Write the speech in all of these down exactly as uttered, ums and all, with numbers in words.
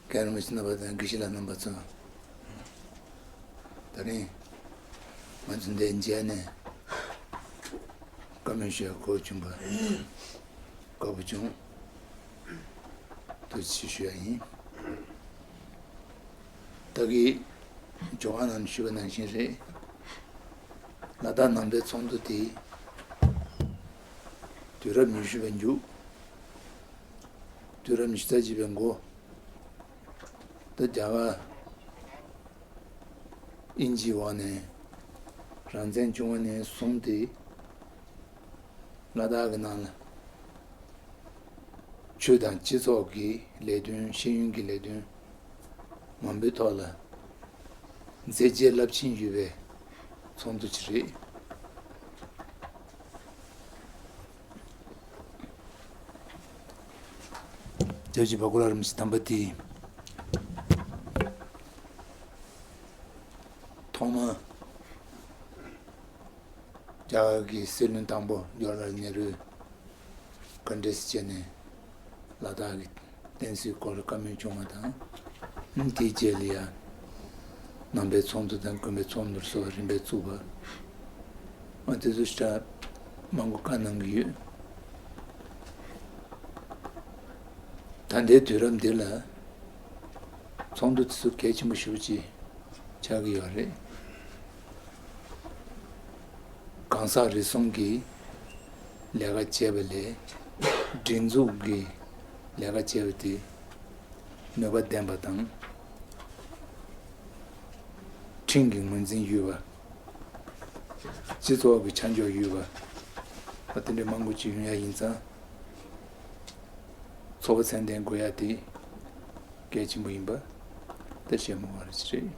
རྒན་རིན་པོ་ཆེ་རྣམ་པ་དང་དགེ་བཤེས་ལགས་རྣམ་པ་ཚོ། ད་རིང་ང་ཚོ་འདིར་མཇལ་ནས་བཀའ་མོལ་ཞུ་ཡ་གོ་བྱུང་བ་དགའ་པོ་བྱུང་། ཐུགས་རྗེ་ཆེ་ཞུ་ཡ་ཡིན། ད་གིན་ཇོ་ཁང་ནང་ཞུས་པ་ནང་བཞིན་རེད། ལ་དྭགས་ནང་པའི་ཚོགས་འདུ་དེ་དུས་རབས་ཉི་ཤུ་པའི་མཇུག་དུས་རབས་ཉི་ཤུ་རྩ་གཅིག་པའི་འགོ། ད་རྒྱ་གར་དབྱིན་ཇིའི་འོག་ནས་རང་བཙན་བྱུང་བ་ནས་བཟུང་སྟེ། ལ་དྭགས་ཀྱི་ནང་ལ་ཆོས་དང་སྤྱི་ཚོགས་ཀྱི་ལས་དོན། ཤེས་ཡོན་གྱི་ལས་དོན་མང་པོའི་ཐོག་ལ་མཛད་རྗེས་རླབས་ཆེན་ཡོད་པའི་ཚོགས་འདུ་ཅིག་རེད། རྒྱལ་བ་རྗེ་བོད་དགའ་ལགས་རིན་པོ་ཆེ་དམ་པ་དེས་ཐོག་མར་རྒྱ་གར་གྱི་སྲིད་བློན་དང་པོ་ཇོ་ཝར་ལལ་ནེ་རུ་ག་འདྲས་བྱས་ནས་ལ་དྭགས་ཀྱི་བསྟན་སྲིད་སྐོར་ལ་བཀའ་མོལ་བྱུང་བ་དང་། དེའི་རྗེས་ལ་ཡང་ནང་པའི་ཚོགས་འདུ་དང་དགོན་པའི་ཚོགས་འདུར་སོགས་པ་རིམ་པས་བཙུགས་པ། ཨ་དེ་ཚོ་ཞེ་དྲག་མང་པོ་བཀའ་གནང་གི་ཡོད། ད་ལྟའི་དུས་རབས་འདི་ལ་ཚོགས་འདུ་དེ་ཚོ་གལ་ཆེན་པོ་ཞེ་པོ་ཅིག་ཆགས་ཀྱི་ཡོད་རེད། གང་ཟག་རེ་ཟུང་གིས་ལས་ཀ་བྱས་པ་ལས་སྒྲིག་འཛུགས་ཀྱིས་ལས་ཀ་བྱས་པ་དེ་ནུས་པ་ལྡན་པ་དང་། ཁྲིམས་ཀྱི་ངོས་འཛིན་ཡོད་པ། སྤྱི་ཚོགས་ཀྱི་ཆ་འཇོག་ཡོད་པ། ད་དེ་འདྲའི་མང་པོ་ཅིག་ཡོང་ཡ་ཡིན་ཙང་། ཚོགས་པ་ཚད་ལྡན་དགོས་ཡ་དེ་གལ་ཆེན་པོ་ཡིན་པ་ད་བཤད་མི་དགོས་པ་ཞིག་རེད།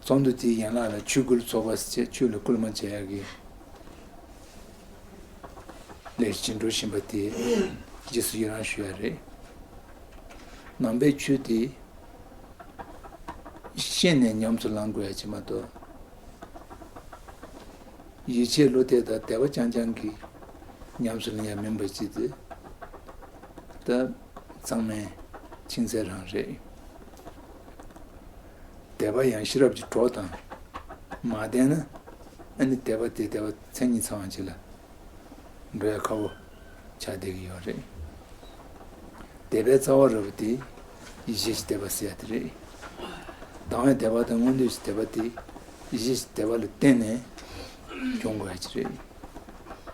ཚོགས་འདུ་དེའི་ཡན་ལག་ལ་ཆོས་སྐུལ་ཚོགས་པ་ཟེར་བྱས། ཆོས་ལ་སྐུལ་མ་བྱེད་ཡག་གི་ལས་གཞི་འགྲོ་བཞིན་པ་དེ་རྗེས་སུ་ཡི་རང་ཞུ་ཡ་རེད། ནང་པའི་ཆོས་དེ་ཤེས་ནས་ཉམས་སུ་བླང་དགོས་ཡ་ཅིག་མ་གཏོགས། ཡིད་ཆེས་བློ་གཏད་དང་དད་པ་རྐྱང་རྐྱང་གིས་ཉམས་སུ་ལེན་ཡ་མིན་པ་ཅིག་དེ་ད་ཚང་མས་མཁྱེན་གསལ་རང་རེད། དད་པ་ཡང་ཤེས་རབ་ཀྱི་གྲོགས་དང་མ་ལྡན་ན། ཨ་ནི་དད་པ་དེ་དད་པ་མཚན་ཉིད་ཚང་བ་ཅིག་ལ་འགྲོ་ཡ་ཁག་པོ་ཆགས་བསྡད་ཀྱི་ཡོད་རེད། དད་པའི་རྩ་བ་ར་བ་དེ་ཡིད་ཆེས་ཀྱི་དད་པ་ཟེར་ཡ་དེ་རེད། དང་བའི་དད་པ་དང་མངོན་འདོད་ཀྱི་དད་པ་དེ་ཡིད་ཆེས་ཀྱི་དད་པ་ལ་བརྟེན་ནས་སྐྱོང་དགོས་ཡ་ཅིག་རེད།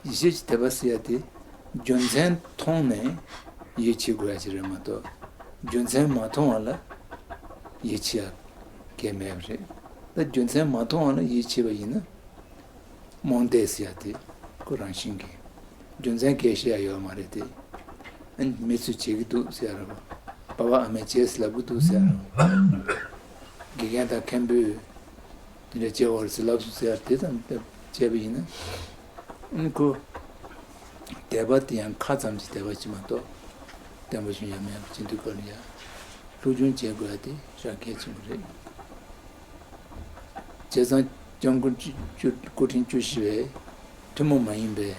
ཡིད་ཆེས་ཀྱི་དད་པ་ཟེར་ཡ་དེ་རྒྱུ་མཚན་མཐོང་ནས་ཡིད་ཆེས་དགོས་ཡ་ཅིག་རེད་མ་གཏོགས། རྒྱུ་མཚན་མ་མཐོང་བ་ལ་ཡིད་ཆེས་ཡ་གལ་མེད་པ་རེད། ད་རྒྱུ་མཚན་མ་མཐོང་བ་ལ་ཡིད་ཆེས་པ་ཡིན་ན། རྨོངས་དད་ཟེར་ཡ་དེ་ཁོ་རང་བཞིན་གྱིས་རྒྱུ་མཚན་གལ་བཤད་ཡ་ཡོད་མ་རེད་དེ། ཨ་ནི་མི་ཚོས་བྱེད་ཀྱི་འདུག་ཟེར་ཡ་རེད་པ། པ་ཕ་ཨ་མས་བྱས་ཟེར་ལབ་ཀྱི་འདུག་ཟེར་ཡ་རེད་པ། དགེ་རྒན་དང་མཁན་པོས་དེ་འདྲ་བྱེད་དགོས་རེད་ཟེར་ལབ་སོང་ཟེར་ཡ་དེ་ཙམ་བྱས་པ་ཡིན་ན། ཨ་ནི་ཁོ་དད་པ་དེ་ཡང་ཁ་ཙམ་གྱི་དད་པ་ཅིག་མ་གཏོགས་བརྟན་པོ་བྱུང་ཡ་མེད་པ་ཅིག་འདུག་ག་ལ་ཡ། སློབ་སྦྱོང་བྱེད་དགོས་ཡ་དེ་ཞེ་དྲག་གལ་ཆེན་པོ་རེད། བྱས་ཙང་སྐྱབས་མགོན་བཅུ་བཅུ་སྐུ་ཕྲེང་བཅུ་བཞི་པའི་ཐུན་མོང་མ་ཡིན་པའི་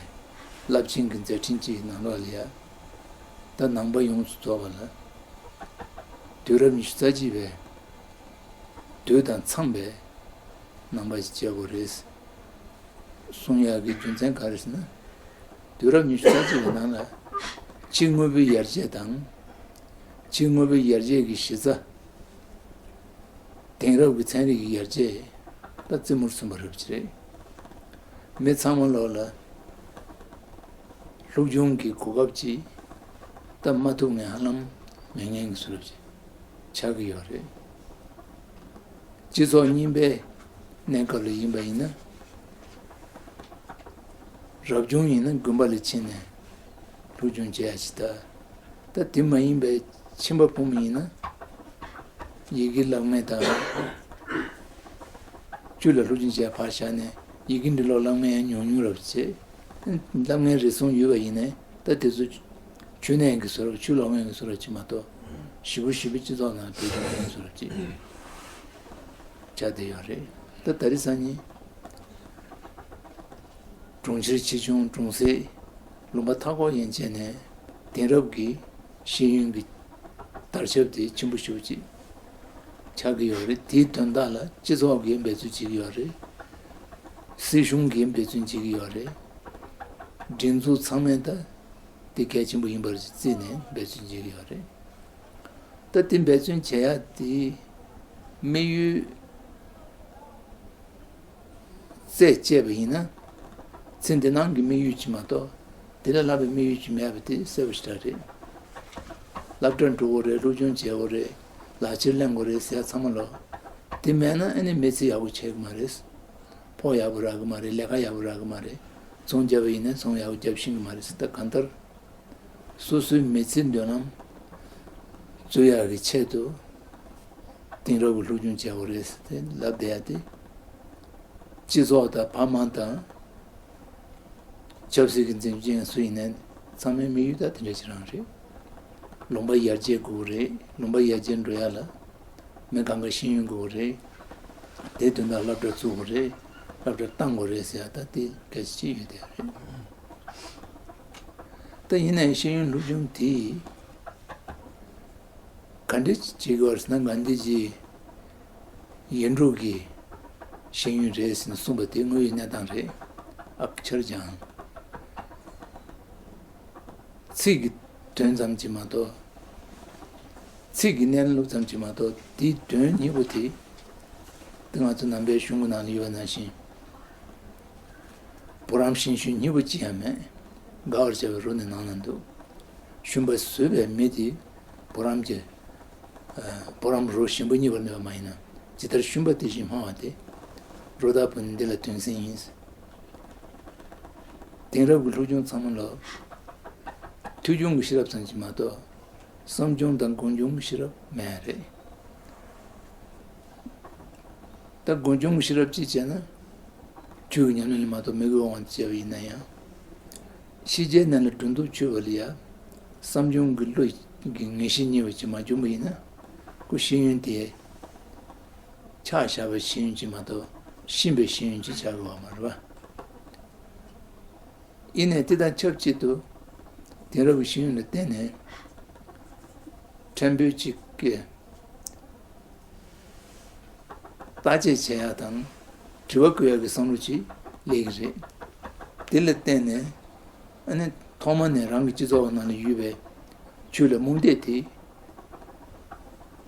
རླབས་ཆེན་གྱི་མཛད་འཕྲིན་གཅིག་ནང་ལོགས་ལ་ཡ། ད་ནང་པ་ཡོངས་སུ་རྫོགས་པ་ལ་དུས་རབས་ཉི་ཤུ་རྩ་གཅིག་པའི་དུས་དང་འཚམས་པའི་ནང་པ་ཞིག་བྱེད་དགོས་རེད། གསུང་ཡག་གི་རྒྱུ་མཚན་ག་རེ་ཟེར་ན། དུས་རབས་ཉི་ཤུ་རྩ་གཅིག་པའི་ནང་ལ་ཕྱི་དངོས་པོའི་ཡར་རྒྱས་དང་། ཕྱི་དངོས་པོའི་ཡར་རྒྱས་ཀྱི་གཞི་རྩ། དེང་རབས་ཀྱི་ཚན་རིག་གི་ཡར་རྒྱས་ད་རྩེ་མོར་སོན་པ་རབ་ཅིག་རེད། མི་ཚང་མ་ལོག་ལ་སློབ་སྦྱོང་གི་གོ་སྐབས་ཅིག་ད་མ་ཐུབ་ནས་ཧ་ལམ་མེད་མཁན་གྱི་བཟོ་འདྲ་ཅིག་ཆགས་ཀྱི་ཡོད་རེད། སྤྱི་ཚོགས་རྙིང་པའི་གནས་སྐབས་ལ་ཡིན་པ་ཡིན་ན། རབ་བྱུང་ཡིན་ན་དགོན་པ་ལ་ཕྱིན་ནས་སློབ་སྦྱོང་བྱེད་ཡ་ཅིག་ད། ད་དེ་མ་ཡིན་པའི་ཁྱིམ་པ་བུ་མོ་ཡིན་ན་ཡི་གེ་བཀླག་མཁན་དང་། ཆོས་ལ་སློབ་སྦྱོང་བྱས་ཕར་བཞག་ནས་ཡི་གེ་འབྲི་ཀློག་བཀླག་མཁན་ཡང་ཉུང་ཉུང་རབ་བྱེད། བཀླག་མཁན་རེ་ཟུང་ཡོད་པ་ཡིན་ནའི་ད་དེ་ཚོ་ཆོས་ནང་གི་བཟོ་འདྲ། ཆོས་ཀློག་མཁན་གྱི་བཟོ་འདྲ་ཅིག་མ་གཏོགས་ཞེ་པོ་ཞེ་པོ་སྤྱི་ཚོགས་ནང་འགྲོ་རྒྱུ་མེད་བཟོ་འདྲ་ཅིག་ཆགས་བསྡད་ཡོད་རེད། ད་ད་རེས་སང་ཉིན་གྲོང་ཁྱེར་ཆེ་ཆུང་གྲོང་གསེབ་ ལུང་པ་མཐའ་འཁོར་ཡན་ཆད་ནས་དེང་རབས་ཀྱི་ཤེས་ཡོན་གྱི་དར་ཁྱབ་དེ་ཆེན་པོ་ཞེ་པོ་ཅིག་ཆགས་ཀྱི་ཡོད་རེད། དེའི་དོན་དག་ལ་སྤྱི་ཚོགས་ཀྱིས་འབད་བརྩོན་བྱེད་ཀྱི་ཡོད་རེད། སྲིད་གཞུང་གིས་འབད་བརྩོན་བྱེད་ཀྱི་ཡོད་རེད། སྒྲིག་འཛུགས་ཚང་མས་ད་དེ་གལ་ཆེན་པོ་ཡིན་པར་བརྩིས་ནས་འབད་བརྩོན་བྱེད་ཀྱི་ཡོད་རེད། ད་དེ་འབད་བརྩོན་བྱེད་ཡ་དེ་དམིགས་ཡུལ་རྩད་བཅད་པ་ཡིན་ན། ཚེ་འདི་སྣང་གི་དམིགས་ཡུལ་གཅིག་མ་གཏོགས། དེ་ལས་ལྷག་པའི་དམིགས་ཡུལ་གཅིག་མེད་པ་དེ་གསལ་པོ་ཞེ་དྲག་རེད། སློབ་གྲྭར་འགྲོ་དགོས་རེད། སློབ་སྦྱོང་བྱེད་དགོས་རེད། ལག་ཁྱེར་ལེན་དགོས་རེད་ཟེར་ཡ་ཚང་མ་ལོ། དེ་མེད་ན་ཨ་ནི་མི་ཚེ་ཡག་པོ་ཆགས་ཀྱི་མ་རེད། ཕོགས་ཡག་པོ་རག་གི་མ་རེད། ལས་ཀ་ཡག་པོ་རག་གི་མ་རེད། ཚོང་རྒྱབ་པ་ཡིན་ན་ཚོང་ཡག་པོ་རྒྱབ་ཤེས་ཀྱི་མ་རེད་ཟེར། ད་གང་ལྟར། སོ་སོའི་མི་ཚེའི་མདུན་ལམ་བཙུགས་ཡག་གི་ཆེད་དུ་དེང་རབས་ཀྱི་སློབ་སྦྱོང་བྱེད་དགོས་རེད་ཟེར་ཏེ་ལབ་བསྡད་ཡ་དེ། སྤྱི་ཚོགས་དང་བར་དམག་དང་ཆབ་སྲིད་ཀྱི་འཛིན་སྐྱོང་སུ་ཡིན་ནའི་ཚང་མའི་དམིགས་ཡུལ་ད་དེ་འདྲ་ཞིག་རང་རེད། ལུང་པ་ཡར་རྒྱས་དགོས་རེད། ལུང་པ་ཡར་རྒྱས་འགྲོ་ཡ་ལ་མི་གང་ག་ཤེས་ཡོན་དགོས་རེད། དེ་དོན་དག་སློབ་གྲྭ་བཙུགས་དགོས་རེད། སློབ་གྲྭ་བཏང་དགོས་རེད་ཟེར་ཡ་ད་དེ་གལ་ཆེ་ཡོད་དེ་རེད། ད་ཡིན་ནའི་ཤེས་ཡོན་སློབ་སྦྱོང་དེ་ག་འདྲ་བྱེད་དགོས་ཟེར་ན། གྷན་དྷི་ཇི་ཡིན་འགྲོ་གི་ཤེས་ཡོན་རེད་ཟེར་ནས་གསུངས་པ་དེ་དངོས་ཡོད་གནས་སྟངས་རེད། ཨ་ཁྱར་ཀྱང་ཚིག་གི་དོན་ཙམ་གྱིས་མ་གཏོགས། ཚིག་གི་གནས་ལུགས་ཙམ་གྱིས་མ་གཏོགས། དེའི་དོན་སྙིང་པོ་དེ། དེ་ང་ཚོ་ནང་པའི་གཞུང་གི་ནང་ལ་ཡོད་པ་ནང་བཞིན། བུ་རམ་ཤིང་ཤུན་གཉིས་པོ་ཅི་ཡང་མེད། དགའ་བར་བྱ་བའི་རོ་ནི་ནང་ན་འདུག། ཤུན་པ་བཟོས་པའི་མི་དེ་བུ་རམ་གྱི། ཨ། བུ་རམ་རོ་ཞིམ་པོ་གཉིས་པར་གནོད་པ་མ་ཡིན་ན། ཇི་ལྟར་ཤུན་པ་དེ་བཞིན་སྨྲ་བ་སྟེ། རོ་བདག་བུ་ནི་འདི་ལ་དོན་སེམས་ཡིན། དེང་རབས་ཀྱི་སློབ་སྦྱོང་ཚང་མ་ལ་ཐོས་བྱུང་གི་ཤེས་རབ་ཙམ་གྱིས་མ་གཏོགས། བསམ་བྱུང་དང་སྒོམ་བྱུང་གི་ཤེས་རབ་མེད་རེད། ད་སྒོམ་བྱུང་གི་ཤེས་རབ་ཅིག་བྱས་ན། ཆོས་ཀྱི་ཉམས་ལེན་ལ་མ་གཏོགས་མི་དགོས་པ་དཔྱད་པ་ཡིན་ན་ཡང་། ཤེས་བྱའི་གནས་ལ་སྒྲོ་འདོགས་ཆོད་པ་ལ་ཡ། བསམ་བྱུང་གི་བློ་གི་ངེས་ཤེས་རྙེད་པ་ཅིག་མ་བྱུང་བ་ཡིན་ན། ཁོ་ཤེས་ཡོན་དེ་ཆགས་བཞག་པའི་ཤེས་ཡོན་ཅིག་མ་གཏོགས། ཤེས་པའི་ཤེས་ཡོན་ཅིག་ཆགས་དགོས་པ་མ་རེད་པ། ཡིན་ནའི་དེ་དང་ཆབས་ཅིག་ཏུ་དེང་རབས་ཀྱི་ཤེས་ཡོན་ལ་བརྟེན་ནས་ཕྲན་བུ་ཅིག་གིས་བརྟག་དཔྱད་བྱེད་ཡག་དང་དྲི་བ་བཀོད་ཡག་གི་བསམ་བློ་ཅིག་སླེབས་ཀྱི་རེད། དེ་ལ་བརྟེན་ནས་ཨ་ནི་ཐོག་མ་ནས་རང་གི་སྤྱི་ཚོགས་ནང་ལ་ཡོད་པའི་ཆོས་ལ་རྨོངས་དད་དེ།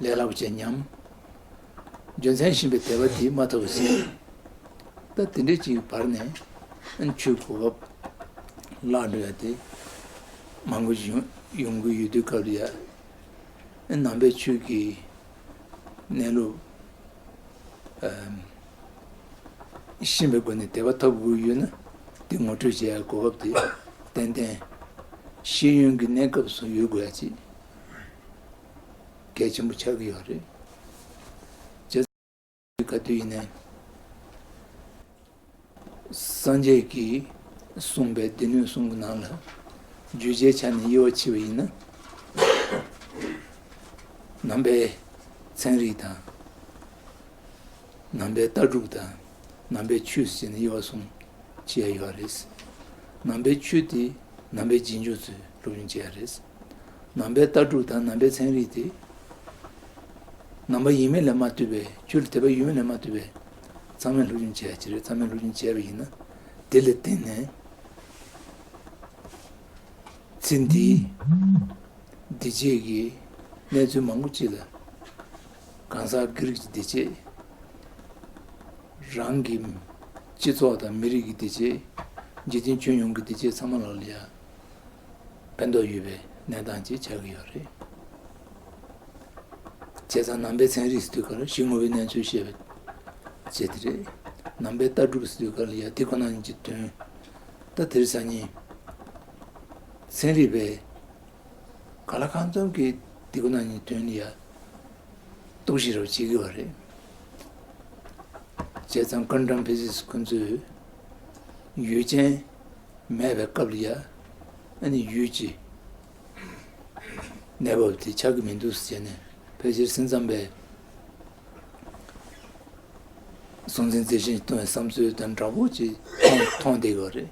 ལས་སླ་པོ་བྱས་ཉམས། རྒྱུ་མཚན་ཤེས་པའི་དད་པ་དེ་མ་ཐོབ་པ་ཟེར། ད་དེ་འདྲ་ཅིག་བར་ནས་ཨ་ནི་ཆོས་གོ་སྐབས་བརླག་འགྲོ་ཡ་དེ་མང་པོ་ཡོང་ཡོང་གི་ཡོད་དུས་སྐབས་ལ་ཡ། ཨ་ནི་ནང་པའི་ཆོས་ཀྱི་གནས་ལུགས་ཨ་ཤེས་པའི་སྒོ་ནས་དད་པ་ཐོབ་དགོས་ཡོད་ན། དེ་ངོ་སྤྲོད་བྱེད་ཡ་གོ་སྐབས་དེ་ཏན་ཏན་ཤེས་ཡོན་གྱི་གནས་སྐབས་སུ་ཡོད་དགོས་ཡ་ཅིག་གལ་ཆེན་པོ་ཆགས་ཀྱི་ཡོད་རེད། བྱས་ཙང་ག་དུས་ཡིན་ནའི་སངས་རྒྱས་ཀྱིས་གསུངས་པའི་སྡེ་སྣོད་གསུམ་གྱི་ནང་ལ་བརྗོད་བྱའི་ཆ་ནས་དབྱེ་བ་ཕྱེ་བ་ཡིན་ན། ནང་པའི་ཚན་རིག་དང་། ནང་པའི་ལྟ་གྲུབ་དང་། ནང་པའི་ཆོས་ཟེར་ནས་དབྱེ་བ་གསུམ་ཕྱེ་ཡ་ཡོད་རེད། ནང་པའི་ཆོས་དེ་ནང་པའི་རྗེས་འཇུག་ཚོས་སློབ་སྦྱོང་བྱེད་ཡ་རེད། ནང་པའི་ལྟ་གྲུབ་དང་ནང་པའི་ཚན་རིག་དེ་ནང་པ་ཡིན་མིན་ལ་མ་ལྟོས་པའི། ཆོས་ལ་དད་པ་ཡོད་མེད་ལ་མ་ལྟོས་པའི་ཚང་མས་སློབ་སྦྱོང་བྱེད་ཡ་ཅིག་རེད། ཚང་མས་སློབ་སྦྱོང་བྱས་པ་ཡིན་ན། དེ་ལ་བརྟེན་ནས་ཚེ་འདིའི་བདེ་སྐྱིད་ཀྱི་གནས་ཚུལ་མང་པོ་ཅིག་ལ། གང་ཟག་སྒེར་གྱི་བདེ་སྐྱིད། རང་གི་སྤྱི་ཚོགས་དང་མི་རིགས་ཀྱི་བདེ་སྐྱིད། འཇིག་རྟེན་ཁྱོན་ཡོངས་ཀྱི་བདེ་སྐྱིད་ཚང་མ་ལ་ལ་ཡ་ཕན་ཐོགས་ཡོད་པའི་གནས་སྟངས་ཅིག་ཆགས་ཀྱི་ཡོད་རེད། བྱས་ཙང་ནང་པའི་ཚན་རིག་ཟེར་དུས་སྐབས་ལ་གཞི་དངོས་པོའི་གནས་ཚུལ་བཤད་པ་བྱས་དེ་རེད། ནང་པའི་ལྟ་གྲུབ་ཟེར་དུས་སྐབས་ལ་ཡ་དེ་ཁོ་ན་ཉིད་ཀྱི་དོན། ད་དེར་སང་ཉིན་ཚན་རིག་པས་གང་ལ་གང་འཚམ་གྱིས་དེ་ཁོ་ན་ཉིད་དོན་ལ་ཡ་རྟོག་ཞིབ་རོབ་བྱེད་ཀྱི་ཡོད་རེད། བྱས་ཙང་ཀོན་ཊམ་ཕི་ཟིག་སི་ཁོ་ཚོས་ཡུལ་ཅན་མེད་པའི་སྐབས་ལ་ཡ། ཨ་ནི་ཡུལ་གྱི་གནས་བབ་དེ་ཆགས་ཀྱི་མི་འདུག་ཟེར་ནས། ཕལ་ཆེར་སེམས་ཙམ་པས་སྲོང་བཙན་རྩེ་ཤིང་གཏོང་བའི་བསམ་ཚུལ་དང་འདྲ་པོ་ཅིག་མཐོང་མཐོང་བསྡད་ཡོད་རེད།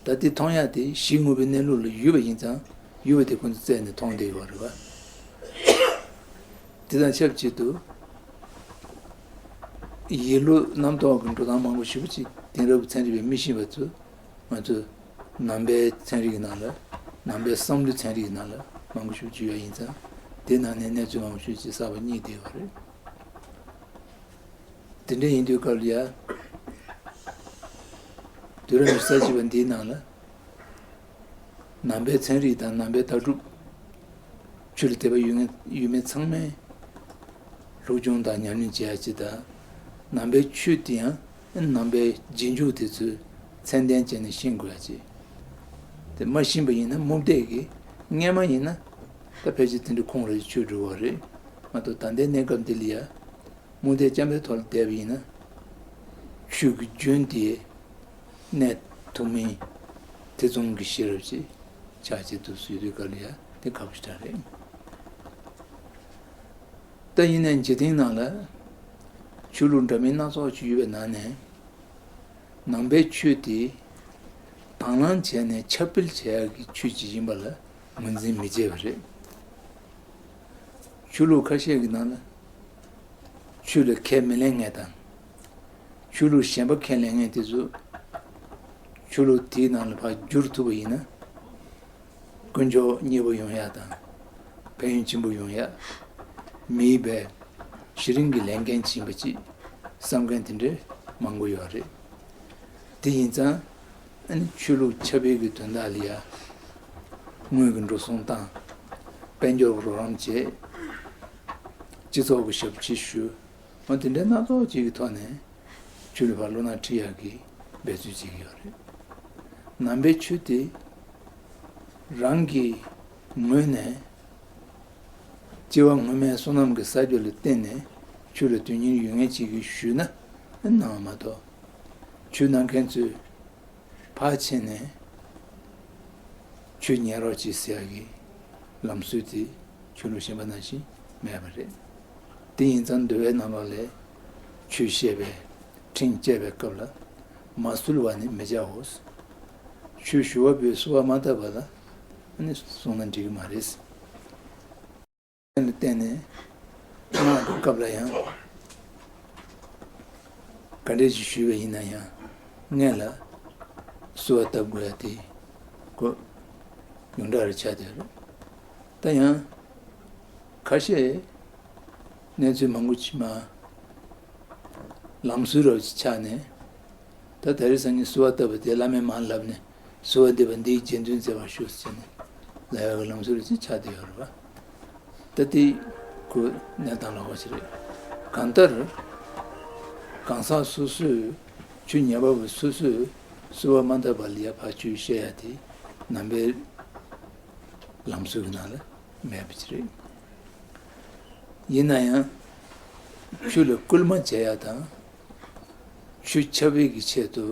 ད་དེ་མཐོང་ཡག་དེ་གཞི་དངོས་པོའི་གནས་ལུགས་ལ་ཡོད་པ་ཡིན་ཙང་ཡོད་པ་དེ་ཁོ་ཚོས་བཙལ་ནས་མཐོང་བསྡད་ཡོད་རེད་བ། དེ་དང་ཆབས་ཅིག་ཏུ་ཡིད་བློ་རྣམ་རྟོག་གི་འགྲོ་སྟངས་མང་པོ་ཞེ་པོ་ཅིག་དེང་རབས་ཚན་རིག་པས་མི་ཤེས་པ་ཚོས་ང་ཚོས་ནང་པའི་ཚན་རིག་གི་ནང་ལ་ནང་པའི་བསམ་བློའི་ཚན་རིག་གི་ནང་ལ་མང་པོ་ཞེ་པོ་ཅིག་ཡོད་ཡིན་ཙང་དེ་ནང་ནས་གནས་ཚུལ་མང་པོ་ཞེ་པོ་ཅིག་གསར་པ་རྙེད་བསྡད་ཡོད་རེད། དེ་འདྲ་ཡིན་དུས་སྐབས་ལ་ཡ། དུས་རབས་ཉི་ཤུ་རྩ་གཅིག་པ་འདིའི་ནང་ལ། ནང་པའི་ཚན་རིག་དང་ནང་པའི་ལྟ་གྲུབ། ཆོས་ལ་དད་པ་ཡོད་མཁན་ཡོད་མེད་ཚང་མས་སློབ་སྦྱོང་དང་ཉམས་ལེན་བྱེད་ཡ་ཅིག་དང་། ནང་པའི་ཆོས་དེ་ཡང་ནང་པའི་རྗེས་འཇུག་དེ་ཚོས་ཚད་ལྡན་བྱས་ནས་ཤེས་དགོས་ཡ་ཅིག་དེ་མ་ཤེས་པ་ཡིན་ན་རྨོངས་དད་ཀྱིས་སྔས་མ་ཡིན་ན་ད་ཕལ་ཆེར་དེ་འདྲ་ཁོང་རང་ཆོས་སྒྲུབ་པ་རེད་མ་གཏོགས། ད་ལྟའི་གནས་སྐབས་འདི་ལ་ཡ། རྨོངས་དད་བཅོམ་པའི་ཐོག་ལ་བསྡད་པ་ཡིན་ན། ཆོས་ཀྱི་རྒྱུན་དེ་གནས་ཐུབ་མིན་ཐེ་ཚོམ་གྱི་ཤེས་རབ་ཅིག་ཆགས་བྱེད་དུ་བཟོས་དུས་སྐབས་ལ་ཡ་དེ་ཁག་པོ་ཞེ་དྲག་རེད། ད་ཡིན་ནའི་འཇིག་རྟེན་ནང་ལ་ཆོས་ལུགས་འདྲ་མིན་སྣ་ཚོགས་ཅིག་ཡོད་པའི་ནང་ནས། ནང་པའི་ཆོས་དེ་དང་བླངས་བྱས་ནས་ཁྱབ་སྤེལ་བྱེད་ཡག་གི་ཆོས་ཅིག་ཡིན་པ་ལ་ངོས་འཛིན་མི་བྱེད་པ་རེད། ཆོས་ལུགས་ཁ་ཤས་ཀྱི་ནང་ལ་ཆོས་ལ་ཁས་མི་ལེན་མཁན་དང་། ཆོས་ལུགས་གཞན་པ་ཁས་ལེན་མཁན་དེ་ཚོ་ཆོས་ལུགས་དེའི་ནང་ལ་ཕར་འགྱུར་ཐུབ་པ་ཡིན་ན། དཀོན་མཆོག་མཉེས་པོ་ཡོང་ཡག་དང་། ཕན་ཡོན་ཆེན་པོ་ཡོང་ཡག་མིའི་བས་གཞི་རིམ་གྱི་ལས་འགན་ཆེན་པོ་ཅིག་བསམ་མཁན་དེ་འདྲའི་མང་པོ་ཡོད་རེད། དེ་ཡིན་ཙང་ཨ་ནི་ཆོས་ལུགས་ཁྱབ་སྤེལ་གྱི་དོན་དག་ལ་ཡ་དངུལ་གྱི་འགྲོ་སོང་བཏང་། དཔལ་འབྱོར་གྱི་རོགས་རམ་བྱས། སྤྱི་ཚོགས་ཀྱི་ཞབས་ཕྱི་ཞུ། འོ་དེ་འདྲའི་སྣ་ཚོགས་ཅིག་གི་ཐོག་ནས་ཆོས་ལུགས་པ་བློ་སྣ་ཁྲིད་ཡག་གི་འབད་རྩོལ་བྱེད་ཀྱི་ཡོད་རེད། ནང་པའི་ཆོས་དེ་རང་གི་ངོས་ནས་སྐྱེ་བ་སྔོན་མའི་བསོད་ནམས་ཀྱི་བསགས་རྒྱུ་ལ་བརྟེན་ནས་ཆོས་ལ་དོན་སྙིང་ཡོད་མཁན་ཅིག་གིས་ཞུས་ན་གནང་བ་མ་གཏོགས། ཆོས་གནང་མཁན་ཚོས་ཕར་ཕྱིན་ནས་ཆོས་ཉན་རོགས་གྱིས་ཟེར་ཡག་གི་ལམ་སྲོལ་དེ་ཆོས་ལུགས་གཞན་པ་ནང་བཞིན་མེད་པ་རེད། དེ་ཡིན་ཙང་འདུལ་བའི་ནང་ལོགས་ལས་ཆོས་བཤད་པའི་ཁྲིམས་བཅད་པའི་སྐབས་ལ་མ་གསོལ་བ་ནི་མི་བྱའོ། ཆོས་ཞུ་བ་པོས་གསོལ་བ་མ་བཏབ་པ་ལ་ནི་སོང་ན་འགྲིག་གི་མ་རེད། ལ་བརྟེན་ནས་སྔགས་ཀྱི་སྐབས་ལ་ཡང་ག་འདྲས་ཞིག་ཞུས་པ་ཡིན་ན་ཡང་སྔོན་ལ་གསོལ་བ་བཏབ་དགོས་ཡ་དེ་ཁོ་ཡོངས་གྲགས་རེ་ཆགས་བསྡད་རེད། ད་ཡང་ཁ་ཤས་གནས་ཚུལ་མང་པོ་ཅིག་མ་ལམ་སྲོལ་རབ་ཅིག་ཆགས་ནས། ད་དེ་རིང་སང་ཉིན་གསོལ་བ་བཏབ་པ་དེ་བླ་མས་མར་ལབ་ནས་གསོལ་བ་འདེབས་པ་འདིའི་རྗེས་མཐུན་མཛད་པར་ཞུ་ཟེར་ནས་ལབ་ཡག་གི་ལམ་སྲོལ་ཅིག་ཆགས་བསྡད་ཡོད་རེད་པ། ད་དེ་ཁོ་གནས་སྟངས་ལོགས་ཀ་ཞིག་རེད། གང་ལྟར་གང་ཟག་སོ་སོས་ཆོས་ཉན་པ་པོ་སོ་སོས་གསོལ་བ་མ་བཏབ་པ་ལ་ཡ་ཕར་ཆོས་བཤད་ཡ་དེ་ནང་པའི་ལམ་སྲོལ་གྱི་ནང་ལ་མེད་པ་ཅིག་རེད། ཡིན་ན་ཡང་ཆོས་ལ་སྐུལ་མ་བྱེད་ཡ་དང་། ཆོས་ཁྱབ་སྤེལ་གྱི་ཆེད་དུ་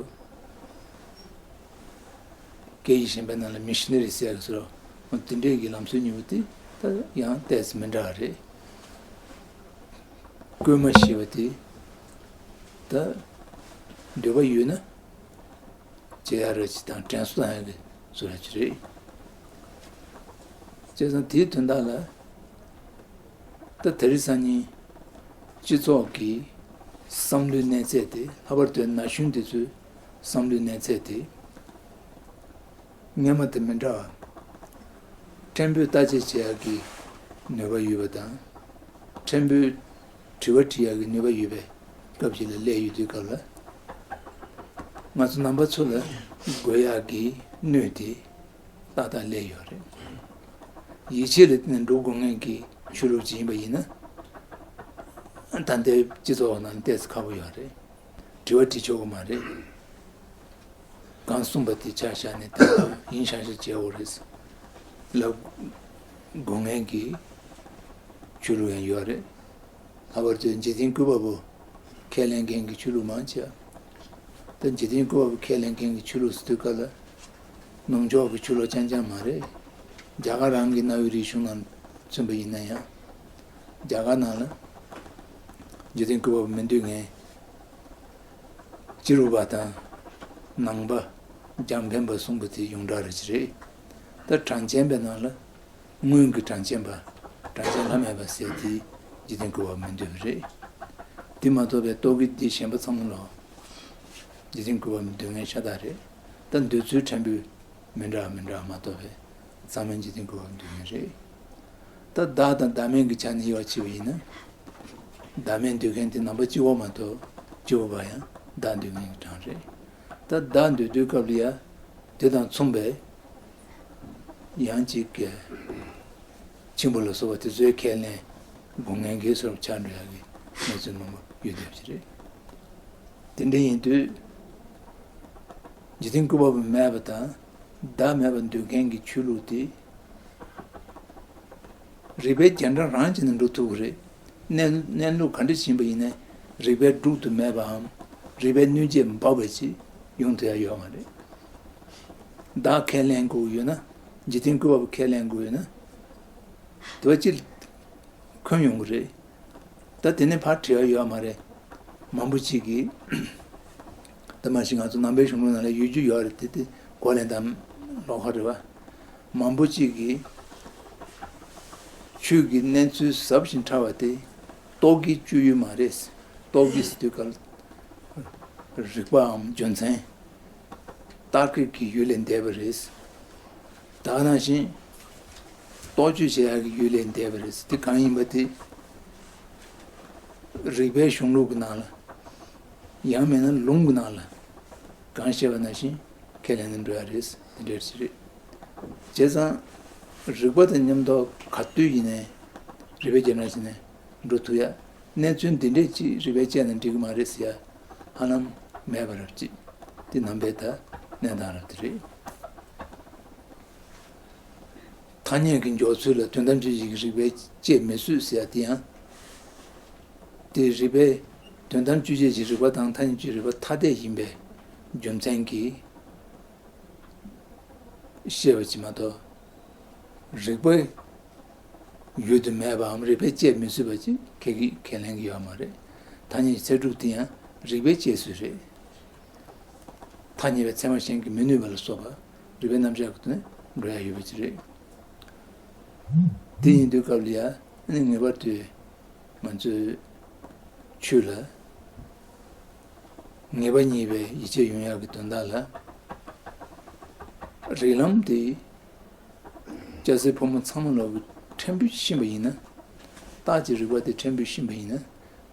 སྐད་ཡིག་གཞན་པའི་ནང་ལ་མི་ཤི་ན་རི་ཟེར་ཡག་གི་ཟེར་རོ། འོ་དེ་འདྲས་ཀྱི་ལམ་སྲོལ་གཉིས་པོ་དེ་ད་ཡང་ཏོག་ཙམ་མི་འདྲ་བ་རེད། སྐུལ་མ་ཞེས་པ་དེ་ད་འདོད་པ་ཡོད་ན་བྱེད་ཡག་ར་ཅིག་དང་དྲན་གསོ་བཏང་ཡག་གི་བཟོ་འདྲ་ཅིག་རེད། བྱས་ཙང་དེའི་དོན་དག་ལ། ད་དེ་རིང་སང་ཉིན་སྤྱི་ཚོགས་ཀྱི་བསམ་བློའི་གནས་ཚད་དེ། ལྷག་པར་དུ་ན་གཞོན་དེ་ཚོའི་བསམ་བློའི་གནས་ཚད་དེ་སྔོན་མ་དང་མི་འདྲ་བ། ཕྲན་བུ་བརྟག་དཔྱད་བྱེད་ཡག་གི་ནུས་པ་ཡོད་པ་དང་། ཕྲན་བུ་དྲི་བ་དྲི་ཡག་གི་ནུས་པ་ཡོད་པའི་སྐབས་ཤིག་ལ་སླེབས་ཡོད་དུས་སྐབས་ལ། ང་ཚོ་ནང་པ་ཚོ་ལ་དགོས་ཡག་གི་སྣོད་དེ་ཏག་ཏག་སླེབས་ཡོད་རེད། ཡིད་ཆེས་ལ་བརྟེན་ནས་འགྲོ་དགོས་མཁན་གྱི་ཆོས་ལུགས་ཅིག་ཡིན་པ་ཡིན་ན། ད་ལྟའི་སྤྱི་ཚོགས་ནང་ཏོག་ཙམ་ཁག་པོ་ཡོད་རེད། དྲི་བ་དྲི་ཆོག་གི་མ་རེད། གང་གསུངས་པ་དེ་ཆ་བཞག་ནས་དེ་ཡིན་ཤག་ཤག་བྱེད་དགོས་རེད་ལབ་དགོས་མཁན་གྱི་ཆོས་ལུགས་ཡང་ཡོད་རེད། ལྷག་པར་དུ་འཇིག་རྟེན་བཀོད་པ་པོ་ཁས་ལེན་མཁན་གྱི་ཆོས་ལུགས་མང་ཆེ་བ། ད་འཇིག་རྟེན་བཀོད་པ་པོ་ཁས་ལེན་མཁན་གྱི་ཆོས་ལུགས་ཟེར་དུས་སྐབས་ལ། ནུབ་ཕྱོགས་ཀྱི་ཆོས་ལུགས་རྐྱང་རྐྱང་མ་རེད། རྒྱ་གར་རང་གི་གནའ་བོའི་རིག་གཞུང་ནང་མཚོན་པ་ཡིན་ན་ཡང་། རྒྱ་གར་ནང་ལ་འཇིག་རྟེན་བཀོད་པ་པོ་མི་འདུག་མཁན། སྤྱིར་བ་དང་། ནང་པ། རྒྱང་འཕེན་པ་གསུམ་པོ་དེ་ཡོངས་གྲགས་རེད་ཅི་རེད། ད་གྲངས་ཅན་པའི་ནང་ལ་སྔོན་གྱི་གྲངས་ཅན་པ། གྲངས་ཅན་ལྷག་མེད་པ་ཟེར་དེ་འཇིག་རྟེན་བསྐལ་པ་མི་འདོད་པ་རེད། དེ་མ་གཏོགས་པའི་རྟོག་གེ་འདི་གཞན་པ་ཚང་མ་ལོ། འཇིག་རྟེན་བསྐལ་པ་མི་འདོད་མཁན་ཤ་སྟག་རེད། ད་འདོད་ཚུལ་ཕྲན་བུ་མི་འདྲ་མི་འདྲ་མ་གཏོགས་པའི་ཚང་མ་འཇིག་རྟེན་བསྐལ་པ་མི་འདོད་མཁན་རེད། ད་བདག་དང་བདག་མེད་ཀྱི་ཆ་ནས་དབྱེ་བ་ཕྱེ་བ་ཡིན་ན། བདག་མེད་འདོད་མཁན་དེ་ནང་པ་སྤྱི་བོ་མ་གཏོགས་སྤྱི་བོ་པ་ཡང་བདག་འདོད་མཁན་གྱི་གྲངས་རེད། ད་བདག་འདོད་དུས་སྐབས་ལ་ཡ། དེ་དང་མཚུངས་པའི་ཡང་གཅིག་གི་འཆིང་བ་ལ་སོགས་པ་དེ་ཚོའི་ཁས་ལེན་དགོས་མཁན་གྱི་བཟོ་འདྲ་ཆགས་འགྲོ་ཡག་གི་གནས་ཚུལ་མང་པོ་ཡོད་བསྡད་པ་ཞིག་རེད། དེ་འདྲ་ཡིན་དུས། འཇིག་རྟེན་བསྐལ་པ་མེད་པ་དང་བདག་མེད་པ་འདོད་མཁན་གྱི་ཆོས་ལུགས་དེ། རིགས་པའི་རྒྱན་གྲངས་རང་བྱས་ནས་འགྲོ་ཐུབ་ཀྱི་རེད། གནས་གནས་ལུགས་ག་འདྲ་ཞིག་ཡིན་པ་ཡིན་ནའི་རིགས་པའི་དྲུག་ཏུ་མེད་པའམ་རིགས་པའི་གནོད་བྱེད་འབབ་པ་ཅིག་ཡོང་ཐུབ་ཡ་ཡོད་མ་རེད། བདག་ཁས་ལེན་དགོས་ཡོད་ན། འཇིག་རྟེན་བསྐལ་པ་ཁས་ལེན་དགོས་ཡོད་ན། དེ་བ་ཅིག་འཁོན་ཡོང་གི་རེད། ད་དེ་ནས་ཕར་བྲལ་བ་ཡོད་མ་རེད། མང་པོ་ཅིག་གིས། ད་མ་གཞི་ང་ཚོ་ནང་པའི་གཞུང་ལུགས་ནང་ལ་ཡོད་རྒྱུ་ཡོད་རེད་དེ་དེ་གོ་ལེན་དང་ལོགས་ཀ་རེད་བ། མང་པོ་ཅིག་གིས་ཆོས་ཀྱི་གནས་ཚུལ་ཟབ་ཞིང་ཕྲ་བ་དེ་རྟོག་གེའི་སྤྱོད་ཡུལ་མ་རེད། རྟོག་གེ་ཟེར་དུས་ཀ་ལ་རིགས་པའམ་རྒྱུ་མཚན། རྟགས་སྐད་ཀྱི་ཡུལ་ལས་འདས་པ་རེད། ད་ག་ནང་བཞིན། རྟོག་དཔྱོད་བྱེད་ཡག་གི་ཡུལ་ལས་འདས་པ་རེད། དེ་གང་ཡིན་པ་དེ། རིགས་པའི་གཞུང་ལུགས་ཀྱི་ནང་ལ། ཡང་མིན་ན་ལུང་གི་ནང་ལ། གང་བཤད་པ་ནང་བཞིན་ཁས་ལེན་ནས་འགྲོ་ཡ་རེད། དེ་འདྲ་ཞིག་རེད། བྱས་ཙང་། རིགས་པ་དང་མཉམ་དུ་ག་དུས་ཡིན་ནའི། རིགས་པའི་རྒྱན་གྲངས་བྱས་ནས་འགྲོ་ཐུབ་ཡ། གནས་ཚུལ་འདི་འདྲས་ཅིག་རིགས་པས་དཔྱད་ན་འགྲིག་གི་མ་རེད་ཟེར་ཡ། ཧ་ལམ་མེད་པ་རེད་ཅིག་དེ་ནང་པའི་ད་གནས་སྟངས་རབ་དེ་རེད། ཐ་སྙད་ཀྱི་འཇོག་ཚུལ་ལ་དོན་དམ་དཔྱོད་བྱེད་ཀྱི་རིགས་པས་དཔྱད་མི་ཚུགས་ཟེར་ཡ་དེ་ཡང་། དེ་རིགས་པས་དོན་དམ་དཔྱོད་བྱེད་ཀྱི་རིགས་པ་དང་ཐ་སྙད་དཔྱོད་རིགས་པ་ཐ་དད་ཡིན་པའི་རྒྱུ་མཚན་གྱིས་བཤད་པ་ཅིག་མ་གཏོགས། རིགས་པའི་ཡུལ་དུ་མེད་པའམ་རིགས་པས་དཔྱད་མི་ཚུགས་པ་ཅིག་ཁས་ཀྱི་ཁས་ལེན་གྱི་ཡོད་མ་རེད། ཐ་སྙད་ཀྱི་ཚད་གྲུབ་དེ་ཡང་རིགས་པས་དཔྱད་ཚུལ་རེད། ཐ་སྙད་པའི་ཚད་མ་གཞན་གྱིས་མི་གནོད་པ་ལ་སོགས་པ་རིགས་པའི་རྣམ་གཞག་གི་ཐོག་ནས་འགྲོ་ཡ་ཡོད་པ་ཅིག་རེད། དེ་ཡིན་དུས་སྐབས་ལ་ཡ་ཨ་ནི་ངེས་པར་དུ་ང་ཚོའི་ཆོས་ལ་ངེས་པ་རྙེད་པའི་ཡིད་ཆེས་ཡོང་ཡག་གི་དོན་དག་ལ། རིགས་ལམ་དེ་སྐྱ་སེར་ཕོ་མོ་ཚང་མ་ལོག་གི་ཕྲན་བུ་ཤེས་པ་ཡིན་ན། རྟགས་ཀྱི་རིགས་པ་དེ་ཕྲན་བུ་ཤེས་པ་ཡིན་ན།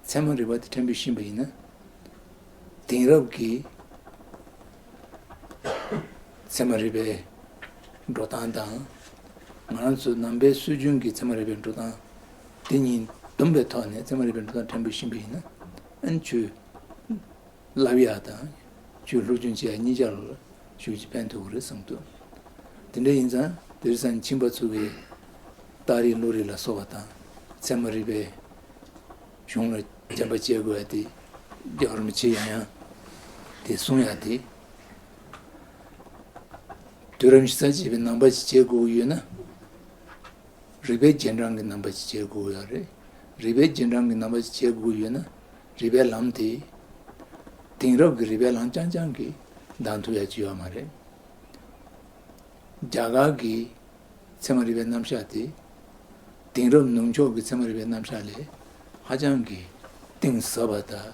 ཚད་མ་རིགས་པ་དེ་ཕྲན་བུ་ཤེས་པ་ཡིན་ན། དེང་རབས་ཀྱི་ཚད་མ་རིག་པའི་འགྲོ་སྟངས་དང་། ང་རང་ཚོ་ནང་པའི་སྲོལ་རྒྱུན་གྱི་ཚད་མ་རིག་པའི་འགྲོ་སྟངས་དེ་གཉིས་བསྡོམས་པའི་ཐོག་ནས་ཚད་མ་རིག་པའི་འགྲོ་སྟངས་ཕྲན་བུ་ཤེས་པ་ཡིན་ན། ཨན་ཆོས་བསླབ་ཡག་དང་ཆོས་སློབ་སྦྱོང་བྱེད་ཡག་གཉིས་ཆར་ལ་ཤུགས་ཀྱིས་ཕན་ཐོགས་ཀྱི་རེད་བསམ་འདུག་དེ་འདྲ་ཡིན་ཙང་དེང་སང་ཁྱིམ་པ་ཚོ་གིས་རྟགས་རིགས་བློ་རིག་ལ་སོགས་པ་དང་ཚད་མ་རིག་པའི་གཞུང་ལ་དྲན་པ་བྱེད་དགོས་ཡ་དེ། རྒྱལ་བ་རིན་པོ་ཆེ་ཡང་ཡང་དེ་གསུང་ཡ་དེ། དུས་རབས་ཉི་ཤུ་རྩ་གཅིག་པའི་ནང་པ་ཞིག་བྱེད་དགོས་ཀྱི་ཡོད་ན། རིགས་པའི་རྗེས་འབྲང་གི་ནང་པ་ཞིག་བྱེད་དགོས་ཀྱི་ཡོད་རེད། རིགས་པའི་རྗེས་འབྲང་གི་ནང་པ་ཞིག་བྱེད་དགོས་ཀྱི་ཡོད་ན། རིགས་པའི་ལམ་དེ། དེང་རབས་ཀྱི་རིགས་པའི་ལམ་རྐྱང་རྐྱང་གིས་འདང་ཐུབ་ཡ་ཅིག་ཡོད་མ་རེད། རྒྱ་གར་གྱི་ཚད་མ་རིག་པའི་རྣམ་གཞག་དེ། དེང་རབས་ནུབ་ཕྱོགས་ཀྱི་ཚད་མ་རིག་པའི་རྣམ་གཞག་ལས་ཧ་ཅང་གི་གཏིང་ཟབ་པ་དང་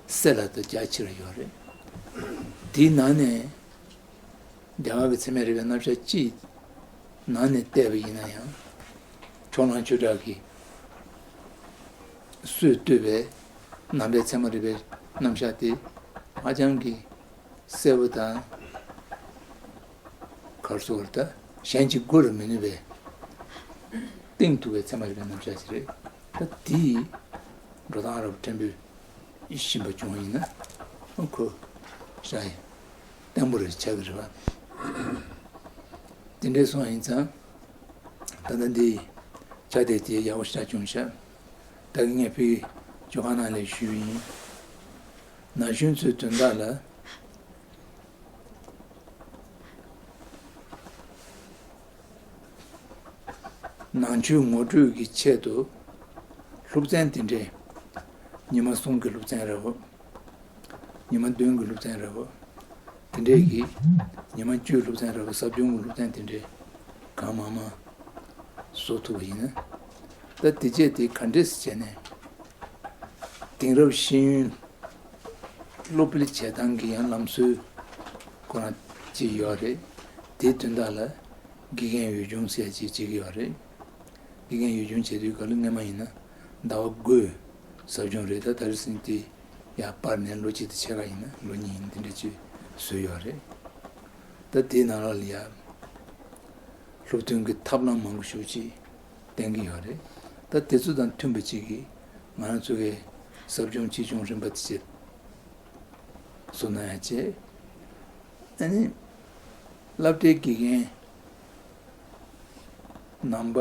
གསལ་ལ་དང་རྒྱ་ཆེ་རུ་ཡོད་རེད། དེའི་ནང་ནས་རྒྱ་གར་གྱི་ཚད་མ་རིག་པའི་རྣམ་གཞག་སྤྱིའི་ནང་ནས་བལྟས་པ་ཡིན་ན་ཡང་། ཕྱོགས་གླང་ཆོས་གྲགས་ཀྱིས་སྲོལ་བཏོད་པའི་ནང་པའི་ཚད་མ་རིག་པའི་རྣམ་གཞག་དེ་ཧ་ཅང་གི་གསལ་པོ་དང་། གར་སོགས་ལ་ད་གཞན་གྱིས་བགོ་ལ་མི་ནུས་པའི་གཏིང་ཐུག་པའི་ཚད་མ་རིག་པའི་རྣམ་གཞག་ཅིག་རེད། ད་དེའི་འགྲོ་སྟངས་རབ་ཕྲན་བུ་ཤེས་པ་བྱུང་བ་ཡིན་ན་ཁོ་ཤ་ཡི་བརྟན་པོ་རེ་ཆགས་ཀྱི་རེད་བ། དེ་འདྲའི་སོང་བ་ཡིན་ཙང་། ད་ལྟ་འདི་ཆ་དེ་དེ་ཡག་པོ་ཞེ་དྲག་བྱུང་ཤག་ད་གིན་ངས་ཕའི་ཇོ་ཁང་ནང་ལ་ཞུས་པ་ཡིན། ན་གཞོན་ཚོའི་དོན་དག་ལ། ནང་ཆོས་ངོ་སྤྲོད་ཀྱི་ཆེད་དུ་སློབ་ཚན་དེ་འདྲའི་ཉི་མ་གསུམ་གྱི་སློབ་ཚན་རེད། ཉི་མ་བདུན་གྱི་སློབ་ཚན་རེད། དེ་འདྲའི་གི་ཉི་མ་བཅུའི་སློབ་ཚན་རག་གི་ཟབ་སྦྱོང་གི་སློབ་ཚན་དེ་འདྲའི་གང་མང་མང་བཟོ་ཐུབ་པ་ཡིན་ན། ད་དེ་རྗེས་དེ་ག་འདྲས་སེ་བྱས་ནས་དེང་རབས་ཤེས་ཡོན་སློབ་སྤེལ་བྱེད་སྟངས་ཀྱི་ཡང་ལམ་སྲོལ་ཁོ་རང་ཅིག་ཡོད་རེད། དེའི་དོན་དག་ལ་དགེ་རྒན་འོས་སྦྱོང་ཟེར་ཅིག་ཅིག་ཡོད་རེད། དགེ་རྒན་འོས་སྦྱོང་བྱེད་དུས་ག་ལ་སྔས་མ་ཡིན་ན་ཟླ་བ་དགུའི་ཟབ་སྦྱོང་རེད། ད་དེ་རིང་སང་དེ་ཡར་སྤར་ནས་ལོ་གཅིག་དང་ཕྱེད་ཀ་ཡིན་ན་ལོ་གཉིས་ཡིན་དེ་འདྲ་ཅིག་བཟོས་ཡོད་རེད། ད་དེའི་ནང་ལོགས་ལ་ཡ་སློབ་སྟོན་གྱི་ཐབས་ལམ་མང་པོ་ཞེ་པོ་ཅིག་བསྟན་གྱི་ཡོད་རེད། ད་དེ་ཚོ་དང་མཐུན་པ་ཅིག་གིས་ང་རང་ཚོ་གི་ཟབ་སྦྱོང་གཅེས་སྐྱོང་རིམ་པ་དེ་བྱེད་བཟོ་གནང་ཡ་བྱས། ཨ་ནི་སློབ་གྲྭའི་དགེ་རྒན་ནང་པ།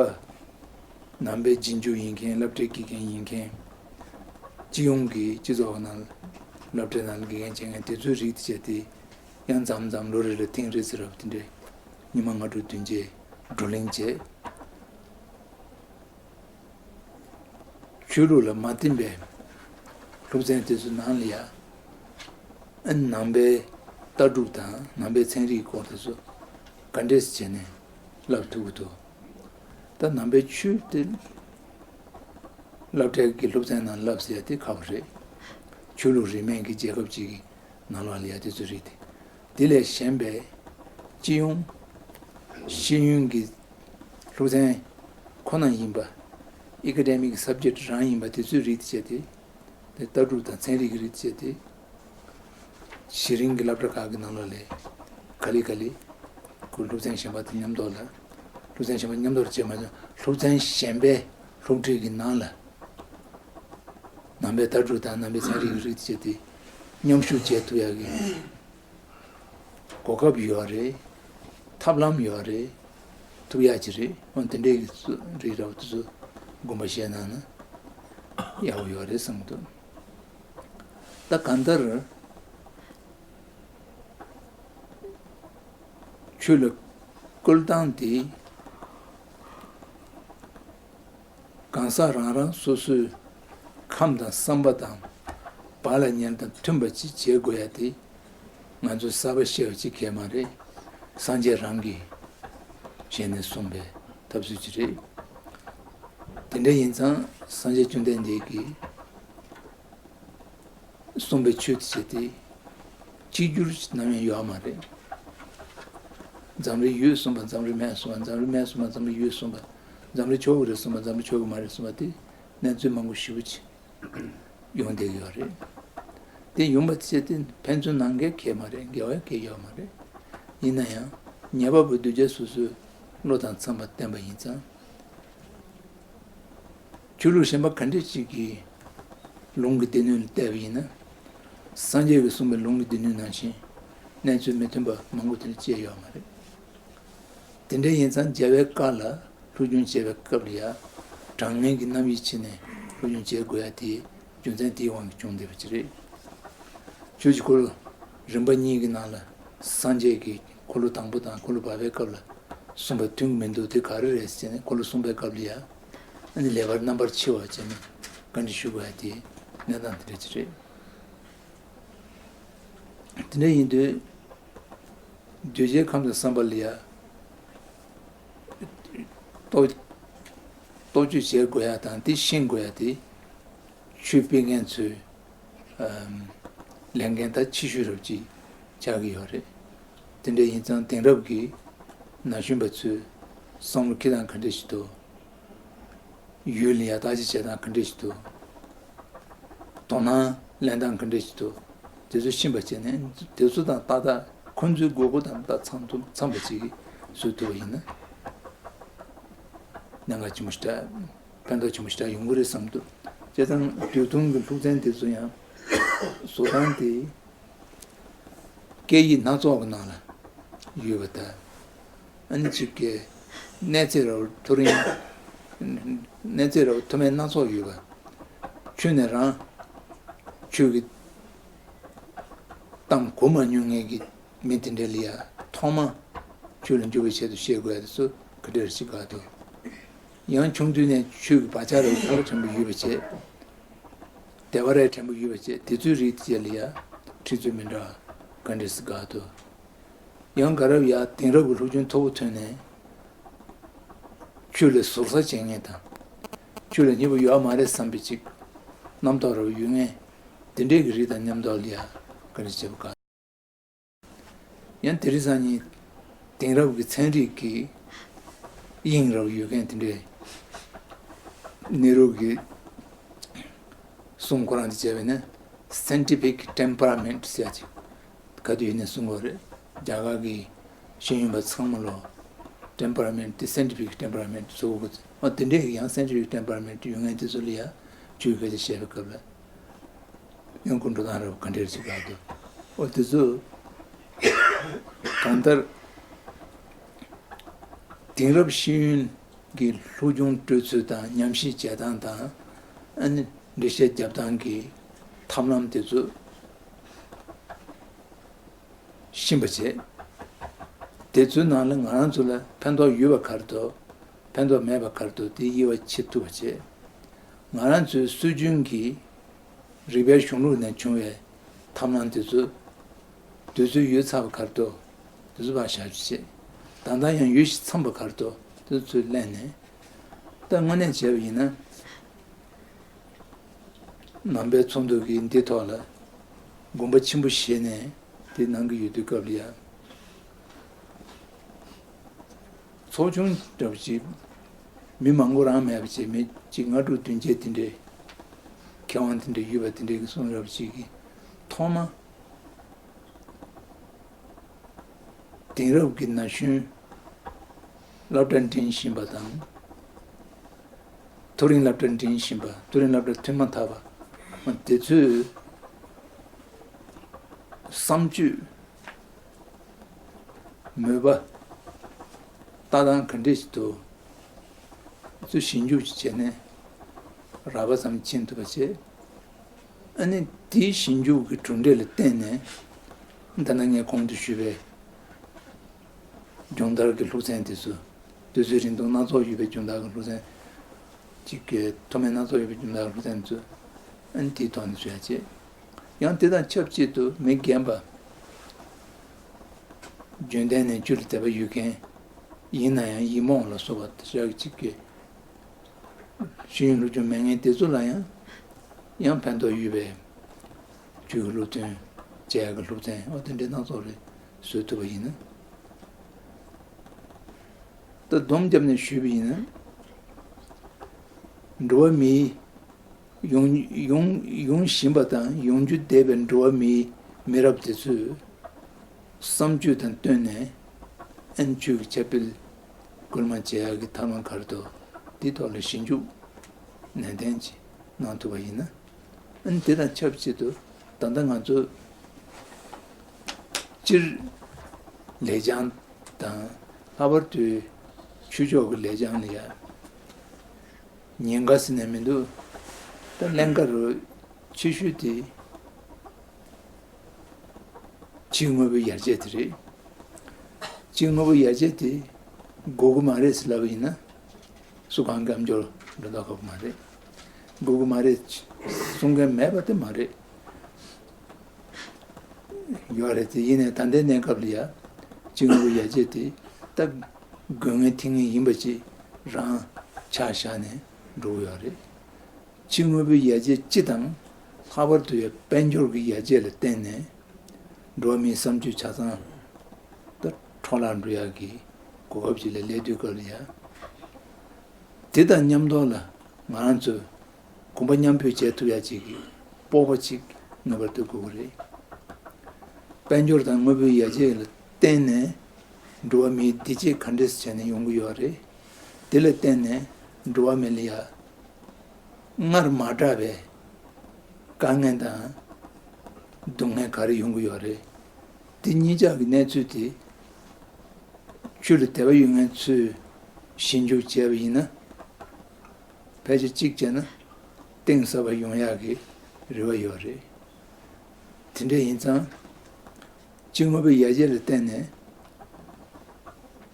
ནང་པའི་རྗེས་འཇུག་ཡིན་མཁན། སློབ་གྲྭའི་དགེ་རྒན་ཡིན་མཁན། སྤྱི་ཡོངས་ཀྱི་སྤྱི་ཚོགས་ནང་སློབ་གྲྭའི་ནང་དགེ་རྒན་བྱེད་མཁན་དེ་ཚོའི་རིགས་དེ་བྱས་ཏེ་ཡང་མཚམས་མཚམས་ལོ་རེ་ལ་ཐེངས་རེ་ཟེར་བ་དེ་འདྲའི་ཉི་མ་ལྔ་དྲུག་བདུན་བརྒྱད་བགྲོ་གླེང་བྱས། ཆོས་ལུགས་ལ་མ་བརྟེན་པའི་སློབ་ཚན་དེ་ཚོའི་ནང་ལ་ཡ། ཨ་ནི་ནང་པའི་ལྟ་གྲུབ་དང་ནང་པའི་ཚན་རིག་སྐོར་དེ་ཚོ་ག་འདྲས་སེ་བྱས་ནས་བསླབ་ཐུབ་ཀྱི་འདུག་ད་ནང་པའི་ཆོས་དེ་སློབ་གྲྭའི་གི་སློབ་ཚན་ནང་བསླབ་ཟེར་ཡ་དེ་ཁག་པོ་རེད། ཆོས་ལུགས་རིས་མེད་ཀྱི་རྒྱལ་ཁབ་ཅིག་གི་ནང་ལོགས་ལ་ཡ་དེ་ཚོ་རེད་དེ། དེ་ལས་གཞན་པའི་སྤྱི་ཡོངས་ཤེས་ཡོན་གྱི་སློབ་ཚན་ཁོ་ན་ཡིན་པ། ཨེ་ཀ་ཌེ་མིག་སབ་ཇེག་རང་ཡིན་པ་དེ་ཚོའི་རིགས་དེ་བྱས་ཏེ། དེ་ལྟ་གྲུབ་དང་ཚན་རིག་གི་རིགས་བྱས་ཏེ། གཞི་རིམ་གྱི་སློབ་གྲྭ་ཁག་གི་ནང་ལོགས་ལ་ག་ལེ་ག་ལེ་ཁོ་སློབ་ཚན་གཞན་པ་དང་མཉམ་དུ་ལ། སློབ་ཚན་གཞན་པ་མཉམ་དུ་བྱས་མ་ཚད་སློབ་ཚན་གཞན་པའི་སློབ་ཁྲིད་ཀྱི་ནང་ལ་ནང་པའི་ལྟ་གྲུབ་དང་ནང་པའི་ཚན་རིག་གི་རིགས་བྱས་ཏེ་མཉམ་ཞུགས་བྱེད་ཐུབ་ཡག་གི་གོ་སྐབས་ཡོད་རེད། ཐབས་ལམ་ཡོད་རེད། ཐུབ་ཡག་ཅིག་རེད། འོ་དེ་འདྲའི་གི་རིགས་ར་བ་དེ་ཚོ་དགོངས་པ་བཞེས་གནང་ན་ཡག་པོ་ཡོད་རེད་བསམ་གྱི་འདུག་ད་གང་ལྟར་ཆོས་ལ་སྐུལ་སྟངས་དེ་གང་ཟག་རང་རང་སོ་སོའི་ཁམས་དང་བསམ་པ་དང་བག་ལ་ཉལ་དང་མཐུན་པ་ཅིག་བྱེད་དགོས་ཡ་དེ་ང་ཚོ་གསར་པ་བཤད་པ་ཅིག་གལ་མ་རེད། སངས་རྒྱས་རང་གིས་བྱས་ནས་གསུངས་པའི་ཐབས་ཚུལ་ཅིག་རེད། དེ་འདྲ་ཡིན་ཙང་སངས་རྒྱས་བཅོམ་ལྡན་འདས་ཀྱིས་གསུངས་པའི་ཆོས་དེ་བྱས་ཏེ་གཅིག་གྱུར་ནམ་ཡང་ཡོད་མ་རེད། འཛམ་རིག་ཡོད་གསུངས་པ་འཛམ་རིག་མེད་གསུངས་པ། འཛམ་རིག་མེད་གསུངས་པ་འཛམ་རིག་ཡོད་གསུངས་པ། འཛམ་རིག་ཆོག་གི་རེད་གསུངས་པ་འཛམ་རིག་ཆོག་གི་མ་རེད་གསུངས་པ་དེ་གནས་ཚུལ་མང་པོ་ཞེ་པོ་ཅིག་ཡོང་བསྡད་ཀྱི་ཡོད་རེད། དེ་ཡོང་བ་བྱས་ཏེ་ཕན་ཚུན་ནང་འགལ་གང་ཡང་མ་རེད། འགལ་བ་གང་ཡང་ཡོད་མ་རེད། ཡིན་ན་ཡང་ཉན་པ་པོ་གདུལ་བྱ་སོ་སོའི་བློ་དང་འཚམས་པ་བསྟན་པ་ཡིན་ཙང་། ཆོས་ལུགས་གཞན་པ་ག་འདྲ་ཞིག་གི་ལུང་གི་སྡེ་སྣོད་ལ་བལྟས་པ་ཡིན་ན། སངས་རྒྱས་ཀྱིས་གསུངས་པའི་ལུང་གི་སྡེ་སྣོད་ནང་བཞིན་གནས་ཚུལ་མི་མཐུན་པ་མང་པོ་དེ་འདྲ་ཅིག་ཡོད་མ་རེད། དེ་འདྲ་ཡིན་ཙང་རྒྱལ་བའི་བཀའ་ལ་སློབ་སྦྱོང་བྱེད་པའི་སྐབས་ལ་ཡ། དྲང་ངེས་ཀྱི་རྣམ་དབྱེ་ཕྱེ་ནས་སློབ་སྦྱོང་བྱེད་དགོས་ཡ་དེ་རྒྱུ་མཚན་དེའི་དབང་གིས་བྱུང་བསྡད་པ་ཅིག་རེད། ཆོས་ཀྱི་འཁོར་ལོ་རིམ་པ་གཉིས་ཀྱི་ནང་ལ་སངས་རྒྱས་ཀྱིས་འཁོར་ལོ་དང་པོ་དང་འཁོར་ལོ་བར་པའི་སྐབས་ལ་གསུངས་པ་མཐུན་གྱི་མི་འདུག་དེ་ག་རེ་རེད་ཟེར་ནས་འཁོར་ལོ་གསུམ་པའི་སྐབས་ལ་ཡ། ཨ་ནི་ལེགས་པར་རྣམ་པར་ཕྱེ་བ་བྱས་ནས་བཀའ་འདྲི་ཞུ་དགོས་ཡ་དེ་གནས་སྟངས་དེ་འདྲ་ཅིག་རེད། དེ་འདྲ་ཡིན་དུས་གདུལ་བྱའི་ཁམས་དང་བསམ་པ་ལ་ཡ། རྟོག་རྟོག་དཔྱོད་བྱེད་དགོས་ཡ་དང་དེ་ཤེས་དགོས་ཡ་དེ་ཆོས་སྤེལ་མཁན་ཚོའི་ཨམ་ལས་འགན་ད་ཆེ་ཤོས་རབ་ཅིག་ཆགས་ཀྱི་ཡོད་རེད། དེ་འདྲ་ཡིན་ཙང་དེང་རབས་ཀྱི་ན་གཞོན་པ་ཚོས་བསམ་བློ་འཁྱེར་སྟངས་ག་འདྲ་ཞིག་འདུག་ཡུལ་ལ་ཡ་བརྟག་དཔྱད་བྱེད་སྟངས་ག་འདྲ་ཞིག་འདུག་དོ་སྣང་ལེན་སྟངས་ག་འདྲ་ཞིག་འདུག་དེ་ཚོ་ཤེས་པ་བྱས་ནས་དེ་ཚོ་དང་ཏག་ཏག་ཁོང་ཚོའི་དགོས་མཁོ་དང་ཏག་འཚམ་ཐུབ་འཚམ་པ་ཅིག་བཟོ་ཐུབ་པ་ཡིན་ན་གནད་འགག་ཆེན་པོ་ཞིག་འདྲ། ཕན་ཐོགས་ཆེན་པོ་ཞིག་འདྲ་ཡོང་གི་རེད་བསམ་འདུག་བྱས་ཙང་སྟོད་ཐུང་གི་སློབ་ཚན་དེ་ཚོ་ཡང་བཟོ་སྟངས་དེ། སྐད་ཡིག་སྣ་ཚོགས་ཀྱི་ནང་ལ་ཡོད་པ་དང་། ཨ་ནི་གཅིག་གི་གནས་ཚད་རབ་མཐོ་རིམ། གནས་ཚད་རབ་མཐོ་དམན་སྣ་ཚོགས་ཡོད་པ། ཆོས་ནས་རང་ཆོས་ཀྱི་གཏམ་གོ་མ་མྱོང་མཁན་གྱི་མི་དེ་འདྲ་ལ་ཡ་ཐོག་མ་ཆོས་ལ་འཇུག་པའི་ཆེད་དུ་བཤད་དགོས་ཡ་དེ་ཚོ་ག་འདྲ་ཞིག་དགའ་འདུག་ཡང་ཆུང་དུས་ནས་ཆོས་ཀྱི་བག་ཆགས་རབ་ཕྲ་རབ་ཕྲན་བུ་ཡོད་པ་བྱས། དད་པ་རབ་ཕྲན་བུ་ཡོད་པ་བྱས་དེ་ཚོའི་རིགས་དེ་ལ་ཡ་ཁྲིད་ཚུལ་མི་འདྲ་ ག་འདྲས་སེ་དགའ་འདུག་ཡང་དགའ་རབ་ཡ་དེང་རབས་ཀྱི་སློབ་སྦྱོང་མཐོ་པོ་ཐོན་ནས། ཆོས་ལ་ཟུར་ཟ་བྱེད་མཁན་དང་། ཆོས་ལ་སྙིང་པོ་ཡོད་མ་རེད་བསམ་པའི་ཅིག་རྣམ་རྟོག་རབ་ཡོད་མཁན། དེ་འདྲས་ཀྱི་རིགས་དང་མཉམ་དུ་ལ་ཡ་ག་འདྲས་བྱེད་པ་ག་ཡང་དེ་རིང་སང་ཉིན་དེང་རབས་ཀྱི་ཚན་རིག་གི་དབྱིངས་རབ་ཡོད་མཁན་དེ་འདྲས། ནེ་རུ་གི་གསུང་ཁོ་རང་དེ་བྱས་པས་ན། Scientific Temperament ཟེར་ཡ་ཅིག་ག་དུས་ཡིན་ནས་གསུང་གི་ཡོད་རེད། རྒྱ་གར་གྱི་ཤེས་ཡོན་པ་ཚང་མ་ལོ། Temperament དེ་Scientific Temperament ཟེར་གོ་གི། ཨ་དེ་འདྲས་ཀྱི་ཡང་Scientific Temperament ཡོད་མཁན་དེ་ཚོ་ལ་ཡ་ཆོས་སྐད་ཆ་བཤད་པའི་སྐབས་ལ། ཡང་སྐུ་འགྲོ་སྟངས་རབ་ག་འདྲས་ཅིག་ལ་འདུག་འོ་དེ་ཚོ་གང་ལྟར་དེང་རབས་ཤེས་ཡོན་གྱི་སློབ་སྦྱོང་སྤྲོད་ཚུལ་དང་ཉམས་ཞིབ་བྱེད་སྟངས་དང་། ཨ་ནི་འགྲེལ་བཤད་རྒྱབ་སྟངས་ཀྱི་ཐབས་ལམ་དེ་ཚོ་ཤེས་པ་བྱེད། དེ་ཚོའི་ནང་ལ་ང་རང་ཚོ་ལ་ཕན་ཐོགས་ཡོད་པ་ག་རེ་འདུག་ཕན་ཐོགས་མེད་པ་ག་རེ་འདུག་དེ་དབྱེ་བ་ཕྱེ་ཐུབ་པ་བྱེད། ང་རང་ཚོའི་སྲོལ་རྒྱུན་གྱི་རིག་པའི་གཞུང་ལུགས་ནས་བྱུང་བའི་ཐབས་ལམ་དེ་ཚོ། དུས་ཚོད་ཡོལ་ཚར་བ་ག་རེ་འདུག་དེ་ཚོ་ཕར་བཞག་བྱས། ད་ལྟ་ཡང་ཡོལ་ཞིག་འཚམས་པ་ག་རེ་འདུག་དེ་ཚོ་ཚུར་གླེང་ནས། ད་དངོས་གནས་བྱས་པ་ཡིན་ན། ནང་པའི་ཚོགས་འདུ་གིས་འདི་ཐོག་ལ་དགོངས་པ་ཆེན་པོ་བཞེས་ནས་དེ་གནང་གི་ཡོད་དུས་སྐབས་ལ་ཡ། ཚོགས་ཆུང་འདྲ་པོ་ཅིག་མི་མང་པོ་རང་མེད་པ་བྱས། མི་གཅིག་ལྔ་དྲུག་བདུན་བརྒྱད་དེ་འདྲའི་མཁས་དབང་དེ་འདྲ་ཡོད་པ་དེ་འདྲའི་གི་གསུང་རབ་ཅིག་གིས་ཐོག་མ་དེང་རབས་ཀྱི་ན་གཞོན་སློབ་གྲྭ་འགྲིམ་བཞིན་པ་དང་། མཐོ་རིམ་སློབ་གྲྭ་འགྲིམ་བཞིན་པ། མཐོ་རིམ་སློབ་གྲྭ་ཐོན་མ་ཐག་པ་དེ་ཚོས་བསམ་སྤྱོད། མོས་པ། ལྟ་སྟངས་ག་འདྲས་ཞིག་འདུག་ཚུར་ཞིབ་འཇུག་ཅིག་བྱས་ནས་རགས་པ་ཙམ་ཕྱིན་ཐུབ་པ་བྱས། ཨ་ནི་དེའི་ཞིབ་འཇུག་གི་གྲུབ་འབྲས་ལ་བརྟེན་ནས། ད་ལྟ་ངས་གོང་དུ་ཞུས་པའི་སྦྱོང་བརྡར་གྱི་སློབ་ཚན་དེ་ཚོ། དུས་ཚོད་རིང་ཐུང་སྣ་ཚོགས་ཡོད་པའི་སྦྱོང་བརྡར་གྱི་སློབ་ཚན། གཅིག་གི་མཐོ་དམན་སྣ་ཚོགས་ཡོད་པའི་སྦྱོང་བརྡར་སློབ་ཚན་ཚོ། ཨ་ནི་དེའི་ཐོག་ནས་བཟོ་ཡ་བྱེད། ཡང་དེ་དང་ཆབས་ཅིག་ཏུ་མི་རྒན་པ། རྒྱུན་ལྡན་ནས་ཆོས་ལ་དད་པ་ཡོད་མཁན། ཡིན་ན་ཡང་ཡིག་རྨོངས་ལ་སོགས་པ་དེ་ཞག་གཅིག་གི་ཤེས་ཡོན་སློབ་སྦྱོང་མེད་མཁན་དེ་ཚོ་ལ་ཡང་། ཡང་ཕན་ཐོགས་ཡོད་པའི་ཆོས་ཀྱི་སློབ་སྟོན་བྱེད་ཡག་གི་སློབ་ཚན། འོ་དེ་འདྲའི་སྣ་ཚོགས་རེ་བཟོ་ཐུབ་པ་ཡིན་ན། ད་སྡོམ་བརྒྱབ་ནས་ཞུས་པ་ཡིན་ན། འགྲོ་བ་མིའི་ཡོང་ཡོང་ཡོང་བཞིན་པ་དང་ཡོང་རྒྱུ་བསྡད་པའི་འགྲོ་བ་མིའི་མི་རབས་དེ་ཚོས་བསམ་སྤྱོད་དང་བསྟུན་ནས་ཨན་ཆོས་ཀྱི་ཁྱབ་སྤེལ་སྐུལ་མ་བྱེད་ཡག་གི་ཐབས་ལམ་ག་རེ་འདུག་འདི་ཐོག་ལ་ཞིབ་འཇུག་ནན་ཏན་ཅིག་གནང་ཐུབ་པ་ཡིན་ན། ཨ་ནི་དེ་དང་ཆབས་ཅིག་ཏུ་ད་ལྟ་ང་ཚོ་སྤྱིར་ལེགས་བྱང་དང་། ལྷག་པར་དུ་ཆོས་ཕྱོགས་ཀྱི་ལེགས་བྱང་ལ་ཡ་ཉེན་ཁ་ཟེར་ནས་མི་འདུག་ད་ཀླན་ཀ་རུ་ཆེ་ཤོས་དེ་ཕྱི་དངོས་པོའི་ཡར་རྒྱས་དེ་རེད། ཕྱི་དངོས་པོའི་ཡར་རྒྱས་དེ་དགོས་ཀྱི་མ་རེད་ཟེར་ལབ་པ་ཡིན་ན། སུ་གང་སྐམ་སྐྱོར་འགྲོ་ལྡོག་ཁག་པོ་མ་རེད། དགོས་ཀྱི་མ་རེད་གསུང་མཁན་མེད་པ་དེ་མ་རེད། ཡོད་རེད་དེ། ཡིན་ནའི་ད་ལྟའི་གནས་སྐབས་ལ་ཡ། ཕྱི་དངོས་པོའི་ཡར་རྒྱས་དེ་ད་དགོས་ངེས་ཐིག་ངེས་ཡིན་པ་ཅིག་རང་ཆ་བཞག་ནས་འགྲོ་གི་ཡོད་རེད། ཕྱི་དངོས་པོའི་ཡར་རྒྱས་སྤྱི་དང་། ལྷག་པར་དུ་ཡ་དཔལ་འབྱོར་གྱི་ཡར་རྒྱས་ལ་བརྟེན་ནས། འགྲོ་བ་མིའི་བསམ་སྤྱོད་ཆ་ཚང་ད་འཕྲོ་བརླག་འགྲོ་ཡག་གི་གོ་སྐབས་ཅིག་ལ་སླེབས་དུས་སྐབས་ལ་ཡ། དེ་དང་མཉམ་དུ་ལ་ང་རང་ཚོས་གོམ་པ་མཉམ་སྤོས་བྱེད་ཐུབ་ཡག་ཅིག་གི་སྤོབས་པ་ཅིག་ངེས་པར་དུ་དགོས་ཀྱི་རེད། དཔལ་འབྱོར་དང་དངོས་པོའི་ཡར་རྒྱས་ལ་བརྟེན་ནས་འགྲོ་བ་མིའི་བདེ་སྐྱིད་ག་འདྲས་བྱས་ནས་ཡོང་གི་ཡོད་རེད། དེ་ལ་བརྟེན་ནས་འགྲོ་བ་མི་ལ་ཡ། སྔར་མ་གྲགས་པའི་དཀའ་ངལ་དང་སྡུག་བསྔལ་ག་རེ་ཡོང་གི་ཡོད་རེད། དེ་གཉིས་ཆར་གྱི་གནས་ཚུལ་དེ་ཆོས་ལ་དད་པ་ཡོད་མཁན་ཚོས་ཞིབ་འཇུག་བྱས་པ་ཡིན་ན། ཕལ་ཆེར་གཅིག་བྱས་ན་གཏིང་ཟབ་པ་ཡོང་ཡག་གི་རེ་བ་ཡོད་རེད། དེ་འདྲ་ཡིན་ཙང་། ཕྱི་དངོས་པོའི་ཡར་རྒྱས་ལ་བརྟེན་ནས།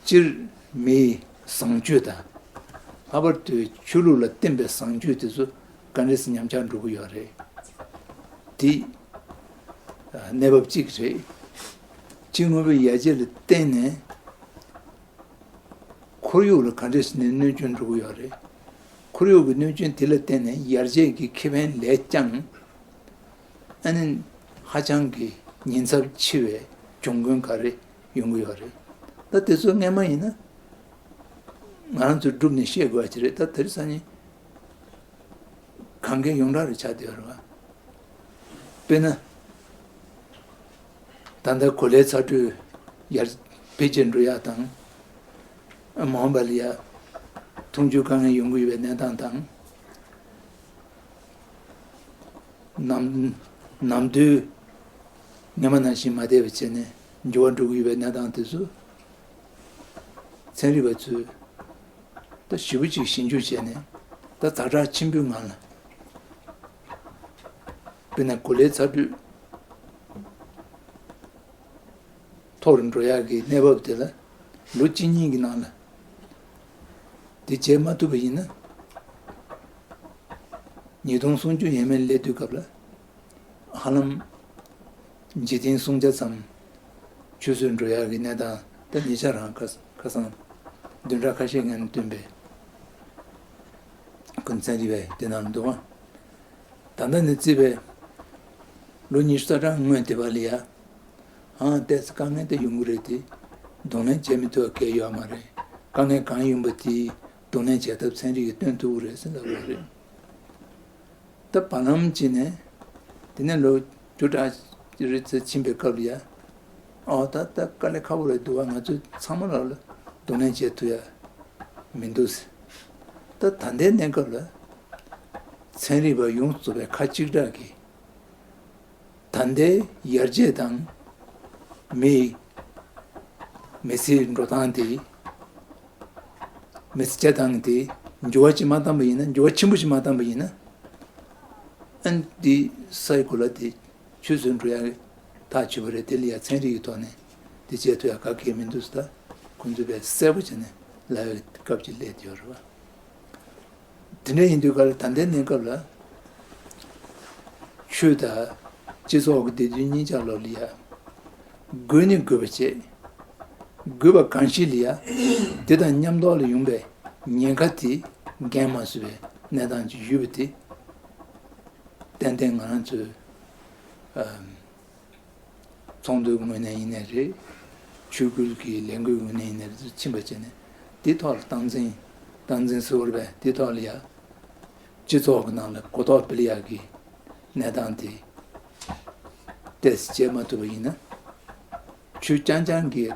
སྤྱིར་མིའི་བཟང་སྤྱོད་དང་། ལྷག་པར་དུ་ཆོས་ལུགས་ལ་བརྟེན་པའི་བཟང་སྤྱོད་དེ་ཚོ་ག་འདྲས་སེ་ཉམས་ཆག་འགྲོ་གི་ཡོད་རེད། དེ་གནས་བབ་གཅིག་རེད། སྤྱི་དངོས་པོའི་ཡར་རྒྱས་ལ་བརྟེན་ནས་ཁོར་ཡུག་ལ་ག་འདྲ་ཞིག་ནས་གནོད་སྐྱོན་འགྲོ་གི་ཡོད་རེད། ཁོར་ཡུག་གི་གནོད་སྐྱོན་དེ་ལ་བརྟེན་ནས་ཡར་རྒྱས་ཀྱི་ཁེ་ཕན་ལས་ཀྱང་ཨ་ནི་ཧ་ཅང་གི་ཉེན་ཚབས་ཆེ་བའི་གྱོང་གུན་ག་རེ་ཡོང་གི་ཡོད་རེད། ད་དེ་ཚོ་སྔན་མ་ཡིན་ན་ང་རང་ཚོས་བསྒྲུབས་ནས་ཤེས་དགོས་པ་ཅིག་རེད། ད་དེ་རིང་སང་ཉིན་གང་གའི་ཡོངས་གྲགས་རེ་ཆགས་བསྡད་ཡོད་རེད་བ། དཔེར་ན། ད་ལྟ་གོ་ལའི་ཚ་དྲོད་ཡར་འཕེལ་རྒྱས་འགྲོ་ཡག་དང་། མ་འོངས་པ་ལ་ཡ་འཐུང་ཆུའི་དཀའ་ངལ་ཡོང་གི་ཡོད་པའི་གནས་སྟངས་དང་། ནམ་ནམ་དུས་སྔ་མ་ནང་བཞིན་མ་བསྡད་པ་བྱས་ནས་འགྱུར་བ་འགྲོ་གི་ཡོད་པའི་གནས་སྟངས་དེ་ཚོ་ཚན་རིག་པ་ཚོས་ད་ཞེ་པོ་ཅིག་ཞིབ་འཇུག་བྱས་ནས་ད་ཛ་དྲག་ཆེན་པོའི་ངང་ལ། དཔེར་ན་གོ་ལའི་ཚ་དྲོད་མཐོ་རུ་འགྲོ་ཡག་གི་གནས་བབ་དེ་ལ་ལོ་གཅིག་གཉིས་ཀྱི་ནང་ལ་དེ་བྱེད་མ་ཐུབ་པ་ཡིན་ན། ཉིས་སྟོང་སུམ་ཅུ་ཡས་མས་སླེབས་དུས་སྐབས་ལ་ཧ་ལམ་འཇིག་རྟེན་སུམ་ཆ་ཙམ་ཆུད་ཟོས་འགྲོ་ཡག་གི་གནས་སྟངས། ད་ཉེ་ཆར་རང་ཁ་ཁ་སང་བདུན་ཕྲག་ཁ་ཤས་སྔོན་ནས་བཏོན་པའི་ཀུན་ཚན་རིག་པའི་དེ་ནང་འདུག་ཨ། ད་ལྟ་ནས་བརྩིས་པའི་ལོ་ཉི་ཤུ་རྩ་གྲངས་སྔོན་དེ་བ་ལ་ཡ། ཨང་ཏོག་ཙམ་དཀའ་ངལ་དེ་ཡོང་གི་རེད་དེ། གདོང་ལེན་བྱེད་མི་ཐུབ་པ་གང་ཡང་ཡོད་མ་རེད། དཀའ་ངལ་གང་ཡིན་པ་དེ་གདོང་ལེན་བྱེད་ཐབས་ཚན་རིག་གིས་སྟོན་ཐུབ་ཀྱི་རེད་ཟེར་ལབ་ཡོད་རེད། ད་བར་ལམ་གཅིག་ནས་དེ་ནས་ལོ་བཅུ་ཕྲག་རེ་ཙམ་ཕྱིན་པའི་སྐབས་ལ་ཡ། ཨོ་ད་ལྟ་དཀའ་ལས་ཁག་པོ་རེད་འདུག་བ། ང་ཚོས་ཚང་མ་ལ་ལ་གདོང་ལེན་བྱེད་ཐུབ་ཡ་མི་འདུག་ཟེར། ད་ད་ལྟའི་གནས་སྐབས་ལ་ཚན་རིག་པ་ཡོངས་སུ་རྫོགས་པའི་ཁ་གཅིག་གྲགས་ཀྱིས། ད་ལྟའི་ཡར་རྒྱས་དང་མིའི་མི་ཚེའི་འགྲོ་སྟངས་དེ། མི་ཚེ་སྐྱེལ་སྟངས་དེ་འགྱུར་བ་ཅིག་མ་བཏང་པ་ཡིན་ན། འགྱུར་བ་ཆེན་པོ་ཞིག་མ་བཏང་པ་ཡིན་ན། ཨ་ནི་འདི་སའི་གོ་ལ་དེ་ཆུད་ཟོས་འགྲོ་ཡག་གི་ཐག་ཆོད་པ་རེད། དེ་ལ་ཡ་ཚན་རིག་གི་ཐོག་ནས་དེ་བྱེད་ཐུབ་ཡག་ག་གེ་མི་འདུག་ཟེར། ད་ཁོང་ཚོས་དཔེ་གསལ་པོ་བྱས་ནས་ལབ་ཡག་སྐབས་ཅིག་སླེབས་བསྡད་ཡོད་རེད་བ། དེ་འདྲ་ཡིན་དུས་ག་ལ་ད་ལྟའི་གནས་སྐབས་ལ་ཆོས་དང་སྤྱི་ཚོགས་ཀྱི་བདེ་སྡུག་གཉིས་ཆ་ལོག་ལ་ཡ་དགོས་ནི་དགོས་པ་བྱས། དགོས་པ་གང་ཞིག་ལ་ཡ་དེ་དང་མཉམ་དུ་ལ་ཡོང་པའི་ཉེན་ཁ་དེ་འགན་མ་སུས་པའི་གནས་སྟངས་ཅིག་ཡོད་པ་དེ་ཏན་ཏན་ང་རང་ཚོའི་ཨམ། ཚོགས་འདུའི་ངོས་ནས་ཡིན་ནའི་རེད། ཆོས་བརྒྱུད་ཀྱི་ལས་འགུལ་ངོས་ནས་ཡིན་ནའི་རེད། ཕྱིན་པ་བྱས་ནས་དེ་ཐོག་ལ་སྟངས་འཛིན་སྟངས་འཛིན་ཟེར་བ་རེད་པས། དེ་ཐོག་ལ་ཡ་སྤྱི་ཚོགས་ཀྱི་ནང་ལ་གོ་རྟོགས་སྤེལ་ཡག་གི་གནས་སྟངས་དེ་ཏོག་ཙམ་བྱེད་མ་ཐུབ་པ་ཡིན་ན། ཆོས་རྐྱང་རྐྱང་གི་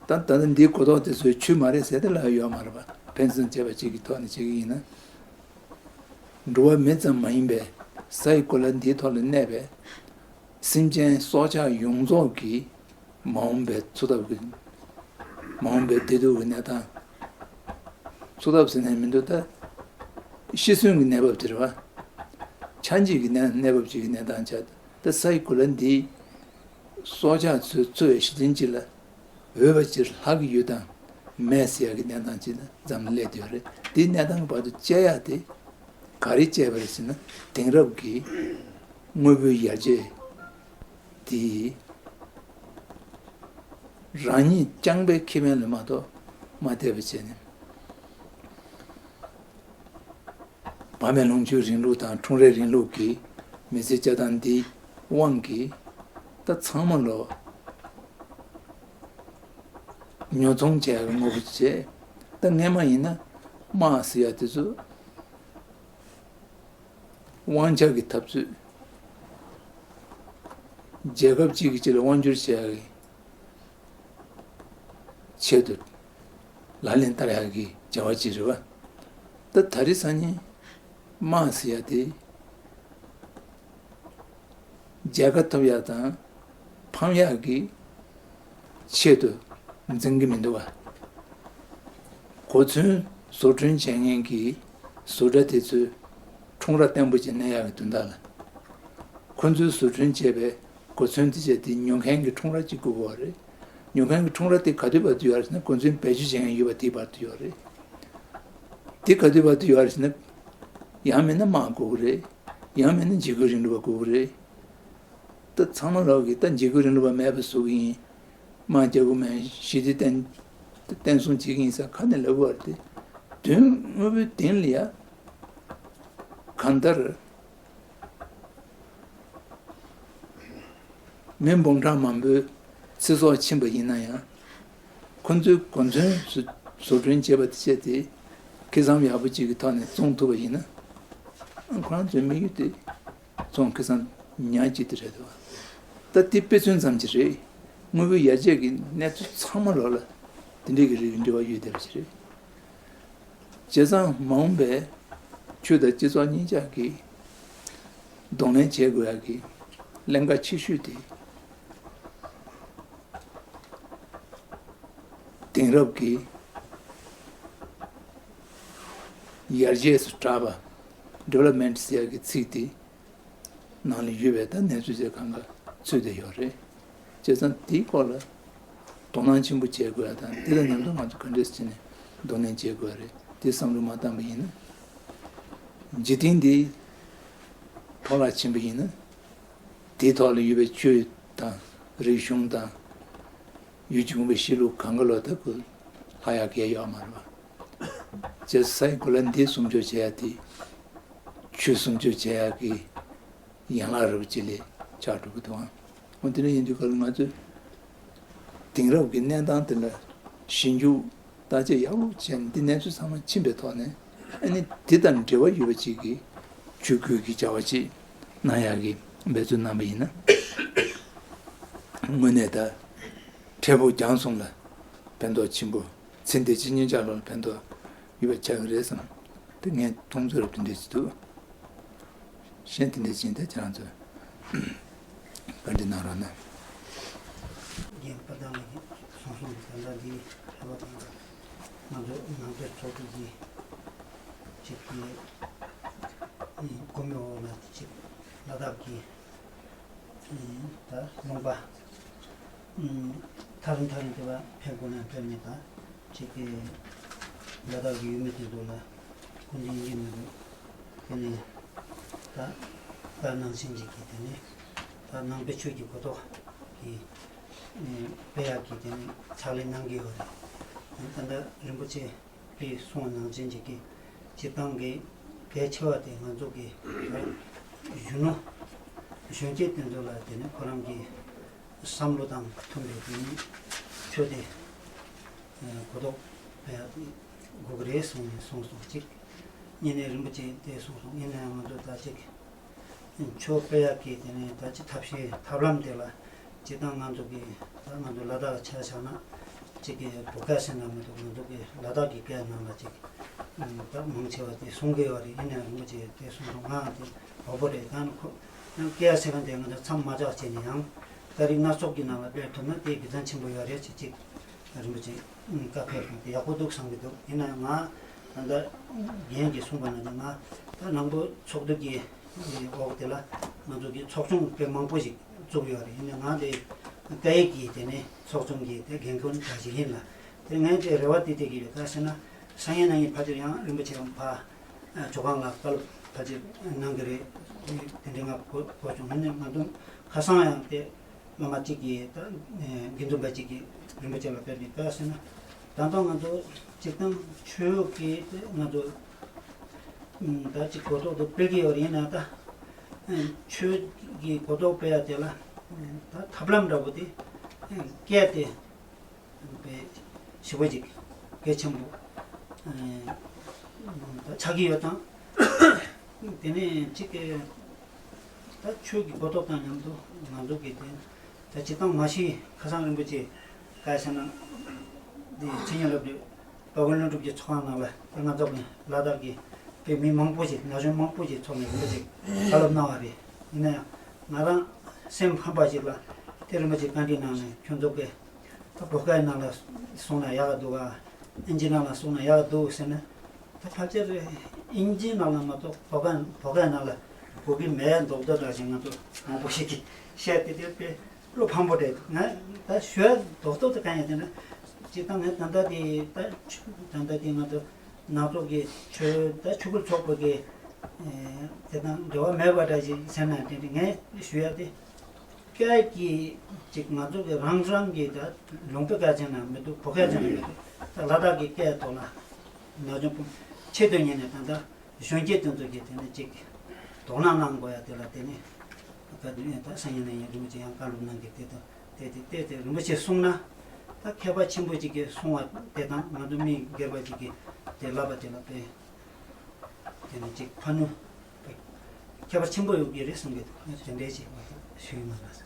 ད་ད་ལྟ་འདིའི་གོ་རྟོགས་དེ་ཚོའི་ཆོས་མ་རེད་ཟེར་ཏེ་ལབ་ཡོད་མ་རེད་པ། ཕན་ཚུན་བྱས་པ་གཅིག་གི་ཐོག་ནས་བྱེད་ཀྱི་ཡིན་ན། འགྲོ་བ་མི་ཙམ་མ་ཡིན་པའི་སའི་གོ་ལ་འདིའི་ཐོག་ལ་གནས་པའི་སེམས་ཅན་སྲོག་ཆགས་ཡོངས་རྫོགས་ཀྱི་མ་འོངས་པའི་འཚོ་ཐབས་ཀྱི་མ་འོངས་པའི་བདེ་སྡུག་གི་གནས་སྟངས། འཚོ་ཐབས་ཟེར་ནས་མི་འདུག་ད་ཤི་གསོན་གྱི་གནས་བབ་དེ་རེད་བ། ཆགས་འཇིག་གི་གནས་གནས་བབ་ཅིག་གི་གནས་སྟངས་ཆགས། ད་སའི་གོ་ལ་འདི་སྲོག་ཆགས་ཚོས་འཚོ་བའི་གཞི་རྟེན་ཅིག་ལ་འོས་པ་ཅིག་ལྷག་གི་ཡོད་དམ་མེད་ཟེར་ཡག་གི་གནས་སྟངས་ཅིག་ལ་འཛམ་གླིང་སླེབས་བསྡད་ཡོད་རེད། འདིའི་གནས་སྟངས་བར་དུ་བཅད་ཡག་དེ་ག་རེ་བཅད་པ་རེད་ཟེར་ན། དེང་རབས་ཀྱི་དངོས་པོའི་ཡར་རྒྱས་དེ་རང་ཉིད་རྐྱང་པའི་ཁེ་ཕན་ལ་མ་གཏོགས་མ་བལྟས་པ་བྱས་ནས། བར་མའི་ལོངས་སྤྱོད་རིང་ལུགས་དང་འཁྲུངས་རའི་རིང་ལུགས་ཀྱི་མི་ཚེ་སྐྱེལ་སྟངས་འདིའི་དབང་གིས་ད་ཚང་མ་ལོ་ཉོ་ཚོང་བྱས་པའི་དངོས་པོ་བྱས། ད་སྔན་མ་ཡིན་ན་དམག་ཟེར་ཡ་དེ་ཚོ་དབང་ཆ་གི་འཐབ་རྩོད། རྒྱལ་ཁབ་གཅིག་གིས་གཅིག་ལ་དབང་བསྒྱུར་བྱེད་ཡག་གི་ཆེད་དུ་ལག་ལེན་བསྟར་ཡག་གི་བྱ་བ་ཅིག་རེད་བ། ད་ད་རེས་སང་ཉིན་དམག་ཟེར་ཡག་དེ་རྒྱལ་ཁ་ཐོབ་ཡག་དང་ཕམ་ཡག་གི་ཆེད་དུ་འཛིན་གྱི་མི་འདུག་བ། གོ་མཚོན་བཟོ་སྐྲུན་བྱེད་མཁན་གྱི་བཟོ་གྲྭ་དེ་ཚོས་ཁྲོམ་ར་བརྟན་པོ་ཅིག་གནས་ཡག་གི་དོན་དག་ལ། ཁོ་ཚོས་བཟོ་སྐྲུན་བྱས་པའི་གོ་མཚོན་དེ་བྱས་ཏེ་ཉོ་མཁན་གྱི་ཁྲོམ་ར་གཅིག་དགོས་ཀྱི་ཡོད་རེད། ཉོ་མཁན་གྱི་ཁྲོམ་ར་དེ་ག་དུས་བར་དུ་ཡོད་རེད་ཟེར་ན། གོ་མཚོན་བེད་སྤྱོད་བྱེད་མཁན་ཡོད་པ་དེའི་བར་དུ་ཡོད་རེད། དེ་ག་དུས་བར་དུ་ཡོད་རེད་ཟེར་ན། ཡང་མིན་ན་དམག་དགོས་ཀྱི་རེད། ཡང་མིན་ན་འཇིགས་སྐུལ་རིང་ལུགས་པ་དགོས་ཀྱི་རེད། ད་ཚང་མ་ལོག་གིས་ད་འཇིགས་སྐུལ་རིང་ལུགས་པ་མེད་པ་བཟོ་གི་ཡིན། དམག་རྒྱག་གི་མེད། ཞི་བདེ་བརྟན་བརྟན་སྲུང་བྱེད་ཀྱི་ཡིན་ཟེར་ཁ་ནས་ལབ་གི་ཡོད་རེད་དེ། དོན་དངོས་པོའི་སྟེང་ལ་ཡ་གང་ལྟར་མི་འབུམ་ཕྲག་མང་པོའི་ཚེ་སྲོག་ཕྱིན་པ་ཡིན་ན་ཡང་། ཁོ་ཚོའི་གོ་མཚོན་བཟོ་བཟོ་སྐྲུན་བྱས་པ་དེ་བྱས་ཏེ། ཁེ་བཟང་ཡག་པོ་ཅིག་གི་ཐོག་ནས་བཙོང་ཐུབ་པ་ཡིན་ན། ཁོ་རང་ཚོའི་དམིགས་ཡུལ་དེ་བཙོང་ཁེ་བཟང་ཉག་གཅིག་དེ་རེད་འདུག་བ། ད་དེ་དཔེ་མཚོན་ཙམ་ཅིག་རེད། དངོས་པོའི་ཡར་རྒྱས་ཀྱི་གནས་ཚུལ་ཚང་མ་ལོག་ལ་དེ་འདྲའི་གི་རིགས་འབྲེལ་བ་ཡོད་བསྡད་པ་ཅིག་རེད། བྱས་ཙང་མ་འོངས་པའི་ཆོས་དང་སྤྱི་ཚོགས་གཉིས་ཆ་གི་གདོང་ལེན་བྱེད་དགོས་ཡག་གི་ཀླན་ཀ་ཆེ་ཤོས་དེ། དེང་རབས་ཀྱི་ཡར་རྒྱས་སུ་གྲགས་པ། ཌི་ཝེ་ལོབ་མེན་ཊི་ཟེར་ཡག་གི་ཚིག་དེ་ནང་ལ་ཡོད་པའི་ད་གནས་ཚུལ་ཅིག་གང་ག་ཚུད་བསྡད་ཡོད་རེད། བྱས་ཙང་དེའི་སྐོར་ལ་དོ་སྣང་ཆེན་པོ་བྱེད་དགོས་ཡ་དང་། དེ་དང་མཉམ་དུ་ང་ཚོ་ག་འདྲས་བྱས་ནས་གདོང་ལེན་བྱེད་དགོས་རེད། དེ་བསམ་བློ་མ་བཏང་པ་ཡིན་ན། འཇིག་རྟེན་འདི་འཕྲོ་བརླག་ཕྱིན་པ་ཡིན་ན། དེའི་ཐོག་ལ་ཡོད་པའི་ཆོས་དང་རིག་གཞུང་དང་། ཡུལ་གྱི་ཁོངས་པའི་གཤིས་ལུགས་གང་ག་ལོག་ད་ཁོ་ལྷག་ཡག་གི་ཡོད་མ་རེད་པ། བྱས་ཙང་ཁོ་ལ་འདི་སྲུང་སྐྱོབ་བྱེད་ཡག་དེ་ཆོས་སྲུང་སྐྱོབ་བྱེད་ཡག་གི་ཡན་ལག་རིལ་པོ་ཆེ་ལས་ཆགས་འགྲོ་གི་འདུག་ཨང་། འོ་དེ་འདྲ་ཡིན་དུས་ག་ལ་ང་ཚོས་དེང་རབས་ཀྱི་གནས་སྟངས་དེ་ལ་ཞིབ་འཇུག་བརྟག་དཔྱད་ཡག་པོ་བྱས་ནས། འདི་གནས་ཚུལ་ཚང་མ་ཕྱིན་པའི་ཐོག་ནས། ཨ་ནི་དེ་དང་འབྲེལ་བ་ཡོད་པ་ཅིག་གི་ཆོས་བརྒྱུད་ཀྱི་བྱ་བ་ཅིག་གནང་ཡག་གི་འབད་བརྩོན་གནང་པ་ཡིན་ན། དངོས་གནས་ད་འཕྲལ་ཕུགས་རྒྱང་གསུམ་ལ་ཕན་ཐོགས་ཆེན་པོ། ཚེ་འདི་ཕྱི་གཉིས་ཆར་ལ་ཕན་ཐོགས་ཡོད་པ་ཆགས་ཀྱི་རེད་བསམ། དེ་ངས་མཐོང་ཚུལ་རབ་ཏུ་འགྲེལ་གྱི་འདུག། གཞན་དེ་འདྲ་ཅན་དེ་ཁྱེད་རང་ཚོས་བཀའ་འདྲི་གནང་རོགས་གནང་། རྒན་པ་དང་ལགས་ཀྱིས་གསུངས་སོང་། ད་ལྟ་འདི་ལྟ་བ་དང་། ང་ཚོ་ནང་པའི་ཚོགས་སྡེ་གི་ཅིག་གི་སྒོ་མོའི་འོག་ལ་ཅིག་ལ་དྭགས་ཀྱི་ད་ལུང་པ་ཐག་རིང་ཐག་རིང་དུ་ཕེབས་དགོས་ན་ཕེབས་མེད་ད། ཅིག་གི་ལ་དྭགས་ཀྱི་ཡུལ་མི་དེ་ཚོ་ལ་སྐུ་མདུན་ཡིན་གྱི་མི་འདུག། དེ་ནས་ད་ད་ནང་ཆེན་ཅིག་གི་དེ་ནས་ད་ནང་པའི་ཆོས་ཀྱི་གོ་རྟོགས་ཀྱི་སྤེལ་ཡག་གི་དེ་ནས་ཕྱག་ལས་གནང་གི་ཡོད་རེད། ད་ལྟ་རིན་པོ་ཆེ་གིས་གསུངས་པ་ནང་བཞིན་ཅིག་གི་སྤྱིར་བཏང་གི་གལ་ཆེ་བ་དེ་ང་ཚོ་གི་གཞོན་ནུ་གཞོན་སྐྱེས་དེ་ཚོ་ལ་དེ་ནས་ཁོ་རང་གི་བསམ་བློ་དང་མཐུན་པའི་དེ་ནི་ཆོས་དེ་གོ་རྟོགས་སྤེལ་ཡག་དགོས་ཀྱི་རེད་གསུངས་ནས་གསུངས་སོང་གཅིག། གཉིས་ནས་རིན་པོ་ཆེ་དེ་གསུངས་སོང་། ཡིན་ན་ཡང་ང་ཚོ་ད་ཅིག་ཆོས་སྤེལ་ཡག་གི་དེ་ནི་ད་ཅིག་ཐབས་ཤེས་ཐབས་ལམ་དེ་ལ་སྤྱིར་བཏང་ང་ཚོ་གི་ད་ང་ཚོ་ལ་དྭགས་ཆ་བཞག་ན་ཅིག་གི་བོད་སྐད་ཟེར་ན་མི་འདུག། ང་ཚོ་གི་ལ་དྭགས་ཀྱི་སྐད་ནང་ལ་ཅིག་ད་མང་ཆེ་བ་དེ་གསུང་གི་ཡོད་རེད། ཡིན་ན་ཡང་རིན་པོ་ཆེ་དེ་གསུངས་སོང་། ང་དེ་ཧོ་པོ་རེད། ད་ནི་ཁོ་ཡང་སྐད་ཟེར་མཁན་དེ་ང་ཚོ་མཚམས་མ་འཇོག་བྱས་ནས་ཡང་སྐད་རིགས་སྣ་ཚོགས་ཀྱི་ནང་ལ་སྤེལ་ཐུབ་ན་དེ་དགེ་མཚན་ཆེན་པོ་ཡོད་རེད་ཅེས་ཅིག་རིན་པོ་ཆེ་བཀའ་ཕེབས་སོང་། དེ་ཡག་པོ་འདུག་བསམ་གྱི་འདུག། ཡིན་ན་ཡང་ང་ད་ལྟ་རྒན་གྱིས་གསུངས་པ་ནང་བཞིན་ང་ད་ནང་པའི་ཚོགས་འདུ་གི་འོག་དེ་ལ་ང་ཚོ་གི་ཚོགས་ཆུང་དཔེ་མང་པོ་ཞིག་བཙུགས་ཡོད་རེད། ཡིན་ན་ང་དེ་སྐད་ཡིག་གི་དེ་ནས་ཚོགས་ཆུང་གི་དེ་འགན་འཁུར་གྲས་ཤིག་ཡིན་ལ། དེ་ངས་དེ་རེ་བ་དེ་དེ་གི་རེད། ག་ཟེར་ན་སང་ཉིན་གནངས་ཉིན་ཕལ་ཆེར་ཡང་རིན་པོ་ཆེ་ཕ་ཇོ་ཁང་ལ་བཀའ་སློབ་ཕལ་ཆེར་གནང་གི་རེད། དེ་འདྲའི་ང་གོ་གོ་བྱུང་། ཡིན་ནའི་ང་ཚོ་ཁ་སང་ཡང་དེ་སློབ་མ་གཅིག་གིས་ད་དགེ་འདུན་པ་གཅིག་གིས་རིན་པོ་ཆེ་ལ་ཕེབས་ནས་ག་ཟེར་ན། ད་ལྟ་ང་ཚོ་སྤྱིར་བཏང་ཆོས་ཀྱི་ང་ཚོ་ད་ཅིག་གོ་རྟོགས་དེ་སྤེལ་གྱི་ཡོད་རེད། ཡིན་ན་ད་ཆོས་ཀྱི་གོ་རྟོགས་སྤེལ་ཡ་དེ་ལ་ད་ཐབས་ལམ་འདྲ་པོ་དེ་སྐད་དེ་དཔེ་ཞེ་པོ་ཅིག་གལ་ཆེན་པོ་ད་ཆགས་ཀྱི་ཡོད་དང་། དེ་ནས་གཅིག་གི་ད་ཆོས་ཀྱི་གོ་རྟོགས་དང་མཉམ་དུ་ང་ཚོ་གི་དེ་ད་སྤྱིར་བཏང་མ་གཞི་ཁ་སང་རིན་པོ་ཆེ་ག་ཟེར་ན་འདི་ཕྱི་ཉིན་སློབ་གྲྭའི་དཔལ་མགོན་ཀླུ་སྒྲུབ་ཀྱི་ཚོགས་ཁང་ནང་ལ་དེ་ང་ཚོ་གི་ལ་དྭགས་ཀྱི་དཔེ་མི་མང་པོ་ཞིག་ན་གཞོན་མང་པོ་ཞིག་ཚོགས་ནས་རིན་པོ་ཆེ་བཀའ་སློབ་གནང་བ་རེད། ཡིན་ན་ཡང་ང་རང་སེམས་ཕམ་པ་ཞིག་ལ་དེ་རིན་པོ་ཆེ་བཀའ་འདྲི་གནང་ནས་ཁྱོད་ཚོ་གི་ད་བོད་སྐད་ནང་ལ་གསུངས་ན་ཡག་ག་འདུག་ག། ཨིན་ཇི་ནང་ལ་གསུངས་ན་ཡག་ག་འདུག་ཟེར་ན། ད་ཕལ་ཆེར་ཨིན་ཇི་ནང་ལ་མ་གཏོགས་བོད་སྐད་བོད་སྐད་ནང་ལ་གོ་གི་མེད་མདོག་མདོག་འདྲ་ཞིག་ང་ཚོ་མང་པོ་ཞིག་གིས་བཤད་དེ། དེ་དཔེ་བློ་ཕམ་པོ་རེད། ང་ད་ཞུ་ཡ་རྡོག་རྡོག་དེ་གང་ཡིན་ཟེར་ན། སྤྱིར་བཏང་ངས་ད་ལྟ་དེ་ད་ད་ལྟ་དེ་ང་ཚོ་ནང་ཚོགས་ཀྱི་ཆོས་ད་ཆོས་སྐུལ་ཚོགས་པ་གི་དེ་དང་འབྲེལ་བ་མེད་པ་འདྲ་ཞིག་ཟེར་ན། དེ་ངས་ཞུ་ཡ་དེ། སྐད་ཀྱི་ཅིག་ང་ཚོ་གི་རང་རང་གི་ད་ལུང་པའི་སྐད་ཅིག་ན་མི་འདུག་བོད་སྐད་ཅིག་ན་མི་འདུག་ད་ལ་དྭགས་ཀྱི་སྐད་ཐོག་ལ་ན་གཞོན་ཕོ་ཆེད་དུ་ཉན་ནས་ད་ལྟ་གཞོན་སྐྱེས་དེ་ཚོ་གིས་དེ་ནས་ཅིག་དོ་སྣང་གནང་དགོས་ཡ་དེ་ལ་དེ་ནས་ད་དུང་ཡང་ད་སང་ཉིན་ནས་ཡང་རིན་པོ་ཆེ་ཡང་བཀའ་སློབ་གནང་གི་དེ་དང་དེ་དེ་དེ་དེ་རིན་པོ་ཆེ་གསུངས་ན་ད་མཁས་པ་ཆེན་པོ་ཅིག་གིས་གསུངས་པ་དེ་དང་ང་ཚོ་མི་སྒེར་པ་ཅིག་གིས་དེ་ལབ་པ་དེ་ལ་དཔེ། དེ་ནི་གཅིག་ཕ་ནུ་ཁྱད་པར་ཆེན་པོ་ཡོད་ཀྱི་རེད་གསུང་གི་འདུག་དེ་འདྲའི་ཅིག་ཞུ་ཡི་མ་རེད།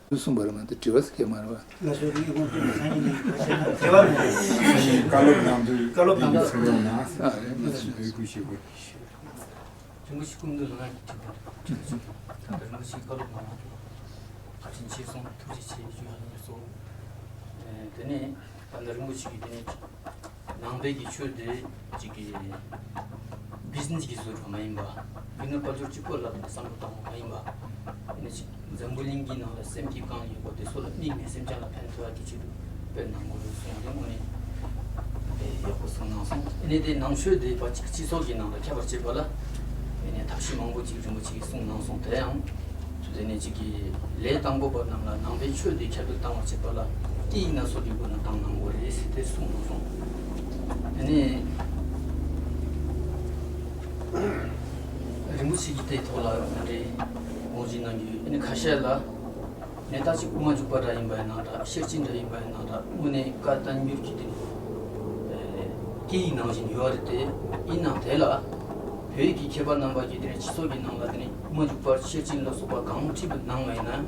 གསུངས་པ་རེད་མ་གཏོགས་དྲི་བ་ཟེར་མཁན་མ་རེད་བ། ང་ཚོའི་མི་ཁོང་ཚོས་སང་ཉིན་ནས་བར་ཆད་ན་དྲི་བ་མེད། བཀའ་སློབ་གནང་དུས་བཀའ་སློབ་གནང་དུས་ཚུར་ཡོང་ན་ཨ་རེད། འབོད་སྐུལ་ཞུ་དགོས། རིན་པོ་ཆེ་སྐུ་མདུན་ལ་ང་གི་དྲི་བ་དྲིས་པ་ཞིག་ད་ལྟ་རིན་པོ་ཆེས་བཀའ་སློབ་གནང་བ་དེ་ལ་བཀའ་དྲིན་ཆེ་གསུངས། ཐུགས་རྗེ་ཆེ་ཞུ་ཡ་ཡིན་སོ། དེ་ནས་ད་ལྟ་རིན་པོ་ཆེ་གིས་དེ་ནས་ནང་པའི་གི་ཆོས་དེ་ཅིག་གི་བི་ཛི་ནེ་སི་གི་བཟོ་འདྲ་མ་ཡིན་པ། དེ་ནི་དཔལ་འབྱོར་གཅིག་པོ་ལ་བསམ་བློ་བཏང་བ་མ་ཡིན་པ། དེ་ནས་ཅིག་འཛམ་བུ་གླིང་གི་ནང་ལ་སེམས་ཀྱི་གང་ཡོད་པ་དེ་ཚོ་ལ་དམིགས་ནས་སེམས་ཅན་ལ་ཕན་ཐོགས་ཡ་གི་ཆེད་དུ་དཔེ་གནང་དགོས་རེད་གསུངས་ཏེ་དངོས་གནས་དཔེ་ཡག་པོ་གསུངས་གནང་སོང་། ཨ་ནི་དེ་ནང་ཆོས་དེ་ཕར་ཅིག་སྤྱི་ཚོགས་ཀྱི་ནང་ལ་ཁྱབ་པར་བྱེད་པ་ལ་ཨ་ནི་ཐབས་ཤེས་མང་པོ་ཅིག་རིན་པོ་ཆེ་གིས་གསུངས་གནང་སོང་། དེ་ཡང་དེ་ནས་ཅིག་གི་ལས་དང་པོ་པ་རྣམས་ལ་ནང་པའི་ཆོས་དེ་ཁྱབ་སྤེལ་བཏང་བར་བྱེད་པ་ལ་སྐད་ཡིག་སྣ་ཚོགས་ཀྱི་སྒོ་ནས་བཏང་གནང་དགོས་རེད་ཟེར་དེ་གསུངས་གནང་སོང་། ཨ་ནི་རིན་པོ་ཆེ་གིས་དེའི་ཐོག་ལ་ང་འདྲའི་དགོངས་གཞི་གནང་རྒྱུ་ཡོད། ཨ་ནི་ཁ་ཤས་ལ། ནས་ད་ཅིག་དབུ་མ་འཇུག་པ་འདྲ་ཡིན་པ་ཡིན་ན་འདྲ། ཤེར་ཕྱིན་འདྲ་ཡིན་པ་ཡིན་ན་འདྲ། དངོས་གནས་བཀའ་བསྟན་འགྱུར་གྱི་དེ་ནི་སྐད་ཡིག་ནང་བཞིན་ཡོད་རེད་དེ། ཡིན་ནའང་དེ་ལ་བོད་ཀྱི་མཁས་པ་རྣམ་པ་གིས་དེ་ནས་སྤྱི་ཚོགས་ཀྱི་ནང་ལ་དེ་ནི་དབུ་མ་འཇུག་པ་ཤེར་ཕྱིན་ལ་སོགས་པ་གང་བྲིས་པ་གནང་བ་ཡིན་ན་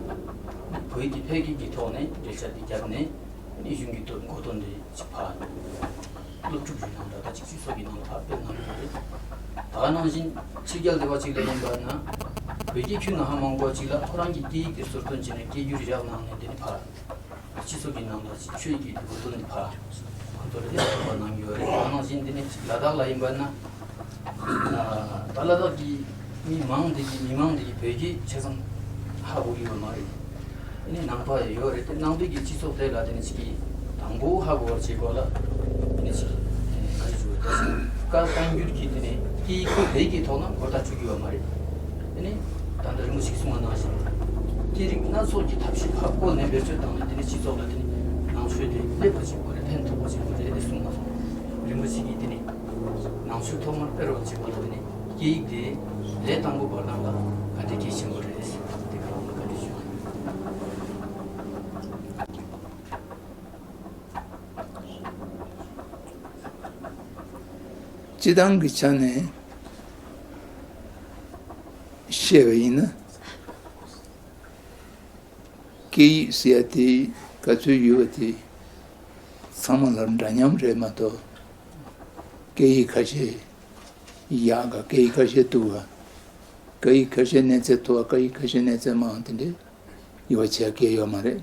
བོད་ཀྱི་འཕེལ་རྒྱས་ཀྱི་ཐོག་ནས་འགྲེལ་བཤད་དེ་བརྒྱབ་ནས་ནི་གཞུང་གི་དོན་གོ་དོན་དེ་ཅིག་ཕར། སློབ་ཕྲུག་ཡིན་ནའང་འདྲ། ད་ཅིག་སྤྱི་ཚོགས་ཀྱི་ནང་ལ་ཕར་སྤེལ་གནང་གི་རེད། ད་ག་ནང་བཞིན་ཕྱི་རྒྱལ་སྡེ་བ་ཅིག་ལ་ཡིན་པ་ན། བོད་ཀྱི་ཁྱོན་ནས་ཧ་མང་པོ་ཅིག་ལ་ཁོ་རང་གི་སྐད་ཡིག་དེ་ཟུར་འདོན་བྱས་ནས་སྐད་སྒྱུར་བཞག་གནང་ནས་དེ་ནི་ཕར། སྤྱི་ཚོགས་ཀྱི་ནང་ལ་ཅིག་ཆོས་ཀྱི་འགྲོ་སྟངས་དེ་ཕར། ཁོ་ཚོ་ལ་དེ་ཐོག་པ་གནང་གི་ཡོད་རེད། ད་ག་ནང་བཞིན་དེ་ནི་ཅིག་ལ་དྭགས་ལ་ཡིན་པ་ན། ད་ལ་དྭགས་ཀྱི་མི་མང་དེ་གི་མི་མང་དེ་གི་བོད་སྐད་ཆ་ཚང་ཧ་གོ་གི་ཡོད་མ་རེད། ཨ་ནི་ནང་པ་ཡོད་རེད་དེ། ནང་པའི་གི་སྤྱི་ཚོགས་དེ་ལ་དེ་ནི་ཅིག་གི་དང་པོ་ཧ་གོ་བར་བྱེད་དགོས་ལ། དེ་ནི་ཅིག་གི་ག་རེ་ཞུ་དགོས། བཀའ་བསྟན་འགྱུར་གྱི་དེ་ནི་སྐད་ཡིག་བོད་ཀྱི་ཐོག་ན་གོ་བརྡ་ཆོད་ཀྱི་ཡོད་མ་རེད། ཨ་ནི་ད་ལྟ་རིན་པོ་ཆེས་གསུངས་པ་ནང་བཞིན་སྐད་རིགས་སྣ་ཚོགས་ཀྱི་ཐབས་ཤེས་ཕར་བཀོལ་ནས་བེད་སྤྱོད་བཏང་ནས་དེ་ནི་སྤྱི་ཚོགས་ལ་དེ་ནི་ནང་ཆོས་དེ་སླེབས་པ་བྱེད་དགོས་རེད། ཕན་ཐོགས་པ་བྱེད་དགོས་རེད་དེ་གསུངས་པ་སོང་། རིན་པོ་ཆེ་གིས་དེ་ནི་ནང་ཆོས་ཐོག་མར་སྤེལ་རོགས་བྱེད་པ་ལ་དེ་ནི། སྐད་ཡིག་དེ་ལས་དང་པོ་བར་སྣང་ལ་ག་འདྲ་གལ་ཆེན་པོ་རེད་ཟེར་དེ་ག་རང་ལ་བཀའ་འདྲི་ཞུ་བ་ཡིན། སྤྱི་བཏང་གི་ཆ་ནས་བཤད་པ་ཡིན་ན། སྐད་ཡིག་ཟེར་ཡ་དེ་ག་ཚོད་ཡོད་པ་དེ་ཚང་མ་ལ་འདྲ་མཉམ་རེད་མ་གཏོགས། སྐད་ཡིག་ཁ་ཤས་ཡག་ག་སྐད་ཡིག་ཁ་ཤས་སྡུག་ག་སྐད་ཡིག་ཁ་ཤས་གནས་ཚད་མཐོ་བ་སྐད་ཡིག་ཁ་ཤས་གནས་ཚད་དམའ་བ་དེ་འདྲའི་དབྱེ་བ་ཕྱེ་གི་ཡོད་མ་རེད།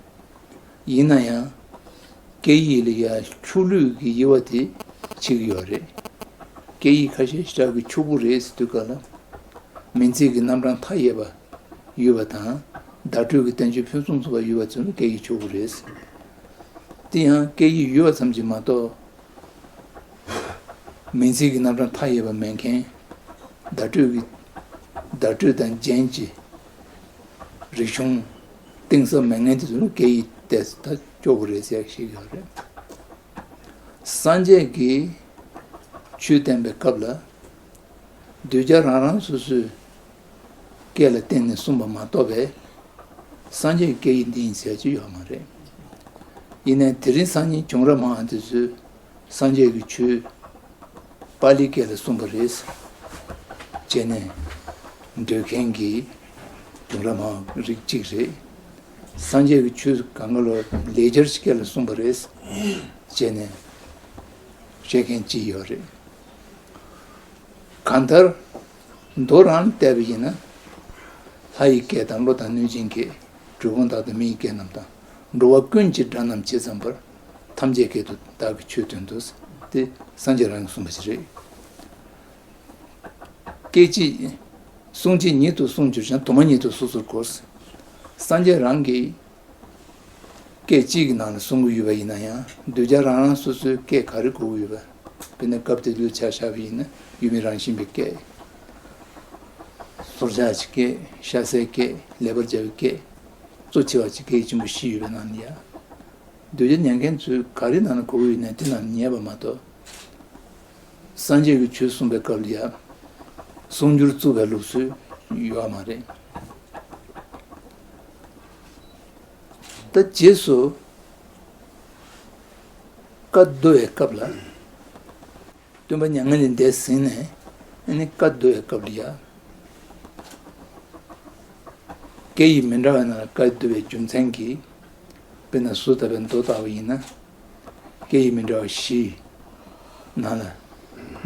ཡིན་ན་ཡང་སྐད་ཡིག་ལ་ཡ་ཕྱོགས་ལྷུང་གི་དབྱེ་བ་དེ་ཕྱེ་གི་ཡོད་རེད། སྐད་ཡིག་ཁ་ཤས་ཞེ་དྲག་གི་ཕྱུག་པོ་རེད་ཟེར་དུས་སྐབས་ལ། མིང་ཚིག་གི་རྣམ་གྲངས་མཐའ་ཡས་པ་ཡོད་པ་དང་། བརྡ་སྤྲོད་ཀྱི་བསྟན་བཅོས་ཕུན་སུམ་ཚོགས་པ་ཡོད་པ་ཚོ་ནི་སྐད་ཡིག་ཕྱུག་པོ་རེད། དེ་ཡང་སྐད་ཡིག་ཡོད་པ་ཙམ་གྱིས་མ་གཏོགས། མིང་ཚིག་གི་རྣམ་གྲངས་མཐའ་ཡས་པ་མེད་མཁན། བརྡ་སྤྲོད་ཀྱི་བརྡ་སྤྲོད་དང་རྒྱན་གྱི་རིག་གཞུང་གཏིང་ཟབ་མེད་མཁན་དེ་ཚོ་ནི་སྐད་ཡིག་ཏོག་ཙམ་ད་སྐྱོ་པོ་རེད་ཟེར་ཞིག་ཡོད་རེད། སངས་རྒྱས་ཀྱིས་ཆོས་བསྟན་པའི་སྐབས་ལ། གདུལ་བྱ་རང་རང་སོ་སོའི་སྐད་ལ་བརྟེན་ནས་གསུངས་པ་མ་གཏོགས་པའི། སངས་རྒྱས་ཀྱི་སྐད་ཡིག་འདི་ཡིན་ཟེར་གྱི་ཡོད་མ་རེད། ཡིན་ནའི་དེ་རིང་སང་ཉིན་བྱུང་རབས་མང་བ་དེ་ཚོས་སངས་རྒྱས་ཀྱི་ཆོས་པཱ་ལིའི་སྐད་ལ་གསུངས་པ་རེད་ཅེས་ནས་འདོད་མཁན་གྱི་བྱུང་རབས་མང་བ་རིགས་གཅིག་རེད། སངས་རྒྱས་ཀྱི་ཆོས་གང་ག་ལོ་ལེགས་སྦྱར་གྱི་སྐད་ལ་གསུངས་པ་རེད་ཅེས་ནས་བཤད་མཁན་གཅིག་ཡོད་རེད། གང་ལྟར། མདོ་རང་ལ་བལྟས་པ་ཡིན་ན། ལྷ་ཡི་སྐད་དང་ཀླུ་དང་གནོད་སྦྱིན་སྐད། གྲུལ་བུམ་དག་དང་མི་ཡི་སྐད་རྣམས་དང་། འགྲོ་བ་ཀུན་གྱི་སྒྲ་རྣམས་ཇི་ཙམ་པར། ཐམས་ཅད་སྐད་དུ་བདག་གིས་ཆོས་སྟོན་ཏོ། དེ་སངས་རྒྱས་རང་གིས་གསུངས་པ་ཞིག་རེད། སྐད་ཅིག་གསུང་གཅིག་ཉིད་དུ་གསུངས་གྱུར་ཀྱང་། དུ་མ་ཉིད་དུ་སོ་སོར་གོ། སངས་རྒྱས་རང་གིས། སྐད་གཅིག་གི་ནང་ལ་གསུང་གི་ཡོད་པ་ཡིན་ན་ཡང་། གདུལ་བྱ་རང་རང་སོ་སོའི་སྐད་ག་རེ་གོ་གི་ཡོད་པ། དཔེར་ན་སྐབས་དེ་དུས་ཆ་བཞག་པ་ཡིན་ན་ཡུལ་མི་རང་བཞིན་པའི་སྐད། ཚོར་བྱ་ཅིག་སྐད། ཤ་ཟའི་སྐད། ལེགས་པར་སྦྱར་བའི་སྐད། གཙོ་ཆེ་བ་ཅིག་སྐད་ཆེན་པོ་བཞི་ཡོད་པའི་ནང་ནས་ཡ། གདུལ་བྱ་ཉན་མཁན་ཚོས་ག་རེ་ནང་ན་གོ་གི་ཡོད་ན་དེ་ནང་ཉན་པ་མ་གཏོགས། སངས་རྒྱས་ཀྱིས་ཆོས་གསུངས་པའི་སྐབས་ལ་ཡ། གསུང་སྒྱུར་བཙུགས་པའི་ལུགས་སྲོལ་ཡོད་མ་རེད། ད་རྗེས་སུ་བཀའ་བསྡུ་བའི་སྐབས་ལ། སྟོན་པ་མྱ་ངན་ལས་འདས་ཟིན་ནས་ཨ་ནི་བཀའ་བསྡུ་བའི་སྐབས་ལ་ཡ། སྐད་ཡིག་མི་འདྲ་བའི་ནང་ལ་བཀའ་བསྡུ་བའི་རྒྱུ་མཚན་གྱིས། དཔེར་ན་ཟུར་ལྟ་བའི་མདོ་ལྟ་བུ་ཡིན་ན། སྐད་ཡིག་མི་འདྲ་བ་བཞི་ནང་ལ་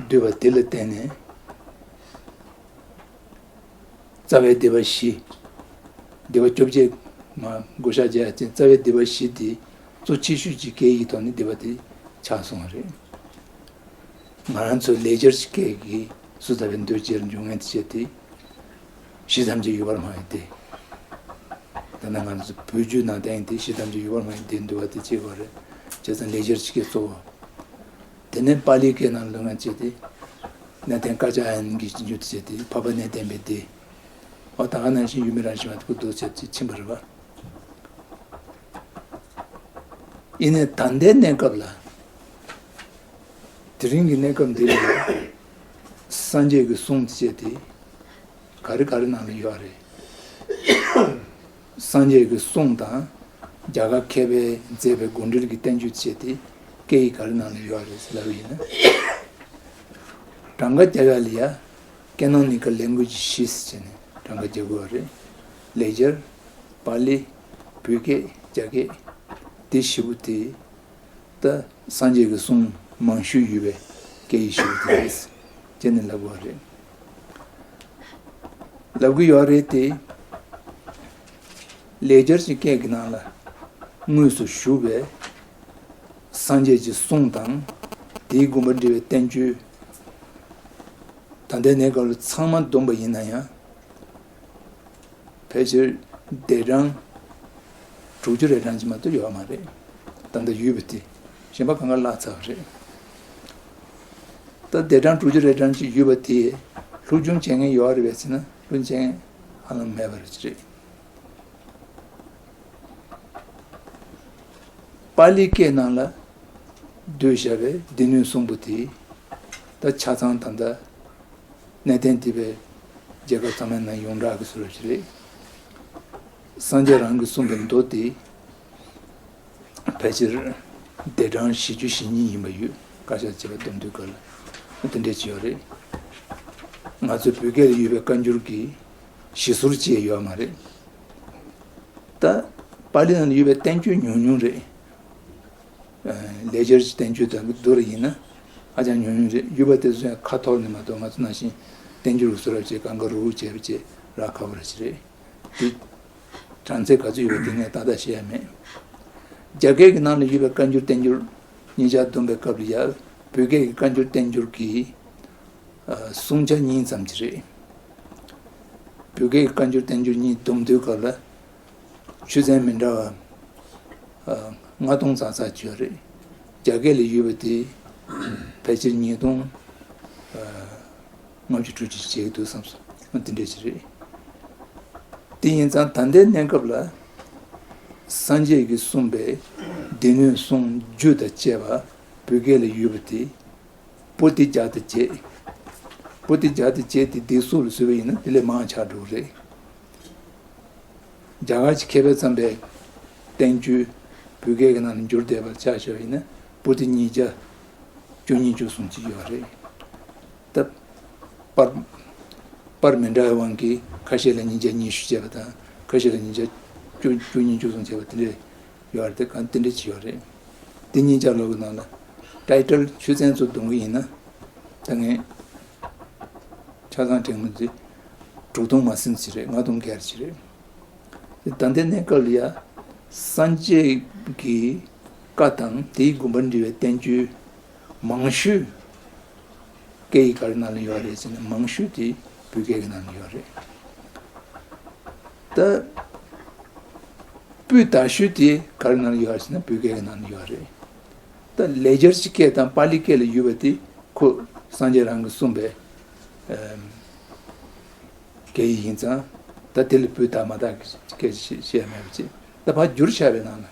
བསྡུས་པ་དེ་ལ་བརྟེན་ནས། རྩ་བའི་སྡེ་པ་བཞི། སྡེ་པ་བཅོ་བརྒྱད་མ་བགོ་བཤའ་བྱས་ཙང་རྩ་བའི་སྡེ་པ་བཞི་དེ་གཙོ་ཆེ་ཤོས་ཀྱི་སྐད་ཡིག་ཐོག་ནས་སྡེ་པ་དེ་ཆགས་སོང་བ་རེད། ང་རང་ཚོའི་ལེགས་སྦྱར་གྱི་སྐད་ཀྱི་ཟུར་ལྟ་བའི་མདོའི་རྗེས་ལ་འཇུག་མཁན་དེ་བྱས་ཏེ། བཞི་ཐམས་ཅད་ཡོད་པར་སྨྲ་བའི་སྡེ། ད་ནི་ང་ཚོ་བོད་བརྒྱུད་ནང་བསྟན་དེ་བཞི་ཐམས་ཅད་ཡོད་པར་སྨྲ་བའི་སྡེ་འདུ་བ་དེ་གཅིག་པ་རེད། བྱས་ཙང་ལེགས་སྦྱར་གྱི་སྐད་གཙོ་བོ། དེ་ནས་པཱ་ལིའི་སྐད་ནང་ལུང་བ་བྱས་ཏེ། གནས་བརྟན་ཀ་ཙ་ཡ་ན་གྱི་རྒྱུད་བྱས་ཏེ་འཕགས་པ་གནས་བརྟན་པའི་སྡེ། འོ་ད་ག་ནང་བཞིན་ཡུལ་མི་རང་བཞིན་པ་དེ་ཀུན་རྫོབ་བྱས་ཏེ་ཕྱིན་པ་རེད་པ། ཡིན་ནའི་ད་ལྟའི་གནས་སྐབས་ལ། དེ་རིང་གི་གནས་སྐབས་འདི་ལ། སངས་རྒྱས་ཀྱི་གསུང་བྱས་ཏེ། ག་རེ་ག་རེ་ནང་ལ་ཡོད་རེད། སངས་རྒྱས་ཀྱི་གསུང་དང་། རྒྱ་གར་མཁས་པས་མཛད་པའི་དགོངས་འགྲེལ་གྱི་བསྟན་བཅོས་བྱས་ཏེ། སྐད་ཡིག་ག་རེ་ནང་ལ་ཡོད་རེད་ཟེར་ལབ་པ་ཡིན་ན། གྲངས་ཀ་རྒྱབ་ཡ་ལ་ཡ། ཀེ་ནོ་ནི་ཀལ་ལེང་གུ་ཨེཇ་བཞི་ཟེར་ནས་གྲངས་ཀ་རྒྱག་དགོས་པ་རེད། ལེགས་སྦྱར། པཱ་ལི། བོད་སྐད། རྒྱ་སྐད། འདི་བཞི་པོ་དེ། ད་སངས་རྒྱས་ཀྱི་གསུང་མང་ཤོས་ཡོད་པའི་སྐད་ཡིག་ཞིག་རེད། ཅེས་ནས་ལབ་དགོས་པ་རེད། ལབ་ཀྱི་ཡོད་རེད་དེ། ལེགས་སྦྱར་གྱི་སྐད་ཀྱི་ནང་ལ་དངོས་སུ་བཞུགས་པའི་སངས་རྒྱས་ཀྱི་གསུང་དང་། དེའི་དགོངས་པ་འགྲེལ་བའི་བསྟན་བཅོས། ད་ལྟའི་གནས་སྐབས་ལ་ཚང་མ་བསྡོམས་པ་ཡིན་ན་ཡང་། ཕལ་ཆེར་སྡེ་གྲངས་དྲུག་ཅུ་རེ་གྲངས་ཅིག་མ་གཏོགས་ཡོད་མ་རེད། ད་ལྟ་ཡོད་པ་དེ་གཞན་པ་གང་ག་བརླག་ཚར་བ་རེད། ད་སྡེ་གྲངས་དྲུག་ཅུ་རེ་གྲངས་ཅིག་ཡོད་པ་དེ་སློབ་སྦྱོང་བྱེད་མཁན་ཡོད་རེད་པས་ཟེར་ན་སློབ་སྦྱོང་བྱེད་མཁན་ཧ་ལམ་མེད་པ་རེད། པཱ་ལིའི་སྐད་ནང་ལ་བསྡུས་བཞག་པའི་སྡེ་སྣོད་གསུམ་པོ་དེ་ད་ཆ་ཚང་ད་ལྟ། གནས་བརྟན་སྡེ་པའི་རྒྱལ་ཁབ་ཚང་མའི་ནང་ཡོངས་གྲགས་ཀྱི་བཟོ་འདྲ་ཞིག་རེད། སངས་རྒྱས་རང་གིས་གསུངས་པའི་མདོ་དེ་ཕལ་ཆེར་སྡེ་གྲངས་བཞི་བཅུ་ཞེ་གཉིས་ཡིན་པ་ཡོད། བཀའ་ཤག་བྱས་པ་བསྡོམས་དུས་སྐབས་ལ་དེ་འདྲས་ཅིག་ཡོད་རེད། ང་ཚོའི་བོད་སྐད་ལ་ཡོད་པའི་བཀའ་འགྱུར་གྱི་བཞི་ཟུར་ཅིག་ཡོད་མ་རེད། ད་པཱ་ལི་ནང་ལ་ཡོད་པའི་བསྟན་བཅོས་ཉུང་ཉུང་རེད། ལེགས་སྦྱར་གྱི་བསྟན་བཅོས་དང་བསྡུར་ཡིན་ན་ཧ་ཅང་ཉུང་ཉུང་རེད། ཡོད་པ་དེ་ཚོ་ཡང་ཁ་འཐོར་ནས་མ་གཏོགས་ང་ཚོ་ནང་བཞིན་བསྟན་འགྱུར་རུ་བཟོ་རབས་བྱས་གང་ག་རུ་བྱས་པ་བྱས་རག་ཁག་པོ་ར་ཞིག་རེད། དེ་གྲངས་ཚད་ག་ཚོད་ཡོད་པ་དེ་ངས་ཏག་ཏག་ཤེས་ཡ་མེད། རྒྱ་སྐད་ཀྱི་ནང་ལ་ཡོད་པའི་བཀའ་འགྱུར་བསྟན་འགྱུར་གཉིས་ཆ་བསྡོམས་པའི་སྐབས་ལ་ཡ་བོད་སྐད་ཀྱི་བཀའ་འགྱུར་བསྟན་འགྱུར་གྱི་ཨ་སུམ་ཆ་གཉིས་ཙམ་ཅིག་རེད། བོད་སྐད་ཀྱི་བཀའ་འགྱུར་བསྟན་འགྱུར་གཉིས་བསྡོམས་དུས་སྐབས་ལ། ཆུ་ཚན་མི་འདྲ་བ། ཨ། ལྔ་སྟོང་ཙག་ཙག་ཅིག་ཡོད་རེད། རྒྱ་སྐད་ལ་ཡོད་པ་དེ། ཕལ་ཆེར་ཉིས་སྟོང་། ཨ། ལྔ་བཅུ་དྲུག་ཅུ་ཅིག་འདུག་བསམ་སོང་། དེ་འདྲ་ཅིག་རེད། དེ་ཡིན་ཙང་ད་ལྟའི་གནས་སྐབས་ལ། སངས་རྒྱས་ཀྱིས་གསུངས་པའི་སྡེ་སྣོད་གསུམ་རྒྱུད་དང་བཅས་པ་བོད་སྐད་ལ་ཡོད་པ་དེ། པོ་ཏི་བརྒྱ་དང་བརྒྱད། པོ་ཏི་བརྒྱ་དང་བརྒྱད་དེ་འདི་སུ་ལ་བཟོས་པ་ཡིན་ན་དེ་ལས་མང་ཆགས་འགྲོ་གི་རེད། རྒྱ་གར་གྱི་མཁས་པས་བརྩམས་པའི་བསྟན་བཅོས་བོད་སྐད་ཀྱི་ནང་ལ་འགྱུར་བསྡད་པ་ཆ་བཞག་པ་ཡིན་ན་པོ་ཏི་ཉིས་བརྒྱ་བཅུ་གཉིས་བཅུ་གསུམ་ཅིག་ཡོད་རེད། ད་པར་པར་མི་འདྲ་བའི་དབང་གིས་ཁ་ཤས་ལ་ཉིས་བརྒྱ་ཉི་ཤུ་བྱས་པ་དང་ཁ་ཤས་ལ་ཉིས་བརྒྱ་བཅུ་བཅུ་གཉིས་བཅུ་གསུམ་བྱས་པ་དེ་འདྲས། ཡོད་རེད་དེ་གང་དེ་འདྲ་ཅིག་ཡོད་རེད། དེ་གཉིས་ཆ་ལོག་གི་ནང་ལ་ཊའི་ཊལ་ཆུ་ཚན་ཚོ་བསྡོམས་གི་ཡིན་ན་ད་ངས་ཆ་ཚང་དྲན་མི་འདུག་དྲུག་སྟོང་མ་ཟིན་ཅིག་རེད། ལྔ་སྟོང་བརྒལ་ཅིག་རེད། དེ་ད་ལྟའི་གནས་སྐབས་ལ་ཡ་སངས་རྒྱས་ཀྱི་བཀའ་དང་དེའི་དགོངས་པ་འགྲེལ་བའི་བསྟན་བཅོས་མང་ཤོས། སྐད་ཡིག་ག་རེ་ནང་ལ་ཡོད་རེད་ཟེར་ན་མང་ཤོས་དེ་བོད་སྐད་ཀྱི་ནང་ལ་ཡོད་རེད། ད་སྤུས་དག་ཤོས་དེ་ག་རེ་ནང་ལ་ཡོད་རེད་ཟེར་ན་བོད་སྐད་ཀྱི་ནང་ལ་ཡོད་རེད། ད་ལེགས་སྦྱར་གྱི་སྐད་དང་པཱ་ལི་སྐད་ལ་ཡོད་པ་དེ་ཁོ་སངས་རྒྱས་རང་གིས་གསུངས་པའི་ཨམ་ སྐད་ཡིག་ཡིན་ཙང་། ད་དེ་ལ་སྤུས་དག་མ་དག་གི་སྐད་ཆ་བཤད་མེད་པ་ཅིག་ད་ཕར་བསྒྱུར་བྱས་པའི་ནང་ལ།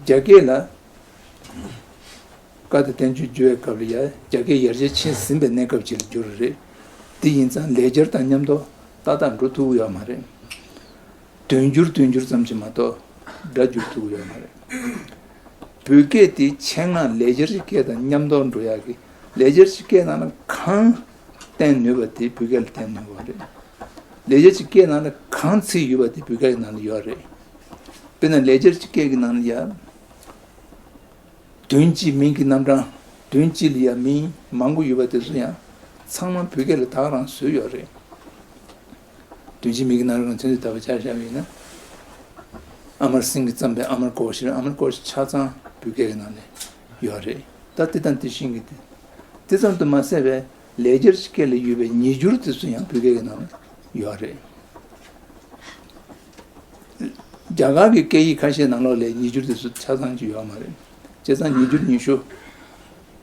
རྒྱ་སྐད་ལ་བཀའ་དང་བསྟན་བཅོས་བསྒྱུར་བའི་སྐབས་ལ་ཡ། རྒྱ་སྐད་ཡར་རྒྱས་ཕྱིན་ཟིན་པའི་གནས་སྐབས་ཅིག་ལ་བསྒྱུར་བ་རེད། དེ་ཡིན་ཙང་ལེགས་སྦྱར་དང་མཉམ་དུ་ཏག་ཏག་འགྲོ་ཐུབ་ཀྱི་ཡོད་མ་རེད། དོན་བསྒྱུར་དོན་བསྒྱུར་ཙམ་ཞིག་མ་གཏོགས་སྒྲ་བསྒྱུར་ཐུབ་ཀྱི་ཡོད་མ་རེད། བོད་སྐད་དེ་ཆེད་མངགས་ལེགས་སྦྱར་གྱི་སྐད་དང་མཉམ་དུ་འགྲོ་ཡག་གི། ལེགས་སྦྱར་གྱི་སྐད་ནང་ལ་གང་བསྟན་ནུས་པ་དེ་བོད་སྐད་ལ་བསྟན་ནུས་པ་རེད། ལེགས་སྦྱར་གྱི་སྐད་ནང་ལ་གང་ཚིག་ཡོད་པ་དེ་བོད་སྐད་ཀྱི་ནང་ལ་ཡོད་རེད། དཔེར་ན་ལེགས་སྦྱར་གྱི་སྐད་ཀྱི་ནང་ལ་ཡ། དོན་གཅིག་མིང་གི་རྣམ་གྲངས། དོན་གཅིག་ལ་ཡ་མིང་མང་པོ་ཡོད་པ་དེ་ཚོ་ཡང་ཚང་མ་བོད་སྐད་ལ་ད་ག་རང་བཟོས་ཡོད་རེད། དོན་གཅིག་མིང་གི་རྣམ་གྲངས་ཚུན་ཚོད་ལྟ་བ་ཆ་བཞག་པ་ཡིན་ན། ཨ་མར་སེང་གེ་བརྩམས་པའི་ཨ་མར་ཀོ་ཤེར། ཨ་མར་ཀོ་ཤེར་ཆ་ཚང་བོད་སྐད་ཀྱི་ནང་ནས་ཡོད་རེད། ད་དེ་དང་དེ་བཞིན་གྱི་དེ། དེ་ཙམ་དུ་མ་ཟད་པའི་ལེགས་སྦྱར་གྱི་སྐད་ལ་ཡོད་པའི་ཉིས་འགྱུར་དེ་ཚོ་ཡང་བོད་སྐད་ཀྱི་ནང་ལ་ཡོད་རེད། རྒྱ་གར་གྱི་སྐད་ཡིག་ཁ་ཤས་ནང་ལོགས་ལ་ཉིས་འགྱུར་དེ་ཚོ་ཆ་ཚང་ཅིག་ཡོད་མ་རེད། བྱས་ཙང་ཉིས་འགྱུར་ཉི་ཤུ་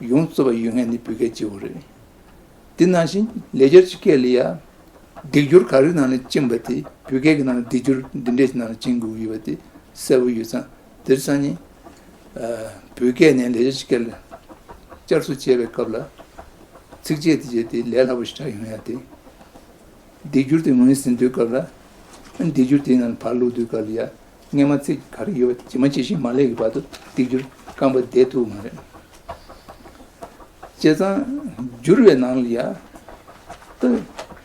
ཡོངས་རྫོགས་པ་ཡོད་མཁན་ནི་བོད་སྐད་གཅིག་པོ་རེད། དེ་ནང་བཞིན་ལེགས་སྦྱར་གྱི་སྐད་ལ་ཡ། སྡིག་སྦྱོར་ག་རེ་ནང་ལ་བཅིངས་པ་དེ་བོད་སྐད་ཀྱི་ནང་ལ་སྡིག་སྦྱོར་འདི་འདྲས་ཀྱི་ནང་ལ་བཅིངས་དགོས་ཀྱི་ཡོད་པ་དེ་གསལ་པོ་ཡོད་ཙང་། དེར་སང་ཉིན་བོད་སྐད་ནས་ལེགས་སྦྱར་གྱི་སྐད་ལ་བསྐྱར་གསོ་བྱེད་པའི་སྐབས་ལ། ཚིགས་བཅད་དེ་བྱས་དེ་ལས་སླ་པོ་ཞིག་ཆགས་ཡོང་ཡ་དེ། སྡིག་སྦྱོར་དེ་ངོས་ཟིན་དུས་སྐབས་ལ། སྡིག་སྦྱོར་དེའི་ནང་ཕར་བླུགས་དུས་སྐབས་ལ་ཡ། སྔས་མ་ཚིག་ག་རེ་ཡོད་པ་དེ་ཇི་མ་ཇི་བཞིན་མ་སླེབས་ཀྱི་བར་དུ་སྡིག་སྦྱོར་རྐང་པ་བསྡད་ཐུབ་མ་རེད། བྱས་ཙང་བསྒྱུར་བའི་ནང་ལ་ཡ། ད་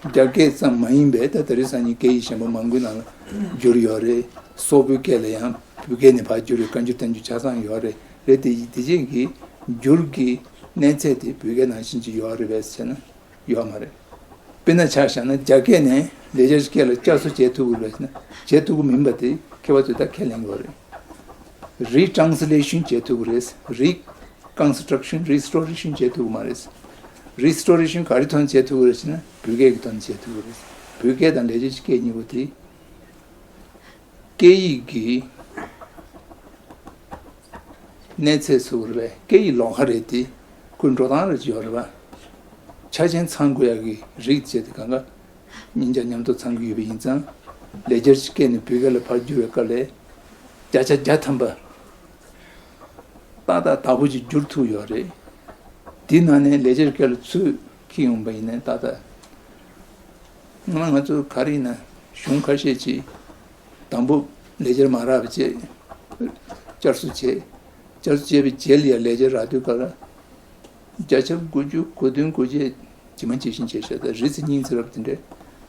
རྒྱ་སྐད་ཙམ་མ་ཡིན་པའི་ད་དེ་རིང་སང་ཉིན་སྐད་ཡིག་གཞན་པ་མང་པོའི་ནང་ལ་བསྒྱུར་ཡོད་རེད། སོག་པོའི་སྐད་ལ་ཡང་བོད་སྐད་ནས་ཕར་བསྒྱུར་བའི་བཀའ་འགྱུར་བསྟན་འགྱུར་ཆ་ཚང་ཡོད་རེད། རེད་དེ་དེ་རྗེས་ཀྱི་བསྒྱུར་གྱི་གནས་ཚད་དེ་བོད་སྐད་ནང་བཞིན་གྱི་ཡོད་རེད་པས་ཟེར་ན། ཡོད་མ་རེད། དཔེར་ན་ཆ་བཞག་ན་རྒྱ་སྐད་ནས་ལེགས་སྦྱར་སྐད་ལ་བསྐྱར་གསོ་བྱེད་ཐུབ་ཀྱི་རེད་ཟེར་ན། བྱེད་ཐུབ་ཀྱི་མིན་པ་དེ་མཁས་པ་ཚོས་ད་ཁས་ལེན་གྱི་ཡོད་རེད། རི་ཊ་རན་སི་ལེ་ཤན་བྱེད་ཐུབ་ཀྱི་རེད། རི་ཀོན་སི་ཊྲག་ཤན། རི་སི་ཊོ་རེ་ཤན་བྱེད་ཐུབ་ཀྱི་མ་རེད། རི་སི་ཊོ་རེ་ཤན་ག་རེ་ཐོག་ནས་བྱེད་ཐུབ་ཀྱི་རེད་ཟེར་ན། བོད་སྐད་ཀྱི་ཐོག་ནས་བྱེད་ཐུབ་ཀྱི་རེད། བོད་སྐད་དང་ལེགས་སྦྱར་སྐད་གཉིས་པོ་དེ། སྐད་ཡིག་གི་གནས་ཚད་ཟེར་དགོས་རེད་པས། སྐད་ཡིག་ལོགས་ཀ་རེད་དེ། ཁོའི་འགྲོ་སྟངས་རེ་ཡོད་རེད་པ། ཆ་ཆེན་ཚང་དགོས་ཡག་གི་རིགས་བྱས་ཏེ་གང་ག་གཉིས་ཆ་མཉམ་དུ་ཚང་གི་ཡོད་པ་ཡིན་ཙང་། ལེགས་སྦྱར་གྱི་སྐད་ནས་བོད་སྐད་ལ་ཕར་བསྒྱུར་བའི་སྐབས་ལ་བརྒྱ་ཆ་བརྒྱ་ཐམ་པ་ཏག་ཏག་དག་པོ་ཅིག་བསྒྱུར་ཐུབ་ཡོད་རེད། དེའི་ནང་ནས་ལེགས་སྦྱར་སྐད་ལ་ཚུར་འཁྱེར་ཡོང་པ་ཡིན་ན་ཏག་ཏག་སྔོན་མ་ང་ཚོ་ག་རེ་ཡིན་ན་གཞུང་ཁ་ཤས་ཅིག་དང་པོ་ལེགས་སྦྱར་མ་རག་པ་བྱས། བསྐྱར་གསོ་བྱས། བསྐྱར་གསོ་བྱས་པའི་རྗེས་ལ་ཡང་ལེགས་སྦྱར་རག་དུས་སྐབས་ལ། བརྒྱ་ཆ་དགུ་བཅུ་གོ་བདུན་གོ་བརྒྱད་ཇི་མ་ཇི་བཞིན་བྱས་བཞག་ད་རེ་ཚེ་གཉིས་ཚེ་རབས་དེ་འདྲའི་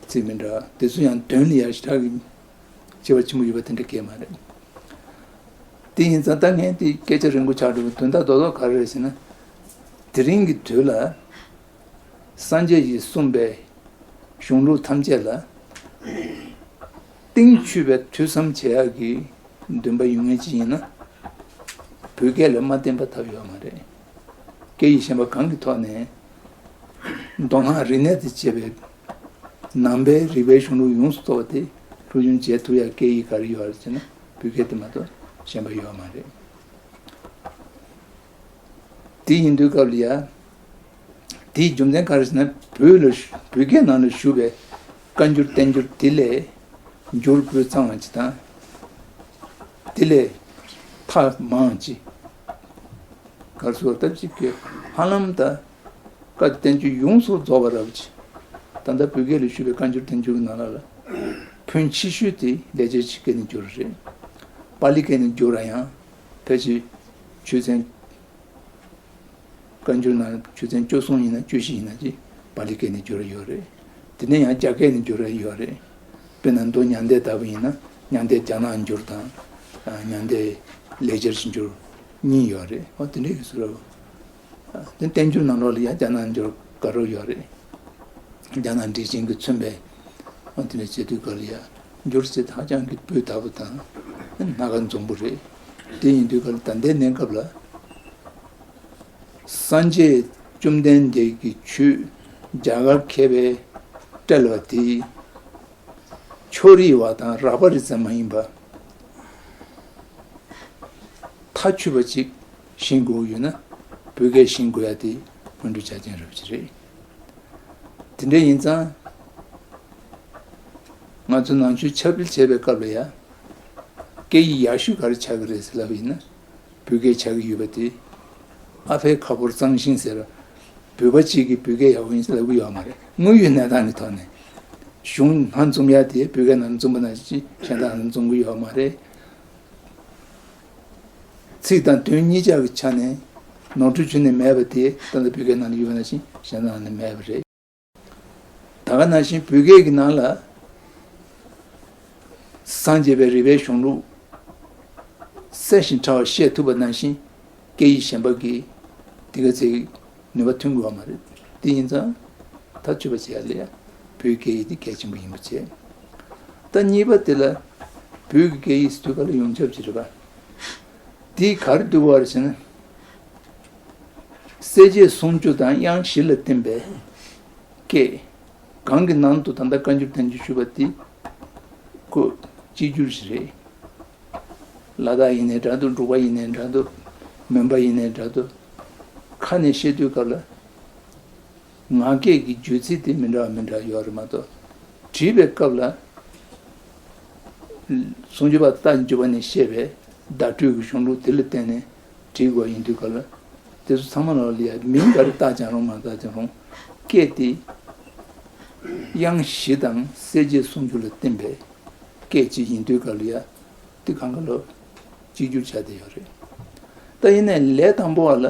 ཚིག་མི་འདྲ། དེ་ཚོ་ཡང་དོན་ལ་ཡང་ཞེ་དྲག་གི་ཁྱད་པར་ཆེན་པོ་ཡོད་པ་དེ་འདྲ་སྐད་མ་རེད། དེ་ཡིན་ཙང་ད་ངས་དེ་སྐད་ཆ་རིང་པོ་ཆགས་འགྲོ་གི། དོན་དག་རྡོག་རྡོག་ག་རེ་རེད་ཟེར་ན། དེ་རིང་གི་དུས་ལ། སངས་རྒྱས་ཀྱིས་གསུངས་པའི་གཞུང་ལུགས་ཐམས་ཅད་ལ་རྟིང་ཆུད་པའི་ཐོས་བསམ་བྱེད་ཡག་གི་འདུན་པ་ཡོད་མཁན་ཅིག་ཡིན་ན། བོད་སྐད་ལ་མ་བརྟེན་པ་ཐབས་ཡོད་མ་རེད། སྐད་ཡིག་གཞན་པ་གང་གི་ཐོག་ནས་མདོ་སྔགས་རིག་གནས་དང་བཅས་པའི་ནང་པའི་རིག་པའི་གཞུང་ལུགས་ཡོངས་སུ་རྫོགས་པ་དེ་སློབ་སྦྱོང་བྱེད་ཐུབ་ཡག་སྐད་ཡིག་ག་རེ་ཡོད་རེད་ཟེར་ན། བོད་སྐད་དེ་མ་གཏོགས་གཞན་པ་ཡོད་མ་རེད། དེ་ཡིན་དུས་སྐབས་ལ་ཡ། དེའི་རྒྱུ་མཚན་ག་རེ་ཟེར་ན། བོད་ལ་བཞུགས། བོད་སྐད་ནང་ལ་བཞུགས་པའི་བཀའ་འགྱུར་བསྟན་འགྱུར་དེ་ལས་འགྱུར་པོ་གཙང་བ་ཅིག་དང་། དེ་ལས་མཐའ་མང་ཅིག་ག་རེ་ཟེར་བ་ལྟ་ཅིག་གི་ཧ་ལམ་ད་བཀའ་བསྟན་བཅོས་ཡོངས་སུ་རྫོགས་པ་རབ་ཅིག་ད་ལྟ་བོད་སྐད་ལ་བཞུགས་པའི་བཀའ་འགྱུར་བསྟན་འགྱུར་གྱི་ནང་ལ་ལ་ཕོན་ཆེ་ཤོས་དེ་ལེགས་སྦྱར་གྱི་སྐད་ནས་བསྒྱུར་བ་རེད། པཱ་ལི་སྐད་ནས་བསྒྱུར་བ་ཡང་ཕལ་ཆེར་ཆོས་ཚན། བཀའ་འགྱུར་ནང་ཆོས་ཚན་བཅུ་གསུམ་ཡིན་ན་བཅུ་བཞི་ཡིན་ན་ཅིག་པཱ་ལི་སྐད་ནས་བསྒྱུར་ཡོད་རེད། དེ་ནས་ཡང་རྒྱ་སྐད་ནས་བསྒྱུར་ཡོད་རེད། དཔེར་ན་མདོ་མྱང་འདས་ལྟ་བུ་ཡིན་ན་མྱང་འདས་རྒྱ་ནག་འགྱུར་དང་། མྱང་འདས་ལེགས་སྦྱར་གྱི་འགྱུར་གཉིས་ཡོད་རེད། འོ་དེ་འདྲ་ཡོད་ཟེར་རོ། དེ་བསྟན་འགྱུར་ནང་ལོགས་ལ་ཡང་རྒྱ་ནག་འགྱུར་དགའ་རབ་ཡོད་རེད། རྒྱ་ནག་འགྲེལ་ཆེན་གྱིས་མཚོན་པའི་འོ་དེ་འདྲ་བྱེད་དུས་སྐབས་ལ་ཡང་འགྱུར་ཟེར་ཧ་ཅང་གི་སྤུས་དག་པོ་དང་སྣ་ཁ་འཛོམས་པོ་རེད། དེ་ཡིན་དུས་སྐབས་ལ་ད་ལྟའི་གནས་སྐབས་ལ། སངས་རྒྱས་བཅོམ་ལྡན་འདས་ཀྱི་ཆོས་རྒྱ་གར་མཁས་པས་བཀྲལ་བ་དེ་ཕྱོགས་རིས་པ་དང་རགས་པ་རེ་ཙམ་མ་ཡིན་པ། མཐའ་ཆོད་པ་ཅིག་ཤེས་དགོས་ཡོད་ན་བོད་སྐད་ཤེས་དགོས་ཡ་དེ་སྔོན་འགྲོ་ཆ་རྐྱེན་རབ་ཅིག་རེད། དེ་འདྲ་ཡིན་ཙང་ ང་ཚོ་ནང་ཆོས་ཁྱབ་སྤེལ་བྱེད་པའི་སྐབས་ལ་ཡ། སྐད་ཡིག་ཡག་ཤོས་ག་རེ་ཆགས་ཀྱི་རེད་ཟེར་ལབ་པ་ཡིན་ན། བོད་སྐད་ཆགས་ཀྱི་ཡོད་པ་དེ། ཨ་ཕའི་ཁ་ཕོར་གཙང་ཞིང་ཟེར། བོད་པ་གཅིག་གིས་བོད་སྐད་ཡག་པོ་ཡིན་ཟེར་ལབ་ཀྱི་ཡོད་མ་རེད། དངོས་ཡོད་གནས་སྟངས་ཀྱི་ཐོག་ནས། གཞུང་ནང་འཛོམས་ཡ་དེ་བོད་སྐད་ནང་འཛོམས་པ་ནང་བཞིན་གཞན་དག་ནང་འཛོམས་ཀྱི་ཡོད་མ་རེད། ཚིག་དང་དོན་གཉིས་ཆ་གི་ཆ་ནས་ནོར་འཁྲུལ་ཁྱོན་ནས་མེད་པ་དེ་ད་ལྟ་བོད་སྐད་ནང་ལ་ཡོད་པ་ནང་བཞིན་གཞན་དག་ནང་ལ་མེད་པ་རེད། ད་ག་ནང་བཞིན་བོད་སྐད་ཀྱི་ནང་ལ་སངས་རྒྱས་པའི་རིག་པའི་གཞུང་ལུགས་གསལ་ཞིང་ཕྲ་བ་བཤད་ཐུབ་པ་ནང་བཞིན་སྐད་ཡིག་གཞན་པ་གིས་དེ་ག་ཚད་ནུས་པ་ཐོན་དགོས་པ་མ་རེད། དེ་ཡིན་ཙང་ད་ཆོས་པ་བྱེད་ཡ་ལ་ཡ་བོད་སྐད་ཡིག་དེ་གལ་ཆེན་པོ་ཡིན་པ་བྱས། ད་གཉིས་པ་དེ་ལ་བོད་ཀྱི་སྐད་ཡིག་ཟེར་དུས་ག་ལ་ཡོངས་ཁྱབ་ཅིག་རེད་པ། དེ་ག་རེ་འདུག་པ་རེད་ཟེར་ན། གསལ་བྱེད་སུམ་ཅུ་དང་དབྱངས་བཞི་ལ་བརྟེན་པའི་སྐད། གང་གི་ནང་དུ་ད་ལྟ་བཀའ་འགྱུར་བསྟན་བཅོས་ཞུས་པ་དེ་ཁོ་གཅིག་གྱུར་ཞིག་རེད། ལ་དྭགས་ཡིན་ནའི་འདྲ་འདུག་འབྲུག་པ་ཡིན་ནའི་འདྲ་འདུག་མོན་པ་ཡིན་ནའི་འདྲ་འདུག་ཁ་ནས་བཤད་དུས་སྐབས་ལ། ངག་སྐད་ཀྱི་བརྗོད་ཚིག་དེ་མི་འདྲ་བ་མི་འདྲ་བ་ཡོད་རེད་མ་གཏོགས། བྲིས་པའི་སྐབས་ལ། སུམ་ཅུ་པ་རྟ་མགྱོགས་པ་ནས་བཤད་པའི་བརྡ་སྤྲོད་ཀྱི་གཞུང་ལུགས་དེ་ལ་བརྟེན་ནས་བྲིས་དགོས་ཡིན་དུས་སྐབས་ལ། དེ་ཚོ་ཚང་མ་ལ་ལ་ཡ་མིང་ག་རེ་བཏགས་ཀྱང་རུང་མ་བཏགས་ཀྱང་རུང་། སྐད་དེ་དབྱངས་བཞི་དང་གསལ་བྱེད་སུམ་ཅུ་ལ་བརྟེན་པའི་སྐད་ཅིག་ཡིན་དུས་སྐབས་ལ་ཡ། དེ་གང་ག་ལ་གཅིག་གྱུར་ཆགས་བསྡད་ཡོད་རེད། ད་ཡིན་ནའི་ལས་དང་པོ་བ་ལ་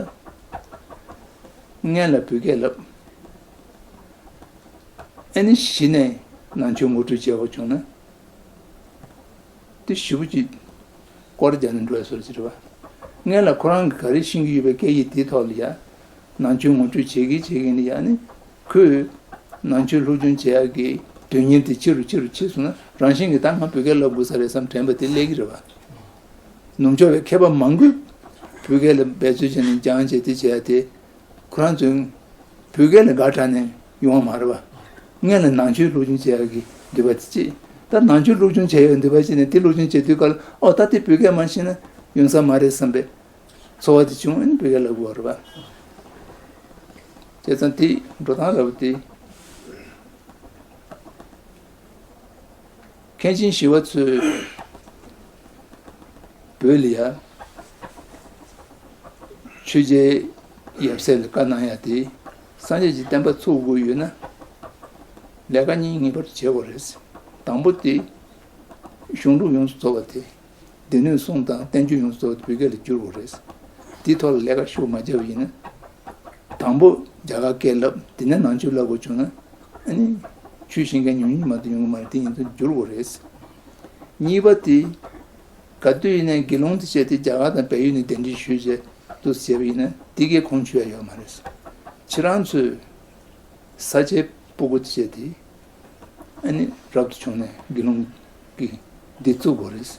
སྔན་ལ་བོད་སྐད་བསླབ། ཨ་ནི་གཞི་ནས་ནང་ཆོས་ངོ་སྤྲོད་བྱེད་དགོས་བྱུང་ན། དེ་ཞེ་པོ་ཅིག་སྐོར་རྒྱག་ནས་འགྲོ་ཡ་བཟོ་ཅིག་རེད་པ། སྔན་ལ་ཁོ་རང་གིས་ག་རེ་ཤེས་ཀྱི་ཡོད་པའི་སྐད་ཡིག་དེའི་ཐོག་ལ་ཡ། ནང་ཆོས་ངོ་སྤྲོད་བྱེད་ཀྱི་བྱེད་ཀྱི་ནི་ཡ་ནི། ཁོས་ནང་ཆོས་སློབ་སྦྱོང་བྱེད་ཡག་གི་དོན་སྙིང་དེ་ཆེ་རུ་ཆེ་རུ་ཕྱིན་སོང་ན། རང་བཞིན་གྱིས་ད་ང་བོད་སྐད་བསླབ་དགོས་ས་རེད་བསམ་དྲན་པ་དེ་སླེབས་ཀྱི་རེད་པ། ནུབ་ཕྱོགས་པའི་མཁས་པ་མང་པོས་བོད་སྐད་ལ་འབད་རྩོལ་བྱས་ནས་སྦྱངས་བྱས་དེ་བྱས་ཏེ། ཁོ་རང་ཚོས་བོད་སྐད་ལ་དགའ་དྲགས་ནས་ཡོང་བ་མ་རེད་པ། སྔན་ལ་ནང་ཆོས་སློབ་སྦྱོང་བྱེད་ཡག་གི་འདོད་པ་དེ་གཅིག་ད་ནང་ཆོས་སློབ་སྦྱོང་བྱེད་ཡག་འདོད་པ་བྱས་ནས་དེ་སློབ་སྦྱོང་བྱེད་དུས་སྐབས་ལ་ཨོ་ད་དེ་བོད་སྐད་མ་ཤེས་ན་ཡོང་ས་མ་རེད་བསམ་པའི་ཚོར་བ་དེ་བྱུང་ཨ་ནི་བོད་སྐད་བསླབ་དགོས་པ་རེད་པ། བྱས་ཙང་དེ་འགྲོ་སྟངས་འདྲ་པོ་དེ། མཁན་ཆེན་ཞི་བ་འཚོས་བོད་ལ་ཡ་ཆོས་རྗེ་ཡབ་སྲས་ལ་བཀའ་གནང་ཡ་དེ། སངས་རྒྱས་ཀྱི་བསྟན་པ་ཚུགས་དགོས་ཡོད་ན་ལས་ཀ་གཉིས་ངེས་པར་དུ་བྱེད་དགོས་རེད། དང་པོ་དེ་གཞུང་ལུགས་ཡོངས་སུ་རྫོགས་པ་དེ། སྡེ་སྣོད་གསུམ་དང་བསྟན་བཅོས་ཡོངས་སུ་རྫོགས་པ་དེ་བོད་སྐད་ལ་བསྒྱུར་དགོས་རེད། དེའི་ཐོག་ལ་ལས་ཀ་ཤུགས་མ་བརྒྱབ་པ་ཡིན་ན། དང་པོ་རྒྱ་གར་སྐད་བསླབ་དེ་ནས་ནང་ཆོས་བསླབ་དགོས་བྱུང་ན། ཨ་ནི། ཆོས་ཤེས་མཁན་ཉུང་ཉུང་མ་གཏོགས་ཡོང་གི་མ་རེད། དེ་ཡིན་ཙང་བསྒྱུར་དགོས་རེད། གཉིས་པ་དེ། ག་དུས་ཡིན་ནའི་དགེ་སློང་དེ་བྱས་ཏེ་རྒྱ་གར་དང་བལ་ཡུལ་ནས་གདན་འདྲེན་ཞུས་བྱས་འདུག་བྱས་པ་ཡིན་ན་དེ་གའི་ཁུངས་འཁྱོལ་ཡ་ཡོད་མ་རེད། ཁྱེད་རང་ཚོས་ས་ཆའི་སྤུ་གུ་དེ་བྱས་ཏེ། ཨ་ནི་རབ་ཏུ་བྱུང་ནས་དགེ་སློང་གི་འདི་བཙུགས་དགོས་རེད།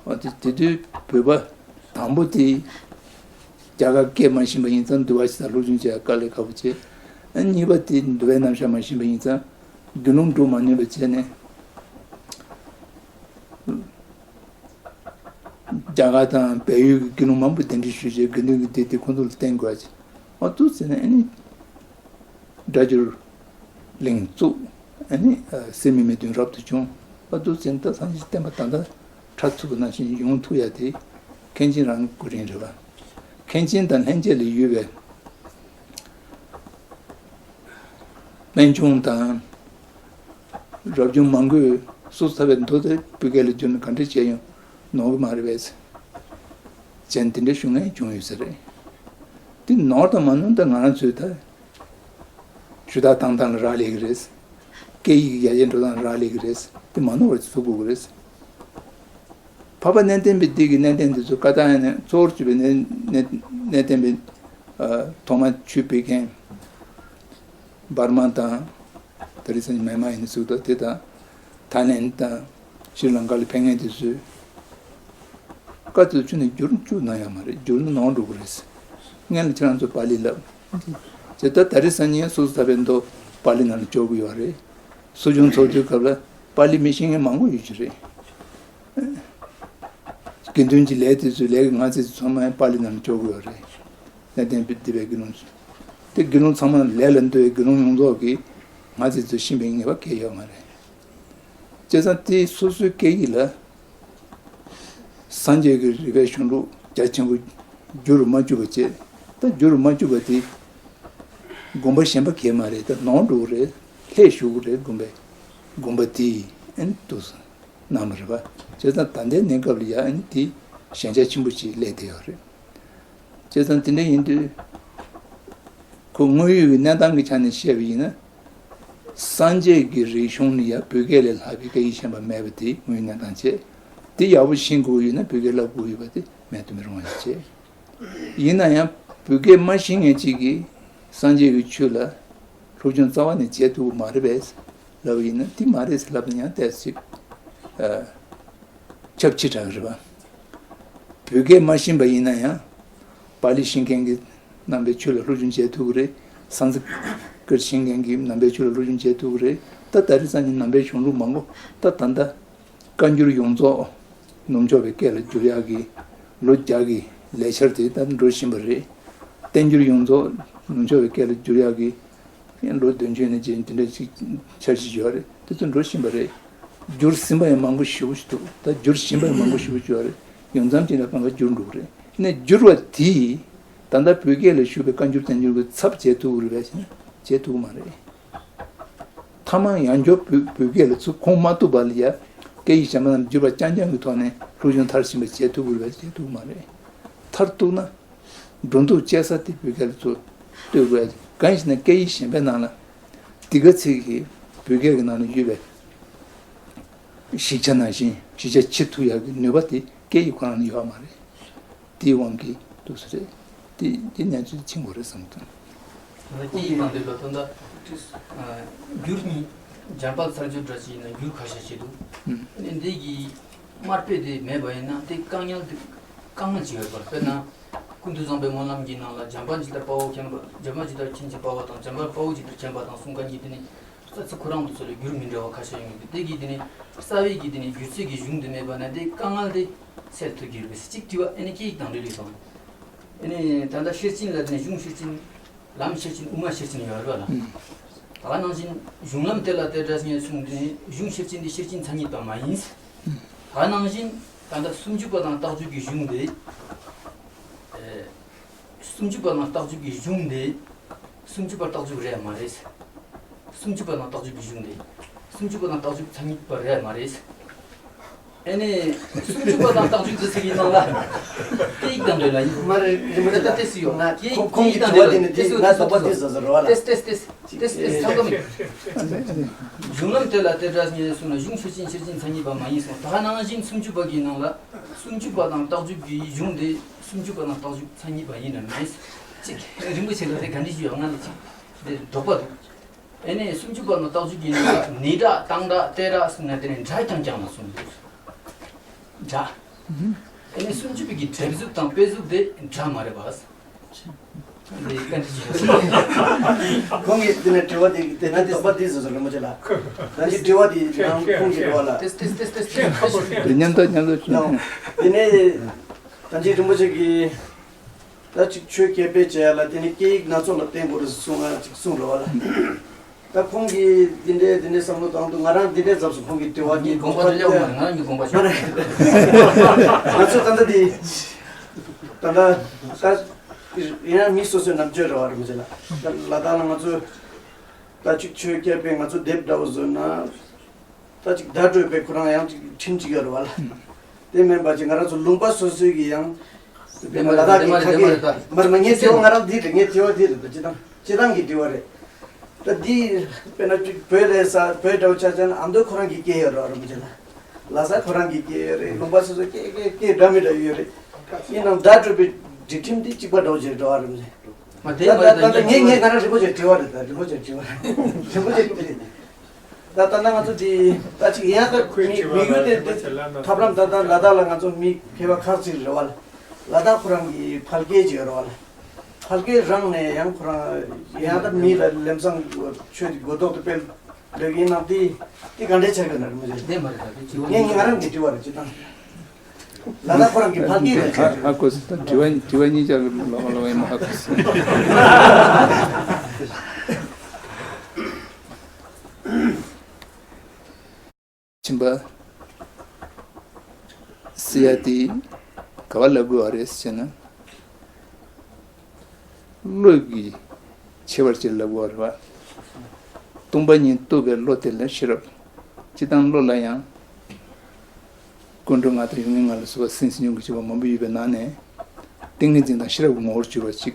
འོ་དེ་དེ་དུས་བོད་པ་དང་པོ་དེ་རྒྱ་གར་སྐད་མ་ཤེས་པ་ཡིན་ཙང་འདུལ་བ་ཞིག་དང་སློབ་སྦྱོང་བྱེད་ཡ་དཀའ་ལས་ཁག་པོ་བྱས། ཨ་གཉིས་པ་དེ་འདུལ་བའི་རྣམ་གཞག་མ་ཤེས་པ་ཡིན་ཙང་དགེ་སློང་སྒྲུབ་མ་ནུས་པ་བྱས་ནས། རྒྱ་གར་དང་བལ་ཡུལ་གྱི་དགེ་སློང་མང་པོ་གདན་འདྲེན་ཞུས་བྱས་དགེ་འདུན་གྱི་སྡེ་དེ་ཁོང་ཚོ་ལ་བསྟེན་དགོས་ཀྱི། ཨ་ཏུ་ཟེར་ནས་ཨ་ནི། སྒྲ་སྒྱུར་གླིང་བཙུགས། ཨ་ནི་སད་མི་མི་བདུན་རབ་ཏུ་བྱུང་། ཨ་ཏུ་ཟེར་ནས་ད་སངས་རྒྱས་བསྟན་པ་ད་ལྟ་ཁྲ་ཚུགས་པ་ནང་བཞིན་ཡོང་ཐུབ་ཡ་དེ་མཁན་ཆེན་རང་གི་གོ་རིམ་རེད་པ། མཁན་ཆེན་དང་ལྷན་རྒྱས་ལ་ཡོད་པའི་སྨན་ཆུང་དང་། རབ་བྱུང་མང་པོས་སོ་སོ་ཚ་བའི་མདོ་དེ་བོད་སྐད་ལ་བསྒྱུར་ནས་ག་འདྲ་བྱས་ཡང་ནོར་གི་མ་རེད་པས། ཅན་དེ་འདྲ་ཞུ་མཁན་བྱུང་ཡོད་ས་རེད། དེ་ནོར་དང་མ་ནོར་དང་ང་རང་ཚོས་ད་ཞུ་དག་བཏང་སྟངས་ལ་རག་ལས་ཀྱི་རེད། སྐད་ཡིག་གི་ཡར་རྒྱས་འགྲོ་སྟངས་ལ་རག་ལས་ཀྱི་རེད། དེ་མ་ནོར་བ་ཅིག་བཟོ་དགོས་ཀྱི་རེད། འཕགས་པ་གནས་བརྟན་པའི་སྡེ་གི་གནས་བརྟན་འདི་ཚོ་བཀའ་ཐང་ཡང་ནས་གཙོ་བོར་གྱུར་པའི་གནས་གནས་གནས་བརྟན་པའི་ཐོག་མ་ཆོས་སྤེལ་མཁན། འབར་མ་དང་། ད་རེས་སང་ཉིན་མེན་མ་ཡིན་ཟེར་དུས་དེ་དང་། ཐའི་ལེན་དང་། ཤྲི་ལང་ཀ་ལ་ཕེབས་མཁན་དེ་ཚོས། བཀའ་དེ་ཚོ་ཁྱོན་ནས་བསྒྱུར་བཅུག་གནང་ཡོད་མ་རེད། བསྒྱུར་ན་ནོར་འགྲོ་གི་རེད། སྔན་ལ་ཁྱེད་རང་ཚོ་པཱ་ལི་བསླབ། དེ་ལྟར་ད་རེས་སང་ཉིན་སོ་སོ་ཚ་བའི་མདོ་པཱ་ལི་ནང་ལ་འཇོག་གི་ཡོད་རེད། གསོ་སྦྱོང་ཚོགས་དུས་སྐབས་ལ་པཱ་ལི་མི་ཤེས་མཁན་མང་པོ་ཡོད་ཀྱི་རེད། དགེ་འདུན་གྱི་ལས་དེ་ཚོའི་ལས་ཀྱི་སྔ་ཚིག་ཚང་མ་པཱ་ལི་ནང་ལ་འཇོག་གི་ཡོད་རེད། གནས་བརྟན་པའི་སྡེ་པའི་དགེ་སློང་ཚོས། དེ་དགེ་སློང་ཚང་མ་ལས་ལ་འདུ་བའི་དགེ་སློང་ཡོངས་རྫོགས་ཀྱིས་སྔ་ཚིག་ཚོ་ཤེས་པའི་ངེས་པ་གང་ཡང་ཡོད་མ་རེད། བྱས་ཙང་དེ་སོ་སོའི་སྐད་ཡིག་ལ་སངས་རྒྱས་ཀྱི་རིག་པའི་གཞུང་ལུགས་རྒྱ་ཆེན་པོ་བསྒྱུར་མ་བཅུག་པ་བྱས། ད་བསྒྱུར་མ་བཅུག་པ་དེ་དགོངས་པ་གཞན་པ་གས་མ་རེད། ད་ནོར་འགྲོ་གི་རེད། ལྷད་ཞུགས་ཀྱི་རེད། དགོངས་པའི་དགོངས་པ་དེ་ཨེ་འདུག་གནང་བ་རེད་པ། བྱས་ཙང་ད་ལྟའི་གནས་སྐབས་ལ་ཡ་ཨ་ནི་དེ་ཞན་ཆ་ཆེན་པོ་ཞིག་སླེབས་བསྡད་ཡོད་རེད། བྱས་ཙང་དེ་འདྲ་ཡིན་དུས། ཁོ་དངོས་ཡོད་ཀྱི་གནས་སྟངས་ཀྱི་ཆ་ནས་བཤད་པ་ཡིན་ན། སངས་རྒྱས་ཀྱི་རིག་གཞུང་ནི་ཡང་བོད་སྐད་ལས་ལྷག་པའི་སྐད་ཡིག་གཞན་པ་མེད་པ་དེ་དངོས་ཡོད་གནས་སྟངས་བྱས། དེ་ཡག་པོ་ཤེས་དགོས་ཡོད་ན་བོད་སྐད་བསླབ་དགོས་ཡོད་པ་དེ་མེད་དུ་མི་རུང་བ་ཞིག་བྱས། ཡིན་ན་ཡང་བོད་སྐད་མ་ཤེས་མཁན་ཅིག་གིས་སངས་རྒྱས་ཀྱི་ཆོས་ལ་སློབ་སྦྱོང་རྩ་བ་ནས་བྱེད་ཐུབ་ཀྱི་མ་རེད་པས་ལབ་པ་ཡིན་ན། དེ་མ་རེད་ཟེར་ལབ་ན་ཡང་ཏོག་ཙམ་ཅིག་ཨ། ཁྱབ་ཆེ་དྲགས་རེད་པ། བོད་སྐད་མ་ཤེས་པ་ཡིན་ན་ཡང་། པཱ་ལི་ཤེས་མཁན་གྱིས་ནང་པའི་ཆོས་ལ་སློབ་སྦྱོང་བྱེད་ཐུབ་ཀྱི་རེད། སཾ་སྐྲྀཏ་ཤེས་མཁན་གྱིས་ནང་པའི་ཆོས་ལ་སློབ་སྦྱོང་བྱེད་ཐུབ་ཀྱི་རེད། ད་ད་རེས་སང་ཉིན་ནང་པའི་གཞུང་ལུགས་མང་པོ་ད་ད་ལྟ་བཀའ་འགྱུར་ཡོངས་རྫོགས་ནུབ་ཕྱོགས་པའི་སྐད་ལ་བསྒྱུར་ཡག་གི་ལོ་བརྒྱ་གི་ལས་འཆར་དེ་ད་འགྲོ་བཞིན་པ་རེད། བསྟན་འགྱུར་ཡོངས་རྫོགས་ནུབ་ཕྱོགས་པའི་སྐད་ལ་བསྒྱུར་ཡག་གི་ལོ་བདུན་ཅུ་ནས་རྗེས་འདི་འདྲ་ཅིག་འཆར་གཞི་ཡོད་རེད། དེ་ཚོ་འགྲོ་བཞིན་པ་རེད། བསྒྱུར་ཟིན་པ་ཡང་མང་པོ་ཞེ་པོ་ཞིག་འདུག་ད་བསྒྱུར་བཞིན་པ་ཡང་མང་པོ་ཞེ་པོ་ཅིག་ཡོད་རེད། ཡོང་མཚམས་ཅིག་ལ་གང་ག་འགྱུར་འགྲོ་གི་རེད། ནས་བསྒྱུར་བ་དེས་ད་ལྟ་བོད་སྐད་ལ་ཞུགས་པའི་བཀའ་འགྱུར་བསྟན་འགྱུར་གྱི་ཚབ་བྱེད་ཐུབ་ཀྱི་རེད་པས་ཟེར་ན་བྱེད་ཐུབ་ཀྱི་མ་རེད། ཐ་མ་ཡང་བསྐྱར་བོད་བོད་སྐད་ལ་ཚུར་ཁོང་མ་ཐུག་པ་ལ་ཡ། སྐད་ཡིག་གཞན་པ་རྣམས་བསྒྱུར་བ་རྐྱང་རྐྱང་གི་ཐོག་ནས་སློབ་སྦྱོང་མཐར་ཕྱིན་པ་བྱེད་ཐུབ་ཀྱི་རེད་པས་བྱེད་ཐུབ་ཀྱི་མ་རེད། མཐར་གཏུགས་ན། འགྲོ་འདུག་སྤྱད་ས་དེ་བོད་སྐད་ལ་ཚུར་ལྟོས་དགོས། གང་ཡིན་ཟེར་ན་སྐད་ཡིག་གཞན་པའི་ནང་ལ་འདི་ག་ཚིག་གིས་བོད་སྐད་ཀྱི་ནང་ལ་ཡོད་པའི་གཞིར་བྱས་ནང་བཞིན་གཞིར་བྱས་བྱེད་ཐུབ་ཡག་གི་ནུས་པ་དེ་སྐད་ཡིག་ཁོ་རང་ལ་ཡོད་མ་རེད། དེའི་དབང་གིས་འདུག་ས་རེད། དེ་དེ་གནས་ཚུལ་ཕྱིན་དགོས་རེད་བསམ་གི་འདུག་ད་སྐད་ཡིག་སྟེང་དེ་ལ་ད་ལྟ་འགྱུར་གཉིས། འཇམ་དཔལ་མཚར་སྦྱོར་འདྲ་ཞིག་ཡིན་ན་འགྱུར་ཁ་ཤས་ཤིག་འདུག་ཨ་ནི་འདི་གི་དམར་དཔེ་དེ་མེད་པ་ཡིན་ན་དེ་དཀའ་ངལ་དེ་དཀའ་ངལ་ཅིག་ཡོད་པ་རེད། དཔེར་ན། ཀུན་ཏུ་བཟང་པོའི་སྨོན་ལམ་གྱི་ནང་ལ་འཇམ་དཔལ་ཇི་ལྟར་དཔའ་བོ་མཁྱེན་པ། འཇམ་དཔལ་ཇི་ལྟར་མཁྱེན་ཅིང་དཔའ་བ་དང་། འཇམ་དཔལ་དཔའ་བོ་ཇི་ལྟར་མཁྱེན་པ་དང་གསུངས་མཁན་གྱི་དེ་ནི་རྩ་ཚིག་ཁོ་རང་དུ་ཚོ་ལ་འགྱུར་མི་འདྲ་བ་ཁ་ཤས་ཡོང་གི་འདུག་དེ་གིས་དེ་ནི་རྩ་བའི་གི་དེ་ནི་སྒྱུ་རྩལ་གྱི་གཞུང་དེ་མེད་པ་ན་དེ་དཀའ་ངལ་དེ་སེལ་ཐུབ་ཀྱི་རེད་པས་ཟེར་གཅིག་དྲི་བ། ཨ་ནི་སྐད་ཡིག་དང་འབྲེལ་བའི་སོང་། ཨ་ནི་ད་ལྟ་ཤེར་ཕྱིན་ལ་དེ་ནི་གཞུང་ཤེར་ཕྱིན། ལམ་ཤེར་ཕྱིན། དབུ་མ་ཤེར་ཕྱིན་ཡོད་རེད་པ་ལ། ཨུམ། ད་ག་ནང་བཞིན་གཞུང་ལམ་དེ་ལ་དེ་འདྲ་ངས་གསུངས་ཏེ་གཞུང་ཤེར་ཕྱིན་འདི་ཤེར་ཕྱིན་མཚན་ཉིད་པ་མ་ཡིན། ད་ག་ནང་བཞིན་ད་ལྟ་སུམ་ཅུ་པ་དང་རྟགས་འཇུག་གི་གཞུང་དེ། ཨེ། སུམ་ཅུ་པ་དང་རྟགས་འཇུག་གི་གཞུང་དེ། སུམ་ཅུ་པ་རྟགས་འཇུག་རེད་མ་རེད། སུམ་ཅུ་པ་དང་རྟགས་འཇུག་གི་གཞུང་དེ། སུམ་ཅུ་པ་དང་རྟགས་འཇུག་མཚན་ཉིད་པ་རེད་མ་རེད། ཨ་ནི། སུམ་ཅུ་པ་དང་རྟགས་འཇུག་འདི་ཚིག་གི་ནང་ལ། སྐད་ཡིག་དང་འབྲེལ་ལ་ཡིན། མ་རེད། རིན་པོ་ཆེ་ད་ལྟ་ཏེས་ཡོད། ང་སྐད་ཡིག་ཁོང་ཁོང་གི་དྲི་བ་དེ་ནི་དེ་ང་དོགས་པ་དེ་བཟོ་བཟོ་རེད་པ་ལ། ཏེས་ཏེས་ཏེས་ཏེས་ཏེས་ཚང་མ་མིན། གཞུང་ལམ་དེ་ལ་དེ་འདྲ་ངས་གསུངས་ན་གཞུང་ཤེར་ཕྱིན་ཤེར་ཕྱིན་མཚན་ཉིད་པ་མ་ཡིན་གསུངས། ད་ག་ནང་བཞིན་སུམ་ཅུ་པ་གི་ནང་ལ་སུམ་ཅུ་པ་དང་རྟགས་འཇུག་གི་གཞུང་དེ་སུམ་ཅུ་པ་དང་རྟགས་འཇུག་མཚན་ཉིད་པ་ཡིན་ནམ་མིན། ཅིག་རིན་པོ་ཆེ་ལ་དེ་ག་འདྲ་ཞིག་ཡོད། ང་ལ་ཅིག་དེ་དོགས་པ་འདུག་ཨ་ནི་སུམ་ཅུ་པ་ནི་རྟགས་འཇུག་གི་ནང་ལ་ནི་སྒྲ་དང་སྒྲ་སྟེ་སྒྲ་གསུངས་ན་དེ་ནི་སྒྲ་རྐྱང་རྐྱང་ལ་གསུངས་འདུག་སྒྲ། ཨ་ནི་སུམ་ཅུ་པའི་གི་སྒྲ་གཟུགས་དང་དཔེ་གཟུགས་དེ་སྒྲ་མ་རེད་པ། འདི་བཀའ་འདྲི་ཞིག་ཡོད། ཁོང་གིས་དེ་ནས་དྲི་བ་དེ་དེ་ན་དོགས་པ་དེ་བཟོས་སོང་རིན་པོ་ཆེ་ལ། ད་ཅི་དྲི་བ་དེ་ནང་ཁོང་གི་དྲི་བ་ལ། ཏེས་ཏེས་ཏེས་ཏེས་ཏེས། དེ་མཉམ་དུ་མཉམ་དུ་ཡང་དེ་ནས་ད་ཅི་རིན་པོ་ཆེ་གིས། ད་ཅིག་ཆོས་སྐད་སྤེལ་བྱས་ལ་དེ་ནི་སྐད་ཡིག་སྣ་ཚོགས་ལ་བརྟེན་དགོས་རེད་གསུངས་ང་ཅིག་གསུངས་རེད་པ་ལ། ད་ཁོང་གིས་འདི་འདྲའི་འདི་འདྲའི་བསམ་བློ་བཏང་འདུག་ང་རང་འདི་འདྲའི་འཛབ་སོང་། ཁོང་གིས་དྲི་བ་འདི་དགོངས་པ་དེ་ལེགས་པ་མ་རེད། ང་རང་གི་དགོངས་པ་ཤོད། མ་རེད། ང་ཚོ་ད་ལྟ་འདི་ད་ལྟ་ད་ཡིན་ན་མི་སོ་སོའི་རྣམ་དཔྱོད་རེད་པ་རེད་མི་བྱེད་ལ། ད་ལ་དྭགས་ལ་ང་ཚོ་ད་ཅིག་ཆོས་སྐད་སྤེལ་ང་ཚོ་དེབ་འདྲ་བོ་བཟོས་ན། ད་ཅིག་བརྡ་སྤྲོད་པའི་ཁོ་རང་ཡང་ཅིག་ཁྲིམས་ཅིག་ཡོད་རེད་པ་ལ། དེ་མིན་པ་ཅིག་ང་རང་ཚོ་ལུང་པ་སོ་སོའི་གི་ཡང་། དེ་མ་ལ་དྭགས་ཀྱི་ཁ་སྐད་མ་རེད་མ་རེད། ངའི་དྲི་བ་ང་རང་འདི་རེད། ངའི་དྲི་བ་འདི་རེད། ད་སྤྱི་བཏང་སྤྱི་བཏང་གི་དྲི་བ་རེད། ད་འདི་དཔེར་ན་ཅིག་བོད་ལ་ས་བོད་འདྲ་བོ་ཆ་བཞག་ན་ཨ་མདོ་ཁོ་རང་གི་སྐད་ཡོད་རེད་པ་རེད་མི་བྱེད་ལ། ལྷ་ས་ཁོ་རང་གི་སྐད་ཡོད་རེད། ལུང་པ་སོ་སོའི་སྐད་སྐད་སྐད་འདྲ་མི་འདྲ་ཡོད་རེད། ཡིན་ནའང་བརྡ་སྤྲོད་པའི་སྒྲིག་ཁྲིམས་འདི་གཅིག་པ་འདྲ་བོ་ཅིག་རེད་པ་རེད་མི་བྱེད། མ་དེ་ད་མ་རེད། ད་ད་ངས་ངས་ང་རང་རིན་པོ་ཆེ་དྲི་བ་རེད། ད་རིན་པོ་ཆེ་དྲི་བ་རེད། རིན་པོ་ཆེ་དྲི་བ་རེད། ད་ད་ནང་ང་ཚོ་འདི་ད་ཅིག་ཡང་ད་ཁོའི་མི་དྲི་བ་མི་ཡུལ་ལ་དེ་རིན་པོ་ཆེ་ལ་ན་ཐབས་ལམ་ད་ད་ལ་དྭགས་ལ་ང་ཚོ་མི་མཁས་པ་ཁག་ཅིག་རེད་པ་ལ། ལ་དྭགས་ཁོ་རང་གི་ཕལ་སྐད་ཅིག་ཡོད་རེད་པ་ལ། ཕལ་སྐད་རང་ནས་ཡང་ཁོ་རང་ཡང་ད་མི་ལ་ལམ་སང་ཆོས་ཀྱི་གོ་རྟོགས་དེ་སྤེལ་འདོད་ཀྱི་ཡིན་ནའང་དེ་དེ་ག་འདྲས་ཆགས་ཀྱི་ན་རེད་མི་ཤེས། དེ་མ་རེད། ད་དེ་ཅི་ངས་ངས་ང་རང་གི་དྲི་བ་རེད། སྤྱི་བཏང་ལ་དྭགས་ཁོ་རང་གི་ཕལ་སྐད་རེད། ཧ་ཧ་གོ་སོང་། ད་དྲི་བ་དྲི་བ་གཉིས་ཆར་ལོག་ལོག་ཡིན་མ་ཧ་གོ་སོང་། པ་ཟེར་ཡ་དེ་ག་པར་ལབ་དགོས་པ་རེད་ཟེར་ན། བློ་གིས་ཕྱེ་བར་བྱེད་ལབ་དགོས་པ་རེད་པ། སྟོང་པ་ཉིད་རྟོགས་པའི་བློ་དེ་ལ་ཤེས་རབ། སྤྱིར་བཏང་བློ་ལ་ཡང་། ཀུན་འགྲོ་ལྔ་དང་ཡུལ་ངེས་ལྔ་ལ་སོགས་པ་སེམས་སེམས་བྱུང་གི་སྤྱོད་པ་མང་པོ་ཡོད་པའི་ནང་ནས། ཏིང་ངེ་འཛིན་དང་ཤེས་རབ་ཀྱི་ངོ་བོར་གྱུར་པ་གཅིག་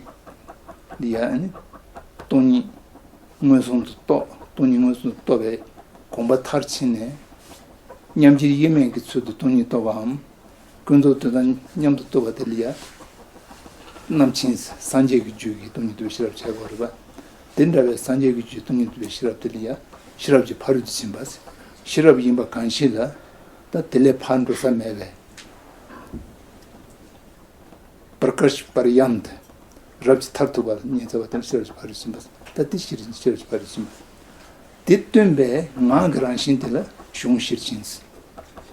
འདི་ཡང་ནི། སྟོང་ཉིད་མངོན་སུམ་དུ་རྟོགས། སྟོང་ཉིད་མངོན་སུམ་དུ་རྟོགས་པའི་གོམས་པ་མཐར་ཕྱིན་ནས། མཉམ་གཞིར་དབྱེར་མེད་ཀྱི་ཚུལ་དུ་སྟོང་ཉིད་རྟོགས་པའམ། ཀུན་རྫོབ་དོན་དང་མཉམ་དུ་རྟོགས་པ་དེ་ལ་ཡང་། རྣམ་མཁྱེན་སངས་རྒྱས་ཀྱི་རྒྱུད་ཀྱི་སྟོང་ཉིད་རྟོགས་པའི་ཤེས་རབ་བྱ་དགོས་རེད་པ། དེ་འདྲ་བའི་སངས་རྒྱས་ཀྱི་རྒྱུད་སྟོང་ཉིད་རྟོགས་པའི་ཤེས་རབ་དེ་ལ་ཡང་ཤེས་རབ་ཀྱི་ཕ་རོལ་ཏུ་ཕྱིན་པ། ཤེས་རབ་ཡིན་པ་གང་ཞིག་ལ། ད་དེ་ལས་ཕར་འགྲོ་ས་མེད་པས། པྲ་ཀ་ཤ་པར་ཡན་ཏ། རབ་ཀྱི་མཐར་ཐུག་པ་ལ་ཉེ་ཚ་བ་དེ་ལ་ཤེས་རབ་ཀྱི་ཕ་རོལ་ཏུ་ཕྱིན་པ། ད་དེ་ཤེས་རབ་ཀྱི་ཕ་རོལ་ཏུ་ཕྱིན་པ། དེ་སྟོན་པའི་ངག་གི་རང་བཞིན་དེ་ལ་གཞུང་ཤེར་ཕྱིན།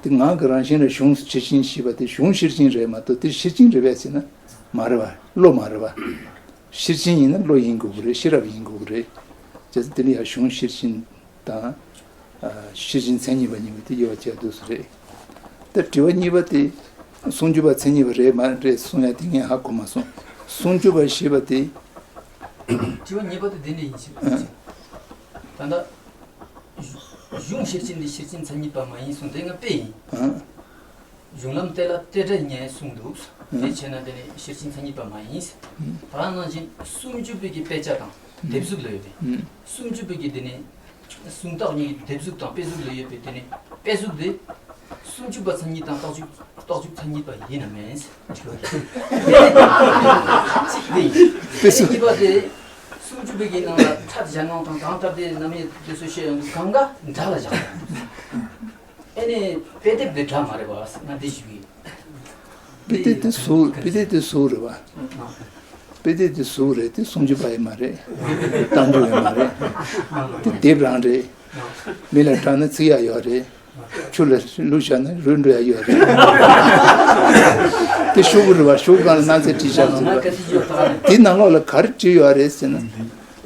དེ་ངག་གི་རང་བཞིན་ལ་གཞུང་ཤེར་ཕྱིན་ཞེས་པ་དེ་གཞུང་ཤེར་ཕྱིན་རེད་མ་གཏོགས་དེ་ཤེར་ཕྱིན་རེད་པས་ཟེར་ན་མ་རེད་པ། བློ་མ་རེད་པ། ཤེར་ཕྱིན་ཡིན་ན་བློ་ཡིན་དགོས་ཀྱི་རེད། ཤེས་རབ་ཡིན་དགོས་ཀྱི་རེད། བྱས་ཙང་དེ་ནི་ཡང་གཞུང་ཤེར་ཕྱིན་དང་། ཤེར་ཕྱིན་མཚན་ཉིད་པ་གཉིས་པོ་དེ་དབྱེ་བ་བྱས་འདུག་སེ་རེད། ད་དྲི་བ་གཉིས་པ་དེ། སུམ་ཅུ་པ་མཚན་ཉིད་པ་རེད་མ་རེད་གསུང་ཡ་དེ་ངས་ཧ་གོ་མ་སོང་། སུམ་ཅུ་པ་ཞེས་པ་དེ། དྲི་བ་གཉིས་པ་དེ་འདི་འདྲ་ཡིན་ཞིང་། ཨ། ད་ལྟ། གཞུང་ཤེར་ཕྱིན་འདི་ཤེར་ཕྱིན་མཚན་ཉིད་པ་མ་ཡིན་གསུངས་དེ་ང་དཔེ་ཡིན། ཨ། གཞུང་ལམ་གཏེར་ལ་གཏེར་སྒྲ་ཡིན་གསུངས་འདུག་ཨ། དེ་བྱས་ན་དེ་ནི་ཤེར་ཕྱིན་མཚན་ཉིད་པ་མ་ཡིན། ད་ནང་བཞིན་སུམ་ཅུ་པའི་གི་དཔེ་ཆ་དང་དེབ་གཟུགས་ལ་ཡོད་པའི། ཨ། སུམ་ཅུ་པའི་གི་དེ་ནི། སུམ་རྟགས་གཉིས་ཀྱི་དེབ་གཟུགས་དང་དཔེ་གཟུགས་ལ་ཡོད་པའི་དེ་ནི་དཔེ་གཟུགས་དེ། སུམ་ཅུ་པ་མཚན་ཉིད་དང་རྟགས་འཇུག་རྟགས་འཇུག་མཚན་ཉིད་པ་ཡིན་ནམ་མིན། དཔེ་གཟུགས། མཚན་ཉིད་པ་དེ་སུམ་ཅུ་པའི་གི་ནང་ལ་ཕྲད་གཞན་དབང་དང་གང་ལྟར་དེ་རྣམ་དབྱེ་དེ་ཚོ་བཤད་ཡོང་དུས་གང་ག་འདྲ་ལ་བཞག་ཨེ་ནི་དཔེ་དེབ་དེ་འདྲ་མ་རེད་པ་ང་དེ་ཞུ་གི། དཔེ་དེབ་དེ་གཟུགས། དཔེ་དེབ་དེ་གཟུགས་རེད་པ། དཔེ་དེབ་དེ་གཟུགས་རེད་དེ་སུམ་ཅུ་པ་ཡིན་མ་རེད། རྟགས་འཇུག་ཡོད་མ་རེད། དེ་དེབ་རང་རེད། མི་ལ་སྤྲད་ན་ཚིག་ཡག་ཡོད་རེད། ཆུ་ལ་བླུགས་བཞག་ན་རུལ་འགྲོ་ཡག་ཡོད་རེད། དེ་ཤོག་གུ་རེད་པ། ཤོག་གུ་སྒང་ལ་སྣག་ཚ་བྲིས་བཞག་ན་རེད་པ། དེ་ནང་ལོགས་ལ་ག་རེ་བྲིས་ཡོད་རེད་ཟེར་ན།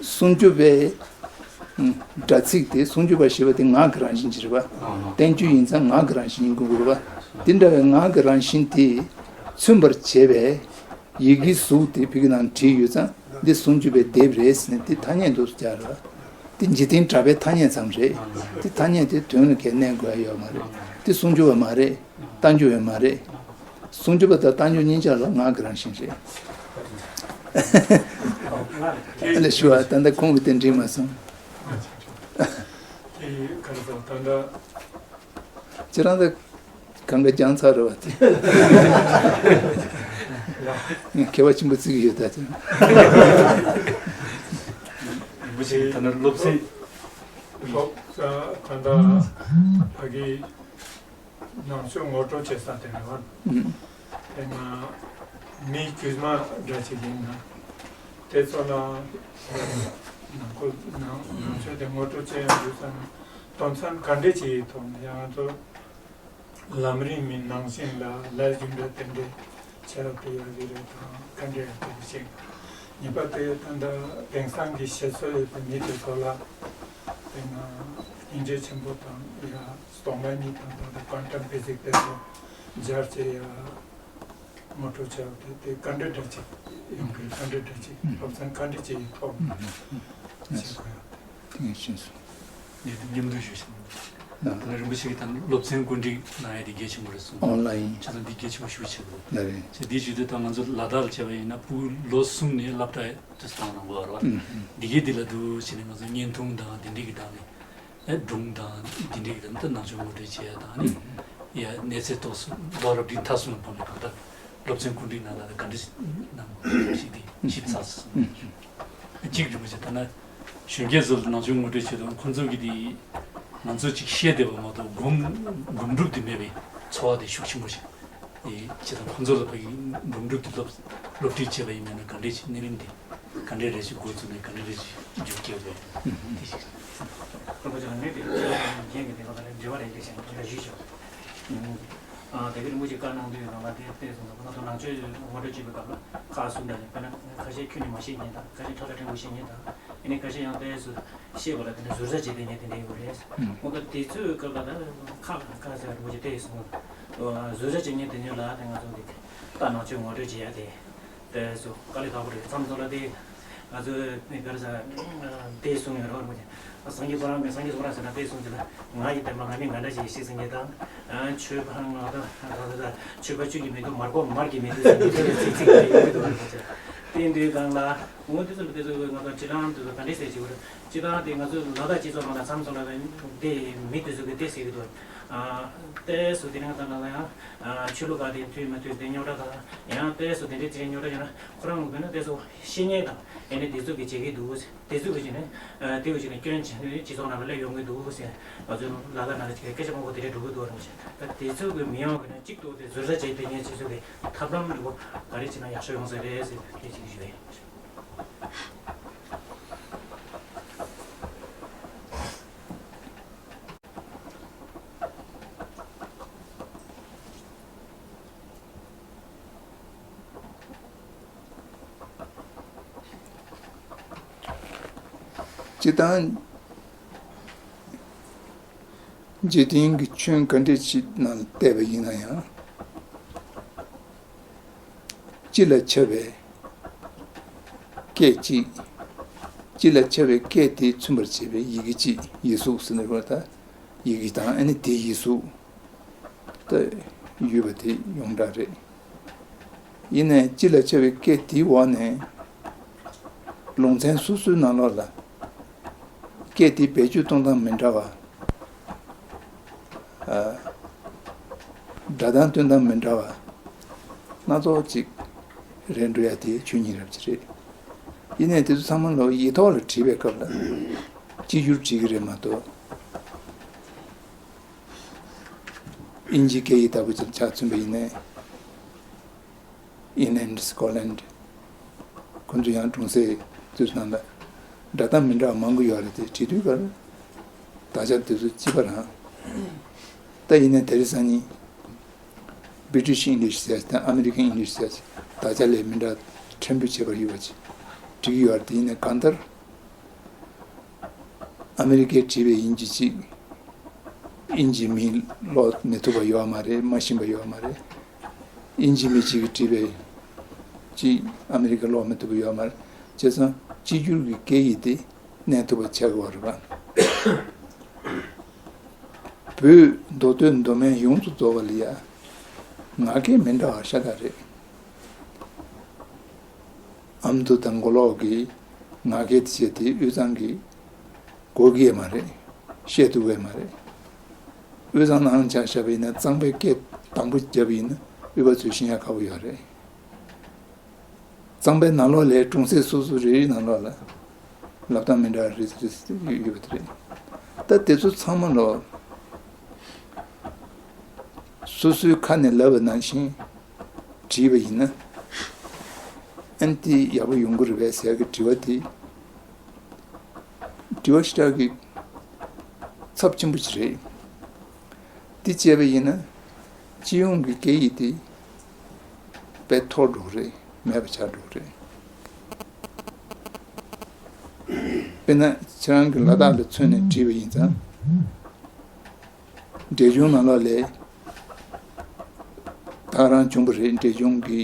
སུམ་ཅུ་པའི། སྒྲ་ཚིག་དེ་སུམ་ཅུ་པ་ཞེས་པ་དེ་ངག་གི་རང་བཞིན་ཅིག་རེད་པ། བསྟན་བཅོས་ཡིན་ཙང་ངག་གི་རང་བཞིན་ཡིན་དགོས་ཀྱི་རེད་པ། དེ་འདྲ་བའི་ངག་གི་རང་བཞིན་དེ་མཚོན་པར་བྱེད་པའི་ཡི་གེའི་གཟུགས་དེ་བོད་ཀྱི་ནང་བྲིས་ཡོད་ཙང་འདི་སུམ་ཅུ་པའི་དེབ་རེད་ཟེར་ནས་དེ་ཐ་སྙད་འདུག་སེ་སྦྱར་རེད་པ། དེ་འཇིག་རྟེན་གྲགས་པའི་ཐ་སྙད་ཙམ་རེད། དེ་ཐ་སྙད་དེ་དོན་ལ་གལ་གནད་དགོས་ཡ་ཡོད་མ་རེད། དེ་སུམ་ཅུ་པ་མ་རེད། རྟགས་འཇུག་ཡང་མ་རེད། སུམ་ཅུ་པ་དང་རྟགས་འཇུག་གཉིས་ཆ་ལ་ངག་གི་རང་བཞིན་རེད། ཨ་ལས་ཞུ་བ་ད་ལྟ་ཁོང་གིས་དེ་འགྲིག་མ་སོང་། དེ་ག་རེ་ཟེར་ད་ལྟ་ཁྱེད་རང་ད་གང་ག་རྒྱང་ཚར་རེད་པ་དེ། ངས་མཁས་པ་ཆེན་པོ་བརྩི་གི་ཡོད་ད་དེ། རིན་པོ་ཆེ་ད་ལྟ་སློབ་ཚན། སློབ་ད་ལྟ་ཕ་གི་ནང་ཆོས་ངོ་སྤྲོད་བྱེད་ས་དེ་རེད་བ། ཨུམ། དེ་ན་མི་དཀྱུས་མ་འདྲ་ཅིག་ཡིན་ན། དེ་ཚོ་ལ་ནང་ཁུལ་ནང་ནང་ཆོས་དེ་ངོ་སྤྲོད་བྱེད་ཡོང་དུས་ཙམ་དོན་ཚན་ག་འདྲས་ཅིག་ཐོག་ནས་ཡང་ང་ཚོ་ལམ་རིམ་མི་ནང་བཞིན་ལ་ལས་རྒྱུ་འབྲས་དེ་འདྲས་བྱེད་རོགས་དེ་ཡག་གི་རེད་དང་ག་འདྲས་ཡག་གི་ཞིག་གཉིས་པ་དེ་ད་ལྟ་དེང་སང་གི་བཤད་སྲོལ་ཡོད་པའི་མི་དེ་ཚོ་ལ་དེ་ན་སྙིང་རྗེ་ཆེན་པོ་དང་ཡ། སྟོང་པ་ཉིད་དང་ད་ལྟ་ཀོན་ཊམ་ཕི་ཟིག་དེ་ཚོ་སྦྱར་བྱས་ཡ་ངོ་སྤྲོད་བྱས་ཏེ་དེ་ག་འདྲ་འདྲ་ཅིག་ཡོང་གི་ག་འདྲ་འདྲ་ཅིག་སློབ་ཚན་ག་འདྲ་ཅིག་ཡི་ཐོག་ནས་བྱེད་དགོས་ཡ་དེ། ཐུགས་རྗེ་ཆེ་ཞུ། ངས་དེ་མཉམ་འདུས་ཞུ་ཞིང་། ད་ལྟ་རིན་པོ་ཆེ་གིས་ད་སློབ་ཚན་བཀོད་སྒྲིག་གནང་ཡ་དེ་གལ་ཆེན་པོ་རེད་གསུངས། ཨོན་ལ་ཡིན། བྱས་ཙང་འདི་གལ་ཆེན་པོ་ཞིག་བྱེད་དགོས། ལགས་རེད། བྱས་འདི་བྱེད་དུས་ད་ང་ཚོ་ལ་དྭགས་ལ་བྱས་པ་ཡིན་ན་ཕྲུ་གུ་ལོ་གསུམ་ནས་སློབ་གྲྭ་དུ་བཏང་གནང་དགོས་རེད་བ། ཨུམ། འདི་གའི་འདི་ལ་འདུག་བྱས་ནས་ང་ཚོ་བརྙན་ཐུང་དང་འདི་འདྲའི་གི་སྒང་ནས། ཨེ་སྒྲུང་དང་འདི་འདྲའི་གི་ད་ནང་ཆོས་ངོ་སྤྲོད་བྱེད་ཡ་དང་ནི། ཡ་གནས་ཚད་ཏོག་ཙམ་ལོ་རབས་འདི་མཐའ་གསུམ་ལ་ཕབ་ནས་གང་ལྟར་སློབ་ཚན་བཀོད་སྒྲིག་གནང་སྟངས་ལ་ག་འདྲ་གནང་དགོས་ཞིག་དེ་ཞིབ་ཚགས་སུ་གཅིག་རིན་པོ་ཆེ་ད་ན་གཞོན་སྐྱེས་ཚོ་ལ་ནང་ཆོས་ངོ་སྤྲོད་བྱེད་དུས་ཁོང་ཚོ་གི་དེ་ང་ཚོ་གཅིག་བཤད་བསྡད་པ་མ་གཏོགས་སྒོམ་སྒོམ་སྒྲུབ་དེ་མེད་པའི་ཚོར་བ་དེ་ཤུགས་ཆེན་པོ་ཞིག་ཨེ་བྱས་ཙང་ཁོང་ཚོ་ལ་ཕ་གི་སྒྲུང་སྒྲུབ་དེ་སློབ་སློབ་ཁྲིད་བྱས་པ་ཡིན་ན་ག་འདྲས་ཤིག་གནས་རིམ་དེ་ག་འདྲས་རེ་ཞིག་འགོ་བཙུགས་ནས་ག་འདྲས་རེ་ཞིག་མཇུག་སྐྱེལ་དགོས་དེ་ཞིག་རིན་པོ་ཆེ་ལ་ནུས་པའི་ཆེད་དུ་རྒྱན་གྱི་ལས་ཀ་དང་འབྲེལ་བ་རེ་འདྲ་ཞིག་དེ་འདྲ་ཞུས་ཆོག་ཨ་དེ་གི་རིན་པོ་ཆེ་བཀའ་གནང་དུས་ཡོད་ལ་དེ་བལྟས་སོང་ཙང་ང་ཚོ་ནང་ཆོས་ངོ་སྤྲོད་བྱེད་པའི་སྐབས་ལ་ཁག་གསུམ་དང་། དཔེར་ན་ཁ་ཤས་ཁྱོན་ནས་མ་ཤེས་མཁན་དང་། ཁ་ཤས་ཁྲ་ཁྲ་ཕྲན་བུ་ཤེས་མཁན་དང་། ཨ་ནི་ཁ་ཤས་ཡང་བལྟས་སུ་ཤེས་པ་ལ་དེ་ནི་ཟུར་ཟ་བྱེད་དེ་ཉན་དེ་འདྲ་ཡོད་རེད། ཨང་། འོ་ད་དེ་ཚོའི་སྐབས་ལ་ད་ཁག་ཁག་ཟེར་རིན་པོ་ཆེ་བལྟས་སོང་། ཨ་ཟུར་ཟ་བྱེད་མཁན་དེ་ཉིད་ལ་དེ་ང་ཚོ་འདི་ད་ནང་ཆོས་ངོ་སྤྲོད་བྱེད་ཡ་དེ། དེ་སུ་དཀའ་ལས་ཁག་པོ་རེད། མཚམས་མཚམས་ལ་དེ་ང་ཚོས་དེ་ག་རེ་ཟ་དེ་གསུང་ཡོད་རོགས་རེད། སངས་རྒྱས་ཁོ་རང་གིས། སངས་རྒྱས་ཁོ་རང་ཟེར་ན་དེ་གསུང་གི་ལ། ང་ཡི་བསྟན་པ་ང་མི་ང་འདྲ་ཞིག་ཤེས་ཟིན་གྱི་དང་། ཆོས་པ་ང་ད་ད་ད་ཆོས་པ་ཆོས་ཀྱི་མི་འདུག་མར་ཁོ་མར་གྱི་མི་འདུག་ཟེར་ནས་དེ་ལ་ཚིག་ཚིག་རེ་ཡོང་གི་འདུག་རེད་པ། དེ་འདུག་གང་ལ་འོ་དེ་ཚོ་ལ་དེ་ཚོ་ང་ཚོ་སྤྱི་བཏང་དེ་ཚོ་ག་འདྲས་ཟེར་གྱི་རེད། སྤྱི་བཏང་དེ་ང་ཚོ་ལ་དྭགས་སྤྱི་ཚོགས་ནང་ལ་མཚམས་མཚམས་ལ་དེ་མི་དེ་ཚོ་གིས་དེ་ཟེར་གྱི་འདུག་ཨ་དེ་སུ་དེ་རིང་ད་ལ་ལ་ཡང་ཆོས་ལུགས་ཁག་དེ་མཐུན་མ་མཐུན་དེ་རྙོག་དྲ་དང་། ཡང་དེ་སུ་དེ་འདྲའི་དེ་རིང་རྙོག་དྲ་ཡོད་ན་ཁོ་རང་ལ་དཔེར་ན་དེ་སུ་ཤེས་མཁན་དང་། ཨེ་ནས་དེ་ཚོ་གིས་བྱེད་ཀྱི་འདུག་དེ་ཚོ་གིས་བྱས་ནས་དེ་གིས་བྱས་ནས་སྐྱོན་བྱས་ནས་སྤྱི་ཚོགས་ནང་ལ་སླེབས་ཡོང་གི་འདུག་ཟེར། ང་ཚོའི་ལ་དྭགས་ནང་ལ་ཅིག་སྐད་ཆ་མང་པོ་དེ་འདྲས་འགྲོ་གི་འདུག་རེད་པ། ད་དེ་ཚོ་གིས་མི་ཡོང་གི་ན་གཅིག་ཏུ་དེ་ཟུར་ཟ་བྱས་དེ་ངས་ཁྱེད་ཚོ་གི་ཐབས་ལམ་འདྲ་པོ་ག་རེ་བྱས་ན་ཡག་ཤོས་ཡོང་ས་རེད་ཟེར་སྐད་ཅིག་ཞུ་ཡ་ཡིན། སྤྱིར་བཏང་འཇིག་རྟེན་གྱི་ཁྱོན་ག་འདྲ་ཞིག་ནང་ལ་བལྟས་པ་ཡིན་ན་ཡང་། སྤྱི་ལ་ཁྱབ་པའི་སྐད་ཅིག་སྤྱི་ལ་ཁྱབ་པའི་སྐད་དེ་མཚོན་པར་བྱེད་པའི་ཡི་གེ་གཅིག་ཡིག་གཟུགས་ཟེར་ནས་བ། ད་ཡི་གེ་དང་ཨ་ནི་དེའི་ཡིག་གཟུགས་ད་ཡོད་པ་དེ་ཡོངས་གྲགས་རེད། ཡིན་ནའི་སྤྱི་ལ་ཁྱབ་པའི་སྐད་དེའི་འོག་ནས་ལུང་ཚན་སོ་སོའི་ནང་ལོགས་ལ་སྐད་དེ་བེད་སྤྱོད་གཏོང་སྟངས་མི་འདྲ་བ། ཨ། སྒྲ་གདངས་སྟོན་སྟངས་མི་འདྲ་བ་སྣ་ཚོགས་ཅིག་རེད་འགྲོ་ཡ་དེ་ཆོས་ཉིད་རབ་ཅིག་རེད། ཡིན་ནའི་དེ་ཚོ་ཚང་མ་ལོ་ཡིག་ཐོག་ལ་བྲིས་པའི་སྐབས་ལ་གཅིག་གྱུར་བྲིས་ཀྱི་རེད་མ་གཏོགས། དབྱིན་ཇིའི་སྐད་ཡིག་ལྟ་བུ་ཅིག་ཆ་མཚོན་པ་ཡིན་ནའི། ཨིན་ལན་སི་ཀོ་ལན། ཁོ་ཚོ་ཡང་གྲོང་གསེབ་དེ་ཚོ་ནང་ལ་སྒྲ་གདངས་མི་འདྲ་བ་མང་པོ་ཡོད་རེད་དེ། བྲིས་དུས་ཀར་དག་ཆ་དེ་ཚོ་གཅིག་པ་རང་། ད་ཡིན་ནའི་དེ་རིང་སང་ཉིན་British English ཟེར་དང་American English ཟེར་དག་ཆ་ལས་མི་འདྲ་ཕྲན་བུ་ཁྱད་པར་ཡོད་པ་ཅིག་བྲིས་ཀྱི་ཡོད་རེད་དེ། ཡིན་ནའི་གང་ལྟར། ཨ་མི་རི་ཀས་བྲིས་པའི་དབྱིན་ཇི་གཅིག་དབྱིན་ཇི་མི་ཀློག་མི་ཐུབ་པ་ཡོད་མ་རེད། མ་ཤེས་པ་ཡོད་མ་རེད། དབྱིན་ཇི་མི་གཅིག་གིས་བྲིས་པའི་གཅིག་ཨ་མི་རི་ཀས་ཀློག་མི་ཐུབ་པ་ཡོད་མ་རེད། བྱས་ཙང་གཅིག་གྱུར་གྱི་སྐད་ཡིག་དེ་གནས་ཐུབ་པ་ཆགས་ཀྱི་ཡོད་རེད་པ། བོད་མདོ་སྟོད་མདོ་སྨད་ཡོངས་སུ་རྫོགས་པ་ལ་ཡ་ངག་སྐད་མི་འདྲ་བ་ཤ་སྟག་རེད། ཨ་མདོ་དང་མགོ་ལོག་གི་ངག་སྐད་དེ་བྱས་ཏེ་དབུས་གཙང་གི་གོ་གི་ཡོད་མ་རེད། བཤད་ཐུབ་ཀྱི་ཡོད་མ་རེད། དབུས་གཙང་ནང་ཆ་བཞག་པ་ཡིན་ན་གཙང་པའི་སྐད་དང་པོ་བརྒྱབ་པ་ཡིན་ན་དབུས་པ་ཚོས་ཤེས་ཡ་ཁག་པོ་ཡོད་རེད། གཙང་པའི་ནང་ལོགས་ལ་གྲོང་གསེབ་སོ་སོ་རེ་རེའི་ནང་ལོགས་ལ་ལབ་སྟངས་མི་འདྲ་བ་རེ་རེ་ཡོད་པ་དེ་རེད། ད་དེ་ཚོ་ཚང་མ་ལོ་སོ་སོའི་ཁ་ནས་ལབ་པ་ནང་བཞིན་བྲིས་པ་ཡིན་ན་ཨ་ནི་དེ་ཡག་པོ་ཡོང་གི་རེད་པས་ཟེར་གྱི་དྲི་བ་དེ། དྲི་བ་ཞེ་དྲག་གི་ཚབས་ཆེན་པོ་ཅིག་རེད། དེ་བྱས་པ་ཡིན་ན་སྤྱི་ཡོངས་ཀྱི་སྐད་ཡིག་དེ་དཔེ་འཐོར་འགྲོ་གི་རེད། མེད་པ་ཆགས་འགྲོ་གི་རེད། དཔེར་ན་ཁྱེད་རང་གིས་ལ་དྭགས་ལ་མཚོན་ནས་བྲིས་པ་ཡིན་ཙང་། འབྲས་ལྗོངས་ནང་ལོགས་ལ་ད་རང་བྱུང་བ་རེད། འབྲས་ལྗོངས་ཀྱི་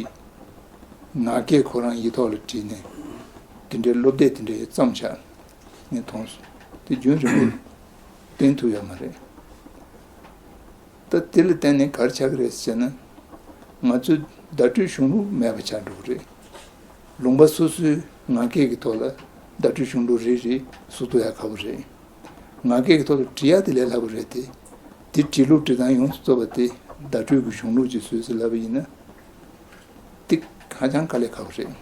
ངག་སྐད་ཁོ་རང་ཡིག་ཐོག་ལ་བྲིས་ནས་དེ་འདྲའི་སློབ་དེབ་དེ་འདྲའི་བརྩམས་བཞག་ངས་མཐོང་སོང་། དེ་རྒྱུན་རིང་པོར་བསྟན་ཐུབ་ཡོད་མ་རེད། ད་དེ་ལ་བརྟེན་ནས་ག་རེ་ཆགས་ཀྱི་རེད་ཟེར་ན། ང་ཚོའི་བརྡ་སྤྲོད་གཞུང་ལུགས་མེད་པ་ཆགས་འགྲོ་གི་རེད། ལུང་པ་སོ་སོའི་ངག་སྐད་ཀྱི་ཐོག་ལ་བརྡ་སྤྲོད་གཞུང་ལུགས་རེ་རེ་བཟོ་ཐུབ་ཡ་ཁག་པོ་རེད། ངག་སྐད་ཀྱི་ཐོག་ལ་བྲིས་ཡ་དེ་ལས་སླ་པོ་རེད་དེ། དེ་བྲིས་ལུགས་འབྲི་སྟངས་ཡོངས་སུ་རྫོགས་པ་དེ་བརྡ་སྤྲོད་ཀྱི་གཞུང་ལུགས་ཀྱིས་བཟོས་ཟེར་ལབ་པ་ཡིན་ན། དེ་ཧ་ཅང་དཀའ་ལས་ཁག་པོ་རེད།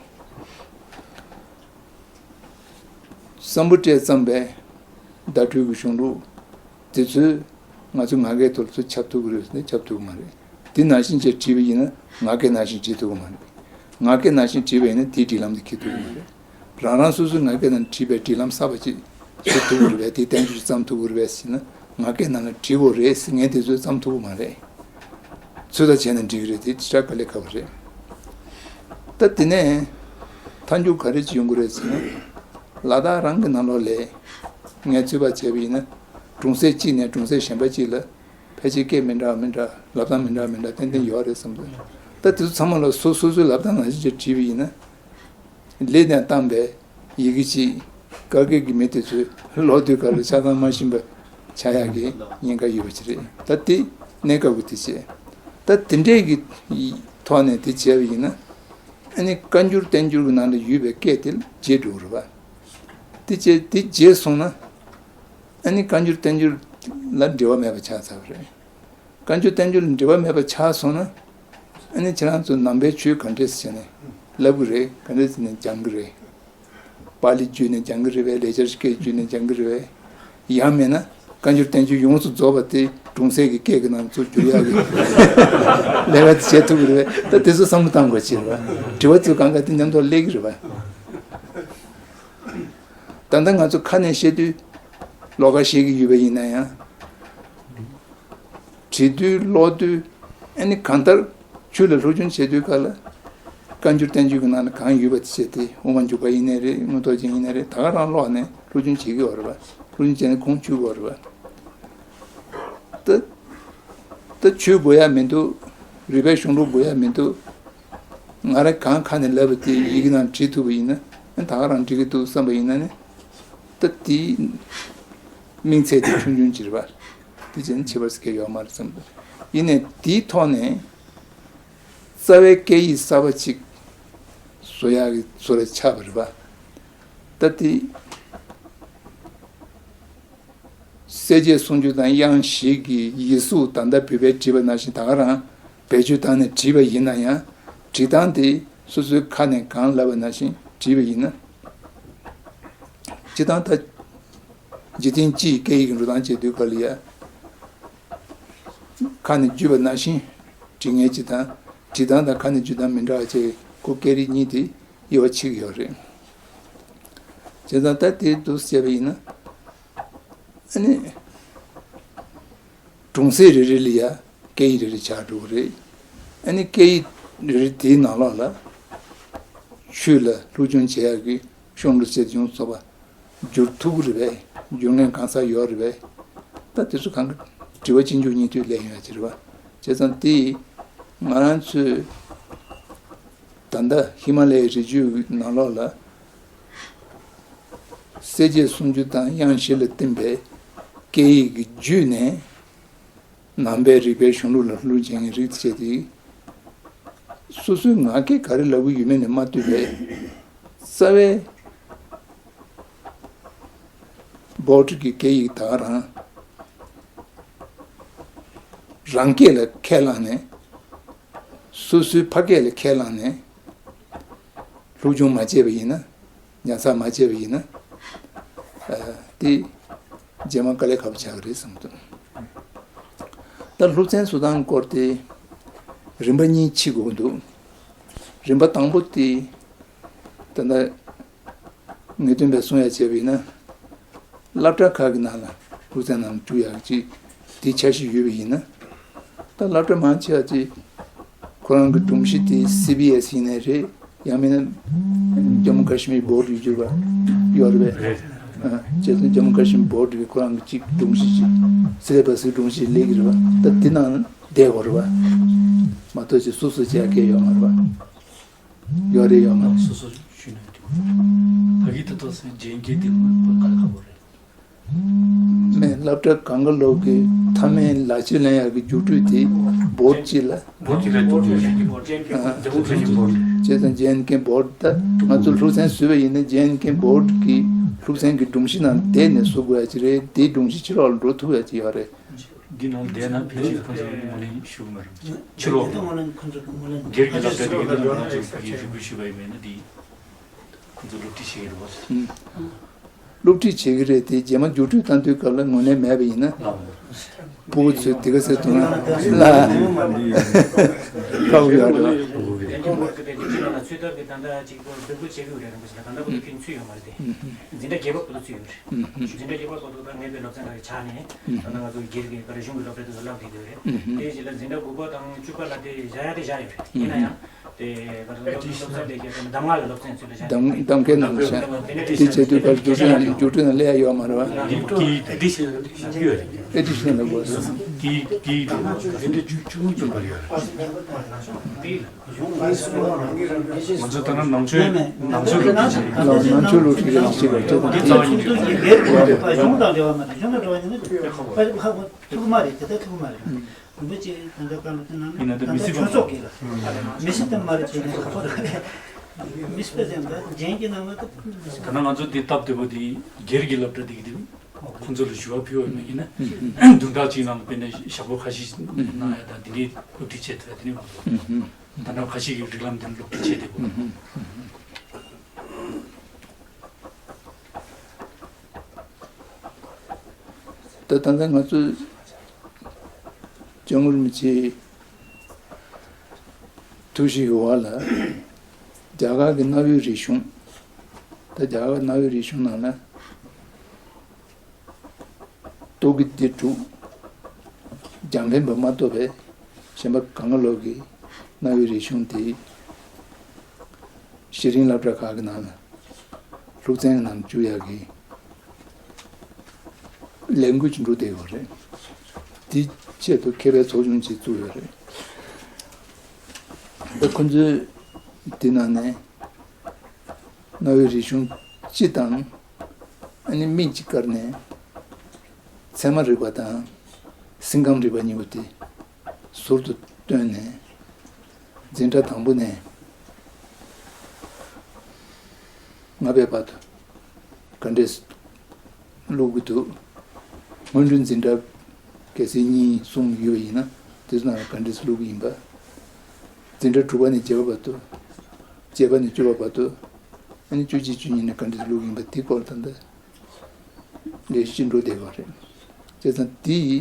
སམ་བྷོ་ཊས་བརྩམས་པའི་བརྡ་སྤྲོད་ཀྱི་གཞུང་ལུགས་དེ་ཚོས་ང་ཚོའི་ངག་སྐད་ཐོག་ལ་ཚུར་ཁྱབ་ཐུབ་ཀྱི་རེད་ཟེར་ན་ཁྱབ་ཐུབ་ཀྱི་མ་རེད། དེ་ནང་བཞིན་བྱས་བྲིས་པ་ཡིན་ན་ངག་སྐད་ནང་བཞིན་བྲིས་ཐུབ་ཀྱི་མ་རེད། ངག་སྐད་ནང་བཞིན་བྲིས་པ་ཡིན་ན་དེའི་སྒྲིག་ལམ་དེ་འཁྱེར་ཐུབ་ཀྱི་མ་རེད། རང་རང་སོ་སོའི་ངག་སྐད་ནང་བྲིས་པའི་སྒྲིག་ལམ་གསར་པ་ཅིག་བཟོ་ཐུབ་ཀྱི་རེད་པས། དེའི་བསྟན་བཅོས་ཅིག་བརྩམས་ཐུབ་ཀྱི་རེད་པས་ཟེར་ན། ངག་སྐད་ནང་ལ་བྲིས་དགོས་རེད་ཟེར་མཁན་དེ་ཚོས་བརྩམས་ཐུབ་ཀྱི་མ་རེད། ཚོད་ལྟ་བྱས་ན་འགྲིག་གི་རེད། དེ་ཞེ་དྲག་དཀའ་ལས་ཁག་པོ་རེད། ད་དེ་ནས་མཐའ་མཇུག་ག་རེ་ཅིག་ཡོང་གི་རེད་ཟེར་ན། ལ་དྭགས་རང་གི་ནང་ལོགས་ལ་ངས་ཚོད་དཔག་བྱས་པ་ཡིན་ན། གྲོང་གསེབ་གཅིག་ནས་གྲོང་གསེབ་གཞན་པ་གཅིག་ལ་ཕལ་ཆེར་སྐད་མི་འདྲ་བ་མི་འདྲ། ལབ་སྟངས་མི་འདྲ་བ་མི་འདྲ་ཏན་ཏན་ཡོད་རེད་བསམ་འདུག་ད་དེ་ཚོ་ཚང་མ་ལ་སོ་སོ་སོའི་ལབ་སྟངས་ནང་བཞིན་ཅིག་བྲིས་པ་ཡིན་ན། ལས་དང་བཏང་བའི་ཡི་གེ་གཅིག་ཀ་ཀའི་གི་མི་དེ་ཚོས་ཀློག་དུས་སྐབས་ལ་ཆ་ཚང་མ་ཤེས་པ་ཆགས་ཡག་གི་ཉེན་ཁ་ཡོད་པ་ཅིག་རེད། ད་དེ་གནས་སྐབས་ཀྱི་དེ་བྱས། ད་དེ་འདྲས་ཀྱི་ཐོག་ནས་དེ་བྱས་པ་ཡིན་ན། ཨ་ནི་བཀའ་འགྱུར་བསྟན་འགྱུར་གྱི་ནང་ལ་ཡོད་པའི་སྐད་དེ་བརྗེད་འགྲོ་གི་རེད་པ། དེ་བྱས་དེ་བརྗེད་སོང་ན། ཨ་ནི་བཀའ་འགྱུར་བསྟན་འགྱུར་ལ་འབྲེལ་བ་མེད་པ་ཆགས་ཚར་བ་རེད། བཀའ་འགྱུར་བསྟན་འགྱུར་ལ་འབྲེལ་བ་མེད་པ་ཆགས་སོང་ན། ཨ་ནི་ཁྱེད་རང་ཚོ་ནང་པའི་ཆོས་ག་འདྲས་བྱས་ནས་ལབ་གི་རེད། ག་འདྲས་བྱས་ནས་སྦྱང་གི་རེད། པཱ་ལི་བརྒྱུད་ནས་སྦྱང་གི་རེད་པས། ལེགས་སྦྱར་སྐད་བརྒྱུད་ནས་སྦྱང་གི་རེད་པས། ཡང་མིན་ན་བཀའ་འགྱུར་བསྟན་འགྱུར་ཡོངས་སུ་རྫོགས་པ་དེ་གྲོང་གསེབ་ཀྱི་སྐད་ཀྱི་ནང་ཚུར་བསྒྱུར་ཡག་གི་ལས་ཀ་དེ་བྱེད་ཐུབ་ཀྱི་རེད་པས། ད་དེ་ཚོ་བསམ་བློ་བཏང་དགོས་ཀྱི་རེད་པ། དྲི་བ་ཚོ་གང་ག་དེ་མཉམ་དུ་སླེབས་ཀྱི་རེད་པ། ད་ལྟ་ང་ཚོ་ཁ་ནས་བཤད་དུས་ལོགས་ཀ་བཤད་ཀྱི་ཡོད་པ་ཡིན་ན་ཡང་། བྲིས་དུས་ཀློག་དུས། ཨ་ནི་གང་ལྟར་ཆོས་ལ་སློབ་སྦྱོང་བྱེད་དུས་སྐབས་ལ། བཀའ་འགྱུར་བསྟན་འགྱུར་གྱི་ནང་ན་གང་ཡོད་པ་དེ་བྱས་ཏེ། དབུ་མ་འཇུག་པ་ཡིན་ནའི་རེད། མངོན་རྟོགས་རྒྱན་ཡིན་ནའི་རེད། ད་ག་རང་ཀློག་ནས་སློབ་སྦྱོང་བྱེད་ཀྱི་ཡོད་རེད་པ། སློབ་སྦྱོང་བྱས་ནས་ཁུངས་འཁྱོལ་གྱི་ཡོད་རེད་པ། ད་ད་ཆོས་དགོས་ཡ་མི་འདུག་རིག་པའི་གཞུང་ལུགས་དགོས་ཡ་མི་འདུག་ང་རང་གང་ཁ་ནས་ལབ་པ་དེ་ཡི་གེ་ནང་བྲིས་ཐུབ་པ་ཡིན་ན། ཨ་ནི་ད་ག་རང་འགྲིག་གི་འདུག་བསམ་པ་ཡིན་ན་ནི། ད་དེའི་དམིགས་ཚད་དེ་ཆུང་ཆུང་ཅིག་རེད་པ། དེ་བྱས་ན་ཁྱད་པར་ཟེར་མཁན་ཡོད་མ་རེད་བསམ་གྱི་འདུག་ཡིན་ནའི་དེའི་ཐོག་ནས་རྩ་བའི་སྐད་ཡིག་གསར་པ་ཅིག་བཟོ་ཡག་གི་བཟོ་འདྲ་ཆགས་པ་རེད་པ། ད་དེ་གསལ་བྱེད་སུམ་ཅུ་དང་དབྱངས་བཞི་གི་ཡིག་གཟུགས་ད་ལྟ་བོད་པས་བྲིས་པ་ནང་བཞིན་ད་ག་རང་བེད་སྤྱོད་བཏང་ནས་བྲིས་པ་ཡིན་ན་ཡང་། བྲིས་སྟངས་དེ་སོ་སོའི་ཁ་ནས་གང་ལབ་པ་ནང་བཞིན་བྲིས་པ་ཡིན་ན། སྤྱིར་བཏང་ད་འཇིག་རྟེན་སྤྱི་ཡི་སྐད་ཡིག་འགྲོ་སྟངས་བྱེད་དུས་སྐབས་ལ་ཡ། ཁ་ནས་བརྗོད་པ་ནང་བཞིན་བྲིས་མཁན་གཅིག་དང་། བྲིས་སྟངས་དང་ཁ་ནས་བརྗོད་སྟངས་མི་འདྲ་བ་བྱས། ཁོ་སྐད་རིགས་གཉིས་དེ་དབྱེ་བ་ཕྱེ་གི་ཡོད་རེད། བྱས་ཙང་ད་དེ་འདུག་བྱས་པ་ཡིན་ན། ཨ་ནི་གྲོང་གསེབ་རེ་རེ་ལ་ཡ་སྐད་ཡིག་རེ་རེ་ཆགས་འགྲོ་གི་རེད། ཨ་ནི་སྐད་ཡིག་རེ་རེ་དེའི་ནང་ལོགས་ལ་ཆོས་ལ་སློབ་སྦྱོང་བྱེད་ཡག་གི་གཞུང་ལུགས་བཅས་ཡོངས་སུ་རྫོགས་པ་བསྒྱུར་ཐུབ་ཀྱི་རེད་པས། བསྒྱུར་མཁན་གང་ས་ཡོད་རེད་པས། ད་དེ་ཚོ་གང་ག་དྲི་བ་གཅིག་མཇུག་གཉིས་མཐུད་སླེབས་ཡོང་ཡ་ཅིག་རེད་པ། བྱས་ཙང་དེ་ང་རང་ཚོས་ད་ལྟ་ཧི་མ་ལ་ཡའི་རི་རྒྱུད་ནང་ལོགས་ལ་གསལ་བྱེད་སུམ་ཅུ་དང་དབྱངས་བཞི་ལ་བསྟིམས་པའི་སྐད་ཡིག་གི་བརྒྱུད་ནས། ནང་པའི་རིག་པའི་གཞུང་ལུགས་ལ་བློ་སྦྱང་མཁན་རིགས་བྱས་ཏེ། སོ་སོའི་ངག་སྐད་ག་རེ་ལབ་ཀྱི་ཡོད་མེད་ནས་མ་ལྟོས་པའི་རྩ་བའི་བྷོ་ཊ་གི་སྐད་ཡིག་ད་ག་རང་རང་སྐད་ལ་ཁས་བླངས་ནས། སོ་སོའི་ཕ་སྐད་ལ་ཁས་བླངས་ནས་སློབ་སྦྱོང་མ་བྱས་པ་ཡིན་ན། ཉར་ཚགས་མ་བྱས་པ་ཡིན་ན། ཨ། དེ་རྗེས་མ་དཀའ་ལས་ཁག་པོ་ཆགས་ཀྱི་རེད་བསམ་གྱི་འདུག་ད་སློབ་ཚན་བཟོ་སྟངས་སྐོར་དེ་རིམ་པ་གཉིས་ཕྱེ་དགོས་ཀྱི་འདུག་རིམ་པ་དང་པོ་དེ་ད་ལྟ་ངེས་སྟོན་པས་གསུང་ཡ་བྱས་པ་ཡིན་ན། སློབ་གྲྭ་ཁག་གི་ནང་ལ་སློབ་ཚན་ནང་བཅུག་ཡག་ཅིག་དེ་འཆར་གཞི་ཡོད་པ་ཡིན་ན། ད་སློབ་གྲྭ་མང་ཆེ་བ་ཅིག་ཁོ་རང་གི་སྒྲོམ་གཞི་དེ་སི་བི་ཨེསི་ཡིན་ནའི་རེད། ཡང་མིན་ན་ཇམ་མུ་ཀ་ཤི་མིར་བྷོ་ཊ་ཡོད་རྒྱུ་རེད་པ། ཡོད་རེད་པས། རེད། ཨ། བྱས་ཙང་ཇམ་མུ་ཀ་ཤི་མིར་བྷོ་ཊ་གི་ཁོ་རང་གི་ཅིག་སྒྲོམ་གཞི་ཅིག་སི་ལེ་བྷ་སི་གི་སྒྲོམ་གཞི་སླེབས་ཀྱི་རེད་པ། ད་དེ་ནང་བསྡད་དགོས་རེད་པ། མ་གཏོགས་ཅིག་སོ་སོ་བྱས་སྐད་ཡོད་མ་རེད་པ། ཡོད་རེད་ཡོད་མ་རེད། སོ་སོ་ཞུས་ན་འགྲིག་ཕ་གི་ད་ལྟ་སེ་རྒྱན་སྐད་དེ་དཔེ་དཀའ་ལས་ཁག་པོ་རེད། མེད། སློབ་གྲྭ་གང་ག་ལོག་གི་མཐའ་མའི་ལག་ཁྱེར་ལེན་ཡག་གི་རྒྱུགས་སྤྲོད་དེ་བྷོ་ཊ་གཅིག་ལ། བྷོ་ཊ་གཅིག་ལ་རྒྱུགས་སྤྲོད་བྱེད་ཀྱི་རེད། ཨ། བྱས་ཙང་རྒྱན་སྐད་བྷོ་ཊ། ད་ང་ཚོ་སློབ་ཚན་བཟོས་པ་ཡིན་ན་རྒྱན་སྐད་བྷོ་ཊ་གི་སློབ་ཚན་གྱི་སྒྲོམ་གཞི་ནང་བསྡད་ནས་བཟོ་དགོས་ཡ་ཅིག་རེད། དེའི་སྒྲོམ་གཞི་ཕྱི་ལོགས་ལ་འགྲོ་ཐུབ་ཡ་ཅིག་ཡོད་རེད། འདི་ནང་བསྡད་ན་ཕལ་ཆེར་ཁོ་ཚོ་ངོས་ལེན་ཞུ་གི་མ་རེད། ཕྱི་ལོགས་སྒེར་གྱི་སློབ་གྲྭ་དེ་གའི་ནང་ང་ཚོས་ཕ་གིའི་རེ་སྐུལ་ཞུས་པ་ཡིན་མིན་ན་འདི་ཁོ་ཚོ་སློབ་ཁྲིད་བྱེད་ཀྱི་རེད་པ། ཨུམ། སློབ་ཁྲིད་བྱེད་ཀྱི་རེད་དེ། རྗེས་མ་རྒྱུགས་སྤྲོད་བཏང་དུས་སྐབས་ལ་ངོས་ལེན་མེད་པ་ཡིན་ན། ལགས། ཕྲུ་གུ་ཚོས་དེ་ག་ཟེར་འདུག་ན་ལ་ཁག་པོ་ཡོད་རེད་པ། ཡོང་བར་སྐད་པའི་སྒྲིག་གཞི་ནང་ལ་ཚུད་ཐབས་ཀྱི་ད་ལྟ་ཅིག་འབོད་སྐུལ་བྱེད་དགོས་རེད། རིན་པོ་ཆེ་ལགས། ད་ལྟ་བར་དུ་ཕན་ཚུན་ཡོད་མ་རེད་དེ། འཛིན་གྲྭ་བརྒྱད་པ་བར་དུ་ཚུད་ཡོད་རེད། འཛིན་གྲྭ་བརྒྱད་པ་བར་དུ་ད་ངེས་པའི་སློབ་ཚན་ཁག་གི་ཆགས་ནས་ད་ལྟ་ང་ཚོ་སྒེར་གྱི་ག་རེ་གཞུང་གི་སློབ་གྲྭ་དེ་ཚོ་བསླབ་བསྡད་ཡོད་རེད། དེ་རྗེས་ལ་འཛིན་གྲྭ་དགུ་པ་དང་བཅུ་པ་ལ་དེ་བཞག་ཡ་དེ་བཞག་ཡོད་རེད། ཡིན་ན་ཡང་དེ་ག་རེ་སློབ་ཚན་དེ་གའི་གདམ་ངག་གི་སློབ་ཚན་ཚུད་ལ་བཞག་གདམ་གདམ་གའི་ནང་བཞག་དེ་བྱེད་དུས་ག་རེ་རྒྱུགས་སྤྲོད་ནང་རྒྱུགས་སྤྲོད་ནང་སླེབས་ཡ་ཡོད་མ་རེད་བ། དེ་དེ་དེ་ཞིག་ཡོད་རེད། ཨེ་དེ་ཞིག་ལ་དགོས་སོ། དེ་དེ་དེ་འཛིན་གྲྭ་བཅུ་གཅིག་པ་ལ་ཡོད་རེད། ང་ཚོ་ད་ནང་ནང་ཆོས་ནང་ཆོས་ལུགས་ཀྱི་ཆེད། ནང་ཆོས་ལུགས་ཀྱི་ཆེད་ཀྱི་ཆེད་ཀྱི་ཆེད་ཀྱི་ཆེད་ཀྱི་ཆེད་ཀྱི་ཆེད་ཀྱི་ཆེད་ཀྱི་ཆེད་ཀྱི་ཆེད་ཀྱི་ཆེད་ཀྱི་ཆེད་ཀྱི་ཆེད་ཀྱི་ཆེད་ཀྱི་ཆེད་ཀྱི་ཆེད་ཀྱི་ཐུག་མ་རེད། དེ་ལྟར་ཐུག་མ་རེད། རིན་པོ་ཆེ་ད་ལྟ་བཀའ་སློབ་དེ་ནང་ཡིན་ན་ད་མི་ད་སྲིད་ལྟ་ཆོས་པ་ཚོགས་ཀྱི་ལ་མི་སྲིད་དེ་མ་རེད་བྱས་ནས་ཁོ་རང་མི་སྲིད་པ་ཟེར་ན་ད་རྒྱན་གྱི་ནང་ལ་ད་མི་སྲིད་ད་ནང་ང་ཚོ་འདི་སྟབས་བདེ་པོ་དེ་སྒེར་གྱི་སློབ་གྲྭ་དེ་གི་དེ་ཁོང་ཚོ་ལ་ཞུ་བ་ཕུལ་བ་ཡིན་ན་བདུན་ཕྲག་གཅིག་ནང་ལ་དཔེར་ན་ཞག་པོ་ཁ་ཤས་གནང་ཡ་དང་དེ་འདྲའི་སློབ་ཁྲིད་བྱས་ཐུབ་ཡ་དེ་འདྲའི་མང་པོ་ད་ནང་ཁ་ཤས་ཀྱི་སྒྲིག་ལམ་དེ་སློབ་ཁྲིད་བྱས་བསྡད་པ། ད་ད་ལྟ་ང་ཚོས་སྐྱབས་མགོན་རིན་པོ་ཆེའི་ཐུགས་བཞེད་འོག་ལ་རྒྱ་གར་གྱི་གནའ་བོའི་རིག་གཞུང་། ད་རྒྱ་གར་གནའ་བོའི་རིག་གཞུང་ནང་ལ་རྟོག་གེ་སྡེ་དྲུག་རྒྱང་འཕེན་པ་མ་གཏོགས་པའི་གཞན་པ་གང་ག་ལོག་གི་གནའ་བོའི་རིག་གཞུང་དེ་ཤེས་རིག་སློབ་གྲྭ་ཁག་གི་ནང་ལ་སློབ་ཚན་ནང་བཅུག་ཡག་གི་ལས་འགུལ་ཅིག་འགྲོ་བསྡད་ཡོད་རེད། དེའི་ཆེད་དུ་མཁས་པའི་ཚོགས་ཆུང་ཅིག་བཙུགས་ཡོད་རེད། ད་ཁོ་ཚོས་དེ་ནང་ནས་གནའ་བོའི་རིག་གཞུང་སྤྱི་དང་ཨ་ནི་མིག་གཅིག་དཀར་ནས་ཚད་མ་རིག་པ་དང་སེམས་ཁམས་རིག་པ་གཉིས་པོ་དེ་ཟུར་དུ་བཏོན་ནས་འཛིན་གྲྭ་དང་པོ་ནས་ལྔ་པའི་བར་དུ་ག་འདྲས་བླུག་གི་འདུག་སྔོན་འགྲོའི་འཛིན་གྲྭ་གལ་སྲིད་གཉིས་གསུམ་ཡོད་པ་ཡིན་ན་དེ་ཚོ་ནང་ལ་ག་འདྲས་བླུག་གི་ཡིན་པ། འཛིན་གྲྭ་དྲུག་པ་ནས་བརྒྱད་པ་བར་དུ། བརྒྱད་པ་ནས་བཅུ་པ་བར་དུ། ཨ་ནི་བཅུ་གཅིག་བཅུ་གཉིས་ནས་ག་འདྲས་བླུག་གི་ཡིན་པ་དེ་སྐོར་ད་ལྟ་ལས་གཞི་འགྲོ་བསྡད་ཡོད་རེད། བྱས་ཙང་དེ་ཡི་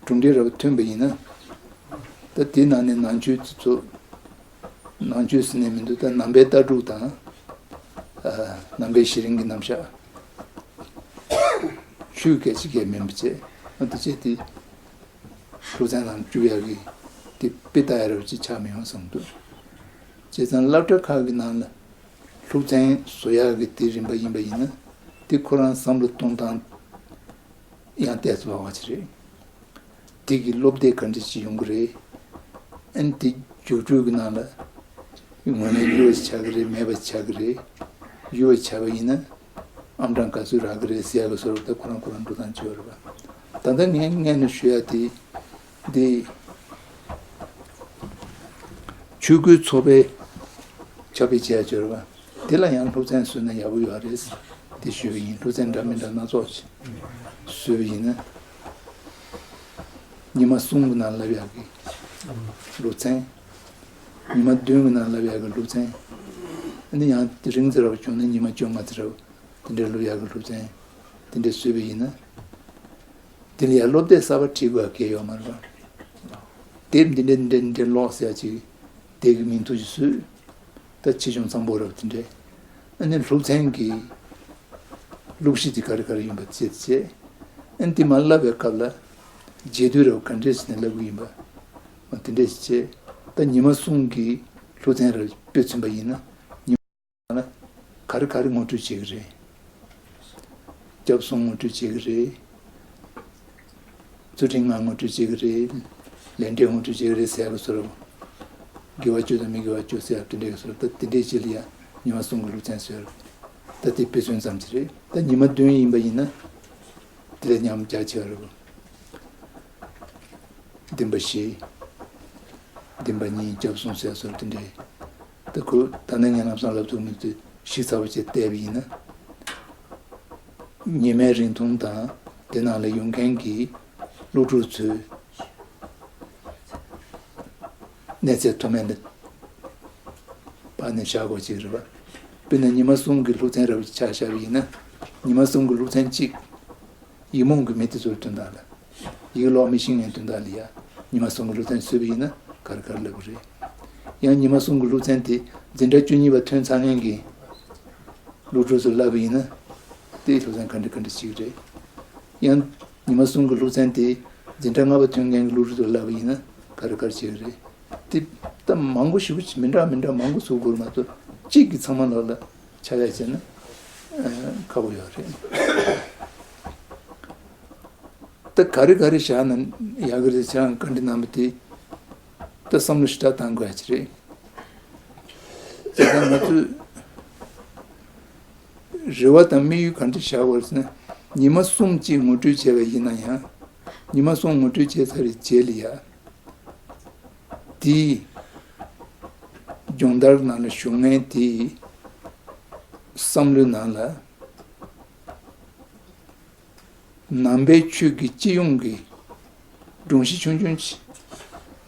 གྲུབ་འབྲས་རབ་ཐོན་པ་ཡིན་ན། ད་དེ་ནང་ནས་ནང་ཆོས་ཚོ། ནང་ཆོས་ཟེར་ནས་མི་འདུག་ད་ནང་པའི་ལྟ་གྲུབ་དང་། ཨ། ནང་པའི་ཤེས་རིག་གི་རྣམ་གཞག་ཆོས་སྐད་ཆ་སྐད་མིན་པ་བྱས། ཨ། དེ་བྱས་ཏེ། སློབ་ཚན་ནང་བཅུག་ཡག་གི་དེ་དཔེ་ལྟ་ཡག་རབ་ཅིག་ཆགས་མི་ཡོང་བསམ་འདུག་བྱས་ཙང་སློབ་གྲྭ་ཁག་གི་ནང་ལ་སློབ་ཚན་བཟོ་ཡག་གི་དེ་རིམ་པ་ཡིན་པ་ཡིན་ན་དེ་ཁོ་རང་བསམ་བློ་གཏོང་སྟངས་ཡང་ཏོག་ཙམ་ལྷག་པ་ཅིག་རེད། དེ་གི་སློབ་དེབ་ག་འདྲ་ཅིག་ཡོང་གི་རེད། ཨ་ནི་དེ་རྒྱུགས་སྤྲོད་ཀྱི་ནང་ལ་དངོས་གནས་ཡོད་པ་ཆགས་ཀྱི་རེད། མེད་པ་ཆགས་ཀྱི་རེད། ཡོད་པ་ཆགས་པ་ཡིན་ན་ཨང་གྲངས་ག་ཚོད་རག་གི་རེད་ཟེར་ཡག་གི་བཟོ་འདྲ་ད་ཁོ་རང་ཁོ་རང་འགྲོ་སྟངས་བྱེད་པ་རེད་པ། ད་ལྟ་ངས་སྔོན་ནས་ཞུ་ཡག་དེ། འདི་ཆོས་སྐུལ་ཚོགས་པའི་ཁྱབ་སྤེལ་བྱས་ཡག་ཅིག་རེད་པ། དེ་ལ་ཡང་སློབ་ཚན་བཟོས་ན་ཡག་པོ་ཡོད་རེད། དེ་ཞུས་པ་ཡིན། སློབ་ཚན་འདྲ་མི་འདྲ་སྣ་ཚོགས་ཤིག་བཟོས་པ་ཡིན་ན། ཉི་མ་གསུམ་གྱི་ནང་བསླབ་ཡག་གི་སློབ་ཚན། ཉི་མ་བདུན་གྱི་ནང་བསླབ་ཡག་གི་སློབ་ཚན། ཨ་ནི་ཡང་དེ་རིང་ཙམ་རེ་བྱུང་ན་ཉི་མ་བཅོ་ལྔ་ཙམ་རེ་དེ་འདྲའི་སློབ་ཡག་གི་སློབ་ཚན་དེ་འདྲ་བཟོས་པ་ཡིན་ན། དེ་ལ་ཡང་སློབ་དེབ་གསར་པ་བྲིས་དགོས་ཡག་གལ་ཡོད་མ་རེད་པ། དེབ་འདི་འདྲ་འདི་འདྲ་འདི་འདྲ་ཀློག་ཟེར་ཡག་ཅིག་དེབ་ཀྱི་མིང་ཐོ་ཞིག་བཟོས། ད་ཆེ་ཆུང་ཚང་པོ་རབ་དེ་འདྲས། ཨ་ནི་སློབ་ཚན་གྱི་སློབ་གཞི་དེ་ག་རེ་ག་རེ་ཡིན་པ་བྱས་བྱས། ཨ་ནི་དེ་མར་བསླབ་པའི་སྐབས་ལ་རྗེས་ཟློས་རབ་ག་འདྲས་བྱས་ནས་བསླབ་ཀྱི་ཡིན་པ། འོ་དེ་འདྲས་བྱས། ད་ཉི་མ་གསུམ་གྱི་སློབ་ཚན་རབ་དཔེ་མཚོན་པ་ཡིན་ན། ཉི་མ་ལ་ག་རེ་ག་རེ་ངོ་སྤྲོད་བྱེད་ཀྱི་རེད། སྐྱབས་གསུམ་ངོ་སྤྲོད་བྱེད་ཀྱི་རེད། ཚུལ་ཁྲིམས་ལྔ་ངོ་སྤྲོད་བྱེད་ཀྱི་རེད། ལས་འབྲས་ངོ་སྤྲོད་བྱེད་ཀྱི་རེད་ཟེར་ཡག་གི་བཟོ་འདྲ། དགེ་བ་བཅུ་དང་མི་དགེ་བ་བཅུ་ཟེར་ཡག་དེ་འདྲའི་བཟོ་འདྲ། ད་དེ་འདྲའི་ཆེད་ལ་ཡང་ཉི་མ་གསུམ་གྱི་སློབ་ཚན་བཟོས་རེད། ད་དེ་དཔེ་མཚོན་ཙམ་ཅིག་རེད། ད་ཉི་མ་བདུན་ཡིན་པ་ཡིན་ན་དེ་ལས་ཉམས་རྒྱ་ཆེ་བ་རེད། བདེན་པ་བཞི། བདེན་པ་གཉིས། སྐྱབས་གསུམ་ཟེར་ཡག་བཟོ་འདྲ་དེ་འདྲའི། ད་ཁོ་ད་ནས་ངས་ལམ་སང་ལབ་ཐུབ་མི་ཚོས་ཞིབ་ཚགས་པོ་བྱས་བལྟས་པ་ཡིན་ན། ཉི་མའི་རིང་ཐུང་དང་དེ་ནང་ལ་ཡོང་མཁན་གྱི་སློབ་ཕྲུག་ཚོའི་གནས་ཚད་མཐོ་དམན་དེ་བར་ནས་བཞག་དགོས་ཅིག་རེད་པ། དཔེར་ན་ཉི་མ་གསུམ་གྱི་སློབ་ཚན་རབ་ཅིག་ཆ་བཞག་པ་ཡིན་ན། ཉི་མ་གསུམ་གྱི་སློབ་ཚན་གཅིག་ཡིག་རྨོངས་ཀྱི་མི་དེ་ཚོའི་དོན་དག་ལ། ཡིག་ཀློག་མི་ཤེས་མཁན་དོན་དག་ལ་ཡ། ཉི་མ་གསུམ་གྱི་སློབ་ཚན་བཟོས་པ་ཡིན་ན་ག་རེ་ག་རེ་ལབ་དགོས་རེད། ཡང་ཉི་མ་གསུམ་གྱི་སློབ་ཚན་དེ་འཛིན་གྲྭ་བཅུ་གཉིས་པ་ཐོན་ཚར་མཁན་གྱི་སློབ་ཕྲུག་ཚོ་བསླབ་པ་ཡིན་ན། དེའི་སློབ་ཚན་ག་འདྲ་ག་འདྲ་ཞིག་རེད། ཡང་ཉི་མ་གསུམ་གྱི་སློབ་ཚན་དེ་འཛིན་གྲྭ་ལྔ་པ་ཐོན་མཁན་གྱི་སློབ་ཕྲུག་ཚོ་བསླབ་པ་ཡིན་ན་ག་རེ་ག་རེ་བྱེད་ཀྱི་རེད། དེ་ད་མང་པོ་ཞེ་པོ་ཅིག་མི་འདྲ་མི་འདྲ་མང་པོ་བཟོ་དགོས་མ་གཏོགས་གཅིག་གིས་ཚང་མ་ལོག་ལ་ཆ་ལས་བྱས་ན་ཁག་པོ་ཡོད་རེད། ད་ག་རེ་ག་རེ་བཞག་ན་ཡག་གི་རེད་ཟེར་ཡང་བཀའ་འདྲི་གནང་བ་དེ་ད་བསམ་བློ་ཞེ་དྲག་བཏང་དགོས་ཡ་ཅིག་རེད། བྱས་ཙང་ང་ཚོས་རེ་བ་དང་དམིགས་ཡུལ་ག་འདྲ་བཞག་དགོས་ཟེར་ན། ཉི་མ་གསུམ་གཅིག་ངོ་སྤྲོད་བྱས་པ་ཡིན་ན་ཡང་། ཉི་མ་གསུམ་ངོ་སྤྲོད་བྱས་ཚར་བའི་རྗེས་ལ་ཡ། དེའི་སྦྱོང་བརྡར་ནང་ལ་ཞུགས་མཁན་དེའི་བསམ་བློའི་ནང་ལ། ནང་པའི་ཆོས་ཀྱི་སྤྱི་ཡོངས་ཀྱི་སྒྲོམ་གཞི་ཆུང་ཆུང་ཅིག་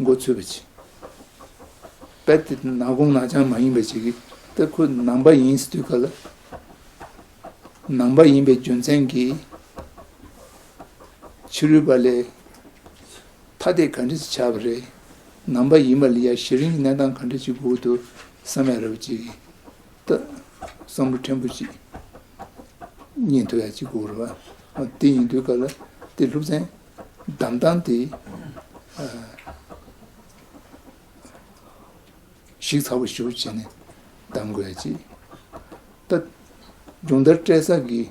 འགོ་ཚུགས་པ་ཅིག་རྦད་དེ་ནག་ཁུང་ནག་རྐྱང་མ་ཡིན་པ་ཅིག་གིས། ད་ཁོ་ནང་པ་ཡིན་ཟེར་དུས་སྐབས་ལ། ནང་པ་ཡིན་པའི་རྒྱུ་མཚན་གྱིས་ཕྱི་རོལ་པ་ལས་ཐ་དད་ག་འདྲ་ཞིག་ཆགས་པ་རེད། ནང་པ་ཡིན་པ་ལ་ཡ་གཞི་རིམ་གྱི་གནས་སྟངས་ག་འདྲ་ཞིག་དགོས་འདུག་བསམ་ཡ་རེ་བ་ཅིག་གིས། ད་བསམ་བློ་ཕྲན་བུ་ཅིག་རྙེད་ཐུབ་ཡ་ཅིག་དགོས་རེད་བ། དེ་ཡིན་དུས་སྐབས་ལ་དེ་སློབ་ཚན་བདམས་སྟངས་དེ་ཞིབ་ཚགས་པོ་ཞེ་པོ་བྱས་ནས་བདམས་དགོས་ཡ་ཅིག་ད་སྦྱོང་བརྡར་སྤྲད་ས་གི་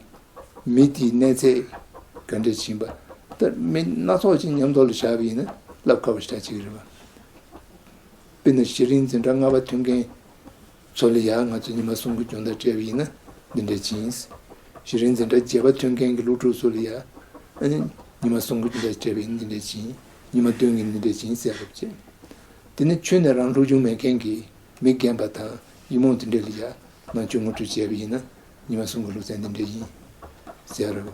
མི་དེའི་གནས་ཚད་ག་འདྲ་ཞིག་ཡིན་པ། ད་མི་སྣ་ཚོགས་ཅིག་མཉམ་དུ་ལ་བཞག་པ་ཡིན་ན་བསླབ་དཀའ་བ་ཞེ་དྲག་ཅིག་རེད་བ། དཔེར་ན་གཞི་རིམ་འཛིན་གྲྭ་ལྔ་པ་ཐོན་མཁན་ཚོ་ལ་ཡང་ང་ཚོས་ཉི་མ་གསུམ་གྱི་སྦྱོང་བརྡར་སྤྲད་པ་ཡིན་ན་འདི་འདྲ་ཅིག་ཡིན། གཞི་རིམ་འཛིན་གྲྭ་བརྒྱད་པ་ཐོན་མཁན་གྱི་སློབ་ཕྲུག་ཚོ་ལ་ཡང་ཨ་ནི་ཉི་མ་གསུམ་གྱི་སྦྱོང་བརྡར་སྤྲད་པ་ཡིན་ན་འདི་འདྲ་ཅིག་ཡིན། ཉི་མ་བདུན་གྱི་འདི་འདྲ་ཅིག་ཡིན་ཟེར་བ་བྱས། དེ་ནི་ཁྱོན་ནས་རང་སློབ་སྦྱོང་མེད་མཁན་གྱི་མི་རྒན་པ་དང་ཡིག་རྨོངས་དེ་འདྲ་ལ་ཡང་ནང་ཆོས་ངོ་སྤྲོད་བྱས་པ་ཡིན་ན་ཉི་མ་གསུམ་གྱི་སློབ་ཚན་འདི་འདྲ་ཡིན་ཟེར་བ།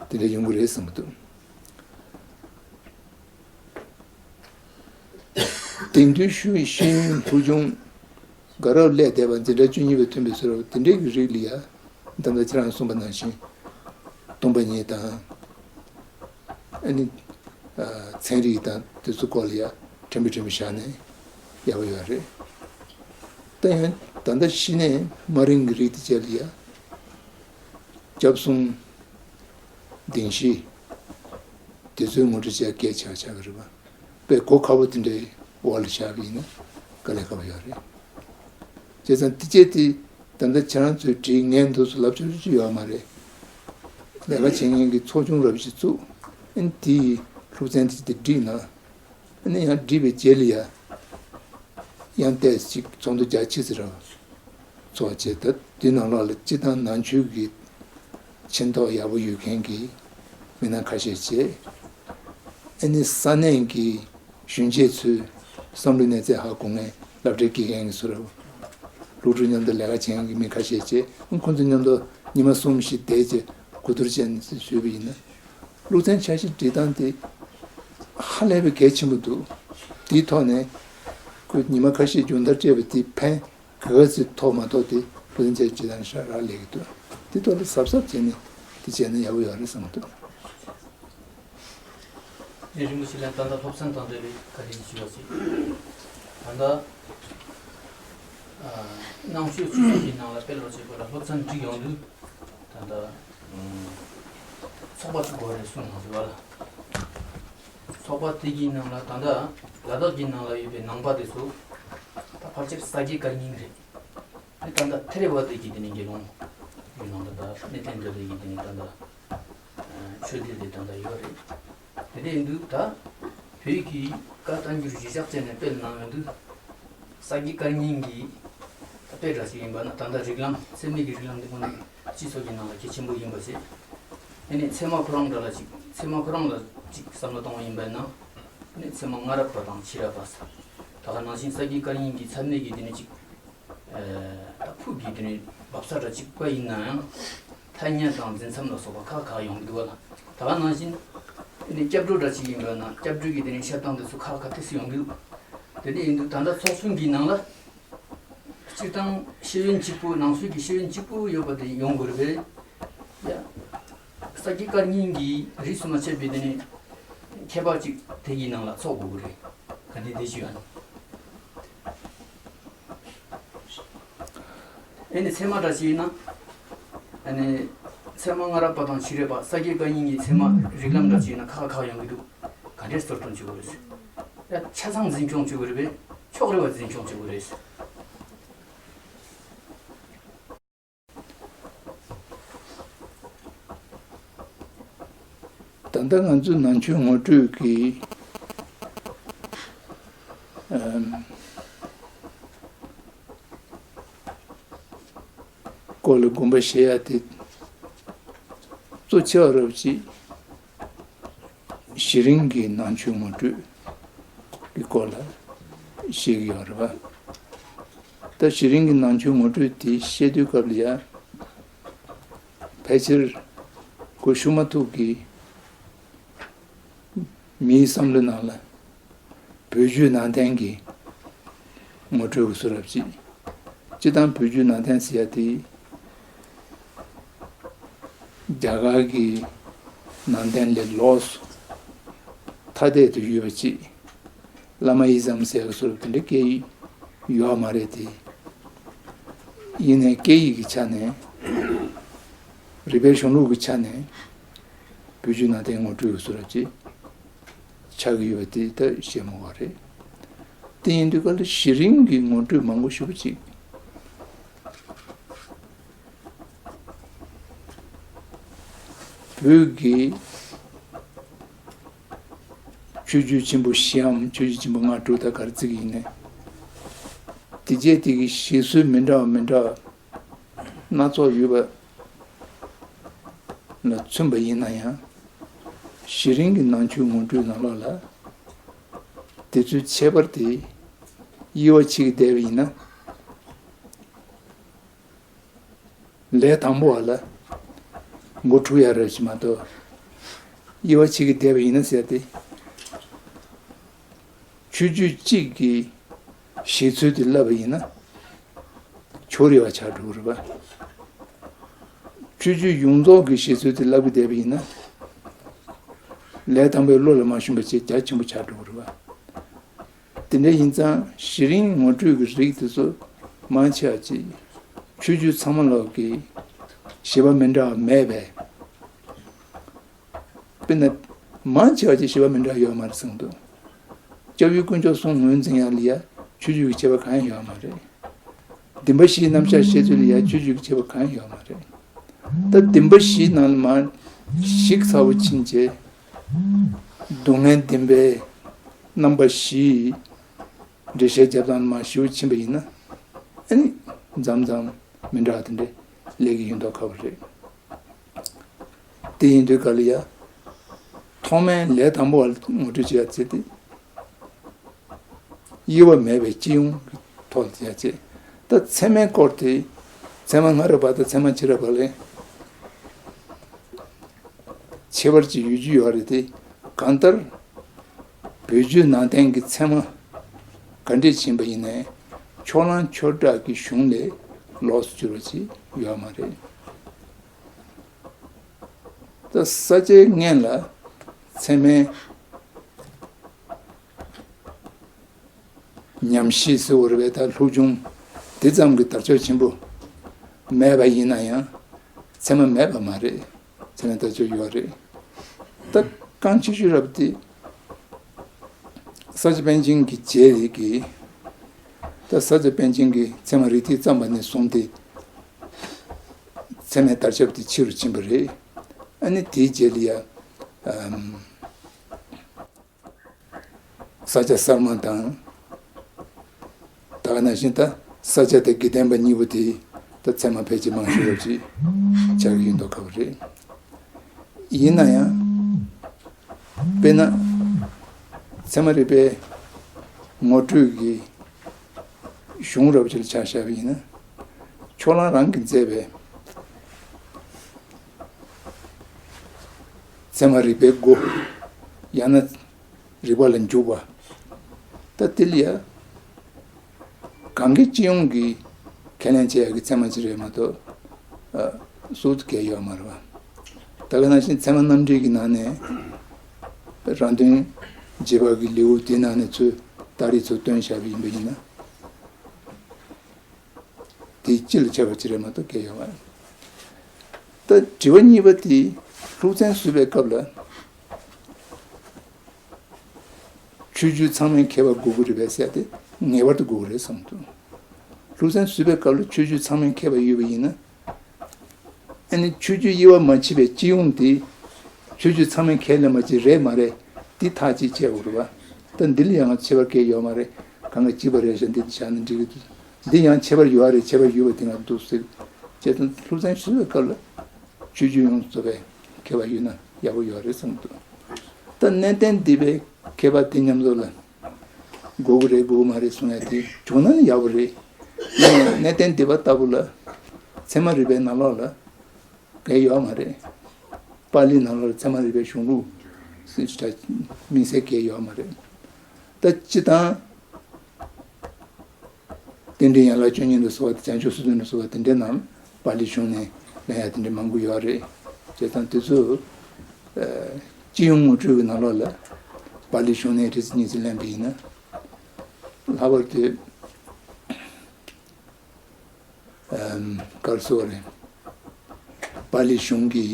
དེ་འདྲ་ཡོང་གི་རེད་བསམ་གྱི་འདུག་དེང་དུས་ཤེས་ཡོན་སློབ་སྦྱོང་དགའ་རབ་སླེབས་བསྡད་པ་འཛིན་གྲྭ་བཅུ་གཉིས་པ་ཐོན་པའི་ཚོར་བ་དེ་འདྲའི་གི་རིགས་ལ་ཡ། ད་ལྟ་ཁྱེད་རང་གསུངས་པ་ནང་བཞིན་སྟོང་པ་ཉིད་དང་། ཨ་ནི་ཚན་རིག་དང་དེ་ཚོ་སྐོར་ལ་ཡ་ཕྲན་བུ་ཕྲན་བུ་བཞག་ནས་ཡག་པོ་ཡོད་རེད། ད་ཡང་ད་ལྟ་གཞི་ནས་དམའ་རིམ་གྱི་རིགས་དེ་བཅས་ལ་ཡ་སྐྱབས་གསུམ་བདེན་བཞི་དེ་ཚོའི་ངོ་སྤྲོད་བྱས་གལ་ཆེ་བ་ཆགས་ཀྱི་རེད་པ། དཔེ་གོ་ཁག་པོ་དེ་འདྲའི་འོག་ལ་བཞག་པ་ཡིན་ན་དཀའ་ལས་ཁག་པོ་ཡོད་རེད། བྱས་ཙང་དེ་བཅས་དེ་ད་ལྟ་ཁྱེད་རང་ཚོས་བྲིས་ངས་འདུག་སུ་ལབ་ཆོག་ཆོག་ཅིག་ཡོད་མ་རེད། ལས་ཀ་བྱེད་མཁན་གྱི་ཚོགས་ཆུང་རབ་ཞིག་བཙུགས། ཨ་ནི་དེའི་སློབ་ཚན་དེ་དེ་བསྒྲིགས་ན། ཨ་ནི་ཡང་བསྒྲིགས་པའི་རྗེས་ལ་ཡ། ཡང་ཏོག་ཙམ་ཅིག་ཚོགས་འདུ་རྒྱ་ཆེ་ཙམ་རེ་ཚོགས་བྱས། ད་དེ་ནང་ལོགས་ལ་སྤྱི་བཏང་ནང་ཆོས་ཀྱི་མཁྱེན་རྟོགས་ཡག་པོ་ཡོད་མཁན་གྱི་མི་སྣ་ཁ་ཤས་བྱས། ཨ་ནི་ས་གནས་ཀྱི་གཞོན་སྐྱེས་ཚོའི་བསམ་བློའི་གནས་ཚད་ཧ་གོ་མཁན་སློབ་གྲྭའི་དགེ་རྒན་གྱི་ཚོ་རེད། སློབ་ཕྲུག་མཉམ་དུ་ལས་ཀ་བྱེད་མཁན་གྱི་མི་ཁ་ཤས་བྱས། ཁོང་ཚོ་མཉམ་དུ་ཉི་མ་གསུམ་བཞི་བསྡད་བྱས་གོ་བསྡུར་བྱས་ནས་བཟོས་པ་ཡིན་ན། སློབ་ཚན་འཆར་གཞི་སྒྲིག་སྟངས་དེ་ཧ་ལས་པའི་གལ་ཆེན་པོ་འདུག་དེའི་ཐོག་ནས་ཁོས་ཉི་མ་ཁ་ཤས་སྦྱོང་བརྡར་སྤྲད་པ་དེ་ཕན་ག་ག་ཚོད་ཐོགས་མ་ཐོགས་དེ་སློབ་ཚན་འཆར་གཞི་སྒྲིག་སྟངས་ཧྲ་རག་ལས་ཀྱི་འདུག་དེ་ཐོག་ལ་གཟབ་གཟབ་བྱས་ནས་དེ་བྱས་ན་ཡག་པོ་ཡོད་རེད་བསམ་གྱི་འདུག་ངས་རིན་པོ་ཆེ་ལ་ད་ལྟ་སློབ་ཚན་དང་འབྲེལ་བའི་བཀའ་འདྲི་ཞུ་བ་ཞིག་ད་ལྟ་ཨ་ནང་ཆོས་ཆོས་ཀྱི་ནང་ལ་སྤེལ་བར་བྱེད་དགོས་ལ་སློབ་ཚན་སྒྲིག་ཡོང་དུས་ད་ལྟ་ཚོགས་པ་ཚུགས་དགོས་རེད་གསུངས་ཡོང་དུས་བ་ལ། ཚོགས་པ་དེ་གི་ནང་ལ་ད་ལྟ་ལ་དྭགས་ཀྱི་ནང་ལ་ཡོད་པའི་ནང་པ་དེ་ཚོ་ད་ཕལ་ཆེར་ས་དགེ་བཀའ་རྙིང་རེད། ད་ལྟ་ཐེ་རེ་ཝ་དེ་གི་དེ་ནས་དགེ་སློང་ཡོད་ནང་ད་ལྟ་གནས་བརྟན་འདྲ་དེ་གི་དེ་ནས་ད་ལྟ། ཆོས་སྡེ་དེ་ད་ལྟ་ཡོད་རེད། དེ་འདྲ་ཡིན་དུས་ད་བོད་ཀྱི་བཀའ་བསྟན་འགྱུར་གཞིར་བཞག་བྱས་ནས་སྤེལ་གནང་ཡོང་དུས་ས་དགེ་བཀའ་རྙིང་གི་ད་དཔེ་འདྲ་ཞིག་ཡིན་པ་ན་ད་ལྟ་རིགས་ལམ་ཚད་མའི་གི་རིགས་ལམ་འདི་ངོ་ནས་སྤྱི་ཚོགས་ཀྱི་ནང་ལ་གལ་ཆེན་པོ་ཡིན་པ་ཞིག་ཨ་ནི་ཚད་མ་ཁོ་རང་འདྲ་ལ་ཅིག་ཚད་མ་ཁོ་རང་ལ་ཅིག་བསམ་བློ་གཏོང་བ་ཡིན་པ་ན་ཨ་ནི་ཚད་མ་སྔ་རབས་པ་དང་ཕྱི་རབས་པ་ད་ག་ནང་བཞིན་ས་དགེ་བཀའ་རྙིང་གི་ཚད་མའི་གི་དེ་ནས་ཅིག་ད་ཕུགས་ཀྱི་དེ་ནས་འབབ་ས་འདྲ་གཅིག་པ་ཡིན་ན་ཡང་ཐ་སྙད་དང་འཛིན་མཚམས་ལ་སོགས་པ་ཁག་ཁག་ཡོང་གི་འདུག་བ་ལ། ད་ག་ནང་བཞིན་དེ་ནས་སྐྱབས་འགྲོ་འདྲ་གཅིག་ཡིན་པ་ན་སྐྱབས་འགྲོ་གི་དེ་ནས་བཤད་སྟངས་དེ་ཚོ་ཁག་ཁག་ཏོག་ཙམ་ཡོང་གི་འདུག་དེ་འདྲ་ཡིན་དུས་ད་ལྟ་ཚོགས་ཆུང་གི་ནང་ལ་སྤྱིར་བཏང་ཤེས་ཡོན་གཅིག་པུ་ནང་ཆོས་ཀྱི་ཤེས་ཡོན་གཅིག་པུ་ཡོད་པ་དེ་ཡོང་དགོས་རེད་པས། ཡ། ས་དགེ་བཀའ་རྙིང་གི་རིས་སུ་མ་ཆད་པའི་དེ་ནས་མཁས་པ་གཅིག་དེ་གི་ནང་ལ་ཚོགས་དགོས་ཀྱི་རེད། ག་འདྲ་འདི་ཞུ་ཡ་ན། ཨེ་ནི་ཚད་མ་འདྲ་ཞིག་ཡིན་ན། ཨ་ནི་ཚད་མ་སྔ་རབས་པ་དང་ཕྱི་རབས་པ་ས་སྐྱའི་བཀའ་རྙིང་གི་ཚད་མ་རིགས་ལམ་འདྲ་ཞིག་ཡིན་ན་ཁག་ཁག་ཡོང་གི་འདུག་ག་འདྲས་གསར་གཏོད་བྱེད་དགོས་རེད། ཡ་ཆ་ཚང་འཛིན་སྐྱོང་བྱེད་དགོས་རེད་པས། ཕྱོགས་རེ་བ་འཛིན་སྐྱོང་བྱེད་དགོས་རེད། ད་ལྟ་ང་ཚོའི་ནང་ཆོས་ངོ་སྤྲོད་ཀྱི་ཨམ་སྐོར་ལ་དགོངས་པ་བཞེས་ཡ་དེ་གཙོ་ཆེ་བ་རབ་ཅིག་གཞི་རིམ་གྱི་ནང་ཆོས་ངོ་སྤྲོད་ཀྱི་སྐོར་ལ་བཤད་ཀྱི་ཡོད་རེད་པ། ད་གཞི་རིམ་གྱི་ནང་ཆོས་ངོ་སྤྲོད་དེ་བཤད་དུས་སྐབས་ལ་ཡ། ཕལ་ཆེར་གོ་ཤུགས་མ་ཐུག་གི་མིའི་བསམ་བློའི་ནང་ལ་བོད་བརྒྱུད་ནང་བསྟན་གྱི་ངོ་སྤྲོད་ཀྱི་བཟོ་འདྲ་ཅིག་སྤྱིར་བཏང་བོད་བརྒྱུད་ནང་བསྟན་ཟེར་ཡ་དེ་རྒྱ་གར་གྱི་ནང་བསྟན་ལས་ལོགས་སུ་ཐ་དད་དུ་ཡོད་པ་ཅིག་བླ་མ་ཨི་ཛམ་ཟེར་བ་སོགས་དེ་འདྲ་སྐད་ཡིག་ཡོད་མ་རེད་དེ། ཡིན་ནའི་སྐད་ཡིག་གི་ཆ་ནས། རིག་པའི་གཞུང་ལུགས་ཀྱི་ཆ་ནས་བོད་བརྒྱུད་ནང་བསྟན་ངོ་སྤྲོད་ཀྱི་བཟོ་འདྲ་ཅིག་ཆགས་ཀྱི་ཡོད་པ་དེ་ད་བཤད་མ་དགོས་རེད། དེ་ཡིན་དུས་ག་ལ་གཞི་རིམ་གྱི་ངོ་སྤྲོད་མང་པོ་ཞེ་པོ་ཅིག་བོད་ཀྱི་ཆོས་བརྒྱུད་ཆེན་པོ་བཞིའམ་ཆོས་བརྒྱུད་ཆེན་པོ་ལྔ་དྲུག་དང་ག་རེ་བརྩི་གི་ཡིན་ནའི། དེ་རྗེས་དེ་གི་བཞེད་སྲོལ་མི་འདྲ་བ་མི་འདྲ་བ་སྣ་ཚོགས་ཡོད་པ་ལ་མཚོན་པ་ཡིན་ན་ཡང་། གཞི་རིམ་གྱི་ནང་ཆོས་ངོ་སྤྲོད་ནང་ལོགས་ལ་དེ་ཚོའི་ཁྱད་པར་དེ་དབྱེ་བ་ཕྱེ་གི་བསྡད་པ་ཡིན་ན། ལས་དང་པོ་བ་ལ་འགོ་འཁྲུག་ཡ་རེད་ཅེས་མ་གཏོགས། དབྱེ་བ་ཕྱེ་གི་བསྡད་པ་ཡིན་ན་ཟེར་ཏེ། ཆོས་བརྒྱུད་གཅིག་གི་བཞེད་ཚུལ་དེ་བསླབ་པ་ཡིན་ན། ཕྱོགས་རིས་པ་ཆགས་འགྲོ་གི་རེད་པ། ཆོས་བརྒྱུད་ཡོངས་རྫོགས་ཀྱི་བཞེད་ཚུལ་དེ་བསླབ་གི་བསྡད་པ་ཡིན་ན། ལས་དང་པོའི་བློ་ལ་མ་ཞུམ་པ་བྱས་རྒྱ་ཆེན་པོ་ཆགས་འགྲོ་གི་རེད་པ། དེ་འདྲ་ཡིན་ཙང་གཞི་རིམ་ངོ་སྤྲོད་ཀྱི་རིགས་དེ་ཚོ་མང་ཆེ་བ་ཅིག་ཆོས་བརྒྱུད་ཚང་མ་ལོག་གི་བཞེད་པ་མི་འདྲ་བ་མེད་པས། དཔེར་ན། མང་ཆེ་བ་ཅིག་བཞེད་པ་མི་འདྲ་བ་ཡོད་མ་རེད་གསུངས་འདུག་སྐྱབས་ཡུལ་དཀོན་མཆོག་གསུམ་ངོས་འཛིན་ཡ་ལ་ཡ་ཆོས་བརྒྱུད་ཀྱི་ཁྱད་པར་གང་ཡང་ཡོད་མ་རེད། བདེན་པ་བཞིའི་རྣམ་གཞག་བཤད་ཚུལ་ལ་ཡ་ཆོས་བརྒྱུད་ཀྱི་ཁྱད་པར་གང་ཡང་ཡོད་མ་རེད། ད་བདེན་པ་བཞིའི་ནང་ལ་མར་ཞིབ་ཚགས་པོ་ཕྱིན་རྗེས། སྡུག་བསྔལ་བདེན་པའི་རྣམ་པ་བཞིའི་འགྲེལ་བཤད་རྒྱབ་སྟངས་མར་ཞིབ་པོ་ཕྱིན་པ་ཡིན་ན། ཨ་ནི་མཚམས་མཚམས་མི་འདྲ་བ་དེ་འདྲ་སླེབས་ཀྱི་ཡོད་མདོག་ཁ་པོ་རེད། དེ་ཡིན་དུས་ག་ལ་ཡ། ཐོག་མའི་ལས་དང་པོ་བ་ངོ་སྤྲོད་བྱེད་ཡ་ཚེ་དེ། དབྱེ་བ་མེད་པའི་སྤྱི་ཡོངས་ཀྱི་ཐོག་ལ་བྱས་རྗེས། ད་ཚད་མའི་སྐོར་དེ། ཚད་མ་སྔ་རབས་པ་དང་ཚད་མ་ཕྱི་རབས་པ་ལས་ཁྱད་པར་ཅིག་ཡོད་རྒྱུ་ཡོད་རེད་དེ། གང་ལྟར་བོད་བརྒྱུད་ནང་བསྟན་གྱི་ཚད་མ་ག་འདྲས་ཕྱིན་པ་ཡིན་ནའི་ཕྱོགས་གླང་ཆོས་གྲགས་ཀྱི་གཞུང་ལས་ལོགས་སུ་གྱུར་པ་ཅིག་ཡོད་མ་རེད། ད་ས་སྐྱའི་སྔོན་ལ་ཚད་མའི་ཉམས་བཞེས་ཟེར་བ་རེད་པས། ད་སློབ་སྦྱོང་དེ་ཙམ་གྱིས་དར་ཁྱབ་ཆེན་པོ་མེད་པ་ཡིན་ན་ཡང་ཚད་མ་མེད་པ་མ་རེད། ཚད་མ་དར་ཁྱབ་ཡོད་རེད། ད་རྐང་ཆེ་ཤོས་རབ་དེ་ས་སྐྱ་པཎ་ཆེན་གྱི་རྗེས་ལས་ཀྱི། ད་ས་སྐྱ་པཎ་ཆེན་གྱིས་ཚད་མ་རིགས་གཏེར་བརྩམས་པ་ནས་བཟུང་སྟེ། ཚད་མའི་དར་ཁྱབ་དེ་ཆེ་རུ་ཕྱིན་པ་རེད། ཨ་ནི་དེའི་རྗེས་ལ་ཡ། ཨམ། ས་སྐྱ་གསར་མ་དང་། ད་ག་ནང་བཞིན་ད་ས་སྐྱ་དང་དགེ་ལྡན་པ་གཉིས་པོ་དེ་ད་ཚད་མ་ཕལ་ཆེར་མང་ཤོས་རབ་ཅིག་ཆགས་ཀྱི་ཡོད་མདོག་ཁ་པོ་རེད། ཡིན་ན་ཡང་། དཔེར་ན། ཚད་མ་རིག་པའི་ངོ་སྤྲོད་ཀྱི་གཞུང་རབ་ཅིག་ལ་ཆ་བཞག་པ་ཡིན་ན། ཕྱོགས་གླང་རང་གིས་མཛད་པའི་ཚད་མ་རིག་པའི་སྒོ། ཡང་ན་རིག་པ་ལ་འཇུག་པ། ད་དེ་ལ་ཡ། གང་གི་སྤྱི་ཡོངས་ཀྱི་ཁས་ལེན་བྱེད་ཡག་གི་ཚད་མ་ཅིག་རེད་མ་གཏོགས། ཨ། སུ་གས་ཡོད་མ་རེད་པ། ད་ག་ནང་བཞིན་ཚད་མ་རྣམ་འགྲེལ་གྱི་ནང་ནས། རང་དོན་རྗེས་དཔག་གི་ལེའུ་དེའི་ནང་ནས་ཚུར་ ཏཱ་ལའི་ཚོ་བཏོན་བཞག་པ་ཡིན་པ་ཡིན་ན། དེ་སྤྱི་ལ་ཁྱབ་པ་ཅིག་རེད་མ་གཏོགས་གལ་ཡོད་མ་རེད། ད་དྲི་བ་གཉིས་པ་དེ་སློབ་ཚན་བཟོས་པའི་སྐབས་ལ། ཆོས་བརྒྱུད་ཚང་མའི་མཁས་པ་དགོས་ཀྱི་རེད་པས་ཟེར་ཏེ་ངེས་པར་དུ་དགོས་ཀྱི་རེད་བསམ་འདུག་སློབ་ཚན་བཟོས་པའི་སྐབས་ལ་ཆོས་བརྒྱུད་ཚང་མའི་མཁས་པ་ཡོད་པ་ཡིན་ན། ཨ་ནི་ཆོས་བརྒྱུད་དབྱེ་བ་མ་ཕྱེ་བའི་སྤྱི་ཡོངས་དེ་ཆོས་བརྒྱུད་ཚང་མའི་མཁས་ལས་མ་བྱེད་རེད་མ་རེད་འདི་ཐག་གཅིག་བཅད་དགོས་རེད་བ། ད་འདི་ལ་ཡང་ཁྱད་པར་གང་ཡང་ཡོད་མ་རེད། གང་ག་གཅིག་པ་རེད་ཤག་འདི་བཞག་ན་འགྲིག་གི་འདུག་འདི་ཡང་ཁྱད་པར་ཡོད་རེད། ཁྱད་པར་ཡོད་པ་དེ་ང་འདུག་ཟེར་བྱས་ཙང་སློབ་ཚན་བཟོས་པའི་སྐབས་ལ་ཆོས་བརྒྱུད་ཡོངས་སུ་རྫོགས་པའི་མཁས་པ་ཡོད་ན་ཡག་པོ་ཡོད་རེད་བསམ་འདུག་ད་གནས་བརྟན་སྡེ་པའི་མཁས་པ་དེ་མཉམ་དུ་ལ། དགོས་ཀྱི་རེད་དགོས་ཀྱི་མ་རེད་གསུང་ཡ་དེ་བྱུང་ན་ཡག་པོ་རེད། གནས་བརྟན་སྡེ་པ་ལྟ་བུ་ལ་ཚད་མ་རིག་པའི་ནང་ལོགས་ལ་གལ་ཡོད་མ་རེད། པཱ་ལིའི་ནང་ལོགས་ལ་ཚད་མ་རིག་པའི་གཞུང་ལུགས་དམིགས་བསལ་གལ་ཡོད་མ་རེད། ད་སྤྱི་དང་། རྟེན་འབྲེལ་ཡན་ལག་བཅུ་གཉིས་ལ་སོགས་པ་དང་བྱང་ཆུབ་སེམས་དཔའ་ལ་སོགས་པ་དེ་འདྲའི་ནང་པཱ་ལིའི་གཞུང་ནས་གླེང་ཡ་དེ་འདྲ་མང་པོ་ཡོད་རེད། བྱས་ཙང་དེ་ཚོ་སྤྱི་ཡོངས་ངོ་སྤྲོད་ཀྱི་ནང་ལོགས་ལ་པཱ་ལིའི་གཞུང་ནས་རེ་ཟིན་གཉིས་ཟིན་གླེང་པ་ཡིན་ན། ལྷག་པར་དུ་ག་རེ་ཟེར་དགོས་རེད། པཱ་ལིའི་གཞུང་གི་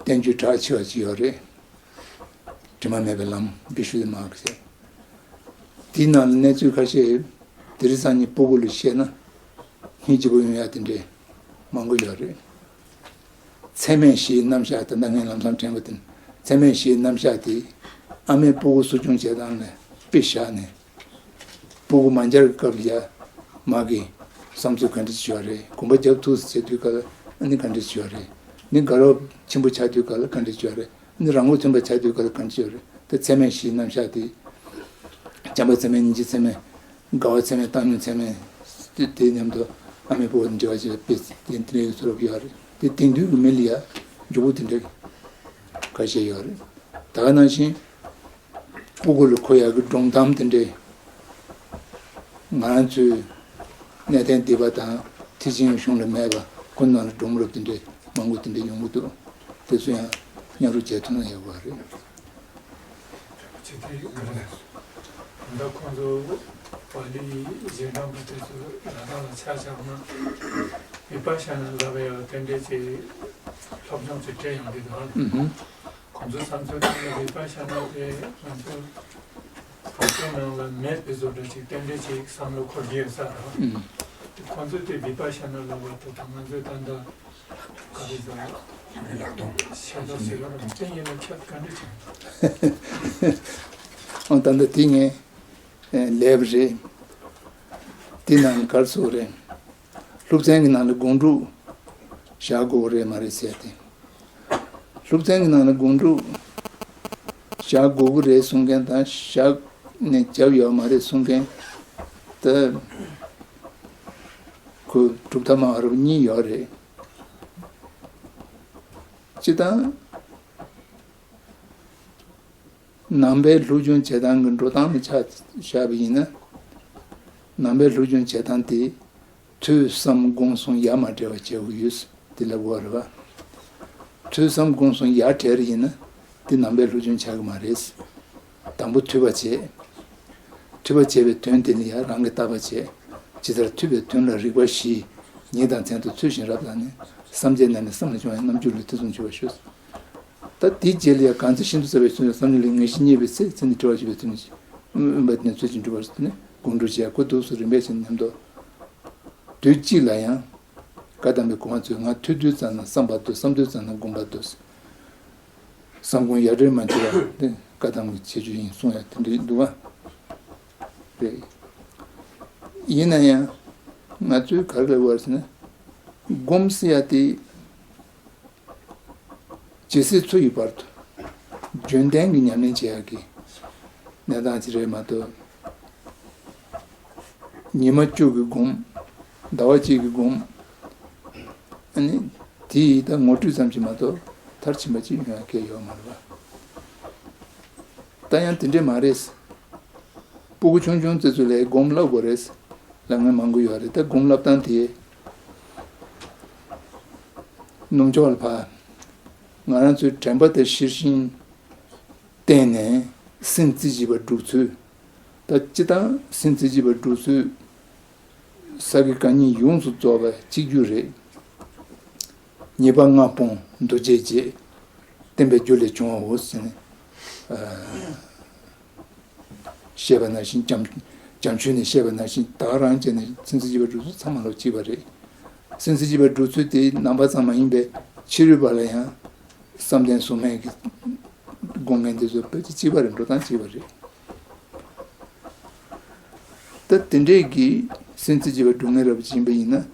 བསྟན་བཅོས་གྲགས་ཆེ་བ་ཅིག་ཡོད་རེད། དྲི་མ་མེད་པའི་ལམ་བི་ཤུ་ལྡི་མཱརྒ་ཟེར། དེའི་ནང་ལ་གནས་ཚུལ་ཁ་ཤས་དེ་རིང་སང་ཉིན་སྤུ་གུ་ལ་བཤད་ན་སྙིང་རྗེ་པོ་ཡོང་ཡ་དེ་འདྲའི་མང་པོ་ཡོད་རེད། ཚད་མེད་བཞིའི་རྣམ་གཞག་དེ་ད་ངས་ལམ་སང་དྲན་པ་དེ་ཚད་མེད་བཞིའི་རྣམ་གཞག་དེ་ཨ་མས་སྤུ་གུ་གསོ་སྐྱོང་བྱེད་སྟངས་ལ་དཔེ་བཞག་ནས། སྤུ་གུ་མ་འབྱར་བའི་སྐབས་ལ་ཡ་མ་གི་བསམ་ཚུལ་ག་འདྲ་ཞིག་ཡོད་རེད། གོམ་པ་རྒྱབ་ཐུབ་ཟེར་དུས་སྐབས་ལ་ཨ་ནི་ག་འདྲ་ཞིག་ཡོད་རེད། ནི་དགའ་རབ་ཆེན་པོ་ཆགས་དུས་སྐབས་ལ་ག་འདྲ་ཞིག་ཡོད་རེད། ནི་རང་མགོ་ཐོན་པ་ཆགས་དུས་སྐབས་ལ་ག་འདྲ་ཞིག་ཡོད་རེད། དེ་ཚད་མེད་བཞིའི་རྣམ་གཞག་དེ་བྱམས་པ་ཚད་མེད། སྙིང་རྗེ་ཚད་མེད། དགའ་བ་ཚད་མེད། བཏང་སྙོམས་ཚད་མེད། དེ་དེ་མཉམ་དུ་ཨ་མའི་སྤུ་གུ་དང་འབྲེལ་བ་བྱེད་པའི་དཔེ་དེ་འདྲའི་ཚོར་བ་ཡོད་རེད། དེ་དེང་དུས་ཀྱི་མི་ལ་ཡ་མགྱོགས་པོ་དེ་འདྲ་ཁ་ཤས་ཡོད་རེད། ད་ག་ནང་བཞིན། སྤུ་གུ་ལ་མཁོ་ཡག་གི་སྒྲུང་གཏམ་དེ་འདྲའི་ང་རང་ཚོའི་གནས་བརྟན་སྡེ་པ་དང་ཐེག་ཆེན་གཞུང་ལ་མེད་པ་ཁོ་ནང་ལ་སྒྲུང་རབ་དེ་འདྲའི་མང་པོ་དེ་འདྲ་ཡོང་གི་འདུག་དེ་ཚོ་ཡང་མཉམ་རུབ་བྱས་ཐུབ་ན་ཡག་པོ་རེད། ཅི་སྟེ་ག་རེ། ད་ཁོང་ཚོ་པཱ་ལི་རྗེས་འབྲང་པ་དེ་ཚོ་ལ་དྭགས་ལ་ཆ་བཞག་ན་བི་པ་ཤ་ན་ལབ་ཡག་དེ་འདྲའི་ཅིག་སློབ་སྦྱོང་ཅིག་སྤྲད་ཡོང་གི་འདུག་ཨ། ཁོང་ཚོའི་བསམ་ཚུལ་ཐོག་ནས་བི་པ་ཤ་ན་དེ་ང་ཚོའི་བོད་སྐད་ནང་ལ་མེད་པའི་བཟོ་འདྲ་ཅིག་རྟེན་འབྲེལ་ཅིག་བསམ་བློ་འཁོར་གྱི་ཡོད་ས་རེད། ཨུམ། དེ་ཁོང་ཚོས་དེ་བི་པ་ཤ་ན་ལབ་པ་དེ་དང་ང་ཚོས་ད་ལྟ་ག་རེ་ཟེར་ལག་རྡོ་ཤ་སྟག་ཟེར་བ་རེད། དེ་ཡིན་ན་ཁྱད་ག་འདྲ་ཅིག་ཨང་། ད་ལྟ་དེ་ངས་ལབ་པ་རེད། དེ་ནང་ག་རེ་ཟེར་དགོས་རེད། སློབ་ཚན་གྱི་ནང་ལ་སྒོམ་སྒྲུབ་བཞག་དགོས་རེད་མ་རེད་ཟེར་ཏེ། སློབ་ཚན་གྱི་ནང་ལ་སྒོམ་སྒྲུབ་བཞག་དགོས་ཀྱི་རེད་གསུང་མཁན་དང་བཞག་ནས་བྱབ་ཡོད་མ་རེད་གསུང་མཁན་ད་ཁོ་གྲུབ་མཐའ་སྨྲ་བ་རབ་གཉིས་ཡོད་རེད། སྤྱིར་བཏང་། ནང་པའི་སློབ་སྦྱོང་བྱེད་སྟངས་ཀྱི་འགྲོ་སྟངས་ལ་ཆ་བཞག་པ་ཡིན་ན། ནང་པའི་སློབ་སྦྱོང་བྱེད་སྟངས་དེ་ཐོས་བསམ་སྒོམ་གསུམ་ཡ་མ་བྲལ་བ་བྱེད་དགོས་ཡོད་དེ་ལབ་དགོས་རེད་བ། ཐོས་བསམ་སྒོམ་གསུམ་ཡ་བྲལ་རེ་ཡིན་ན་དེ་ནང་པའི་སློབ་སྦྱོང་ཆགས་ཀྱི་མ་རེད། དང་པོ་ཐོས་པ་བྱེད། ཐོས་པ་བྱས་པའི་དོན་དེ་ལ་ཡང་རང་གིས་བརྟག་པ་བྱེད། ཇི་ལྟར་ཐོས་པའི་དོན་ལ་རིགས་པ་བཞི། ཉིན་དང་མཚན་དུ་ཚུལ་བཞིན་རབ་བརྟགས་ནས། བསམ་བྱས་ནས་ནི་བསམ་ལ་བྱུང་བའི་རྣམ་འགྱུར་ལ་ཐེ་ཚོམ་ཆེ་བར་ཞོག་ད་དེའི་རྗེས་ལ་ཡང་གང་ཚེ་ཤིན་ཏུ་རྩ་བའི་ཚུལ་ནི་བསམ་བློ་ལས་ངེས་ཤེས་རྙེད་པའི་ཚེ་ཚེ་ནི་དྲི་བ་བྱེད་པའི་ཚུལ་ནི་འོན་པ་དེ་ནི་ཚུལ་བཞིན་སྒྲུབ་པར་ནི་སྒོམ་སྒྲུབ་བྱེད་ཡག་ཁོ་འདུག་སུ་རིམ་པས་བྱས་ནས་མཉམ་དུ། དུས་གཅིག་ལ་ཡང་། བཀའ་གདམས་པའི་གོ་འཕང་ཚོས་ང་ཐོས་དུས་ཙམ་ན་བསམ་པ་སྡུག་བསམ་དུས་ཙམ་ན་སྒོམ་པ་སྡུག་བསམ་སྒོམ་ཡ་བྲལ་མ་བྱེད་པ་དེ་བཀའ་གདམས་ཀྱི་ཁྱད་ཆོས་ཡིན་གསུང་ཡ་དེ་འདྲ་འདུག་བ། རེད། ཡིན་ན་ཡང་ང་ཚོས་ག་རེ་ལབ་དགོས་ཟེར་ན། སྒོམ་ཟེར་ཡ་དེ། ཇི་སྲིད་འཚོ་ཡི་བར་དུ་རྒྱུན་ལྡན་གྱི་ཉམས་ལེན་བྱེད་ཡག་གི་གནས་སྟངས་ཅིག་རེད་མ་གཏོགས། ཉི་མ་བཅུ་གི་སྒོམ། ཟླ་བ་གཅིག་གི་སྒོམ། ཨ་ནི་དེ་ཡིས་ད་ངོ་སྤྲོད་ཙམ་ཅིག་མ་གཏོགས་མཐར་ཕྱིན་པ་ཅིག་ཡོང་ཡག་གི་ཡོད་མ་རེད་པ། ད་ཡང་དེ་འདྲས་མ་རེད། སྤུ་གུ་ཆུང་ཆུང་ཙི་ཙི་ལ་སྒོམ་བསླབ་དགོས་རེད། ལབ་མཁན་མང་པོ་ཡོད་རེད། ད་སྒོམ་བསླབ་སྟངས་དེ། སྣུམ་ཅོག་ལ་ཕར། ང་རང་ཚོའི་དྲན་པ་དེ་ཤེར་ཕྱིན་བསྟན་ནས་སེམས་རྩེ་གཅིག་པ་སྒྲུབ་ཚུལ། ད་སྤྱིར་བཏང་སེམས་རྩེ་གཅིག་པ་སྒྲུབ་ཚུལ། ས་དགེ་བཀའ་རྙིང་ཡོངས་སུ་རྫོགས་པ་གཅིག་གྱུར་རེད། ཉེས་པ་ལྔ་སྤོང་འདུ་བྱེད་བརྗེད། བསྟན་པའི་རྒྱུ་ལས་བྱུང་བའོ་ཟེར་ནས། ཨ། བཤད་པ་ནང་བཞིན། བྱམས་བྱམས་ཆོས་ནས་བཤད་པ་ནང་བཞིན། ད་ག་རང་བྱས་ནས་སེམས་རྩེ་གཅིག་པ་སྒྲུབ་ཚུལ་ཚང་མ་ལོ་གཅིག་པ་རེད། སེམས་རྩེ་གཅིག་པ་སྒྲུབ་ཚུལ་དེ་ནང་པ་ཙམ་མ་ཡིན་པའི་ཕྱི་རོལ་པ་ལ་ཡང་བསམ་གཏན་གཟུགས་མེད་ཀྱི་སྒོམ་མཁན་དེ་ཚོ་ཕལ་ཆེར་གཅིག་པ་རེད། འགྲོ་སྟངས་གཅིག་པ་རེད། ད་དེ་འདྲས་ཀྱི་སེམས་རྩེ་གཅིག་པ་སྒྲུབ་མཁན་རབ་ཅིག་ཡིན་པ་ཡིན་ན།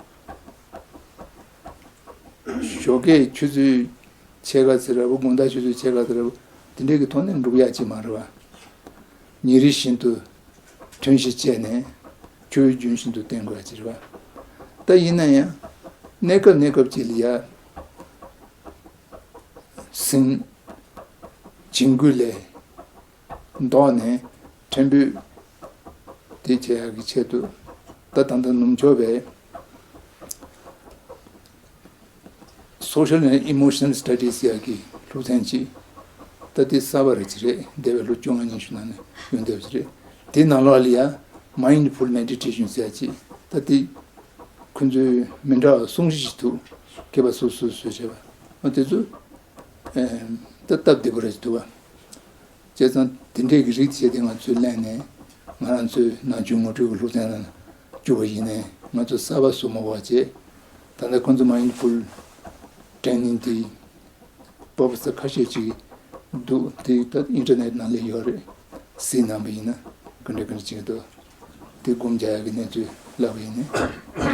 ཞོགས་ཀས་ཆུ་ཚོད་ཕྱེད་ཀ་ཙམ་ར་བོ། དགོང་དག་ཆུ་ཚོད་ཕྱེད་ཀ་ཙམ་ར་བོ། དེ་འདྲས་ཀྱི་ཐོག་ནས་འགྲུབ་ཡག་ཅིག་མ་རེད་བ། ཉིན་རེ་བཞིན་དུ་ཐུན་བཞི་བཅད་ནས་ཆུ་བོའི་རྒྱུན་བཞིན་དུ་བསྟེན་དགོས་ཡག་ཅིག་རེད་བ། ད་ཡིན་ན་ཡང་གནས་སྐབས་གནས་སྐབས་ཅིག་ལ་ཡ། སེམས་བྱིང་རྒོད་ལས་ལྡོག་ནས་ཕྲན་བུ་དེ་བྱེད་ཡག་གི་ཆེད་དུ། ད་ད་ལྟ་ནུབ་ཕྱོགས་པའི་Social and Emotional Studies ཡག་གི་སློབ་ཚན་ཅིག། ད་དེ་གསར་པ་རེ་ཅིག་རེད། འདས་པའི་ལོ་བཅོ་ལྔ་ཉི་ཤུ་ནང་ནས་ཡོང་བསྡད་པ་ཅིག་རེད། དེའི་ནང་ལོགས་ལ་ཡ་Mindful Meditation ཟེར་ཡག་ཅིག། ད་དེ་ཁོ་ཚོའི་མི་འདྲ་བ་སྲུང་བཞི་ཞིག་འདུག། མཁས་པ་སོ་སོས་བཟོས་བྱས་པ། ཨ། དེ་ཚོ་ཨེམ། ད་སྟབས་བདེ་པོ་རེད་འདུག་བ། བྱས་ཙང་དེ་འདྲས་ཀྱི་རིགས་བྱས་ཏེ་ང་ཚོས་གླས་ནས། ང་རང་ཚོའི་ནང་ཆོས་ངོ་སྤྲོད་ཀྱི་སློབ་ཚན་ནང་བཅུག་པ་ཡིན་ནའི། ང་ཚོ་གསར་པ་བཟོ་མ་དགོས་པ་བྱས། ད་ལྟ་ཁོང་ཚོ་Mindful Training དེ་པོ་སི་ཁ་ཤས་ཅིག་འདུག། དེ་ད་ཨིན་ཊར་ནེཊ་ནང་ལ་ཡོད་རེད། གཟིགས་གནང་པ་ཡིན་ན་ག་འདྲ་ག་འདྲ་ཅིག་འདུག། དེ་སྒོམ་རྒྱག་ཡག་གི་གནས་ཚུལ་ལབ་པ་ཡིན་ན་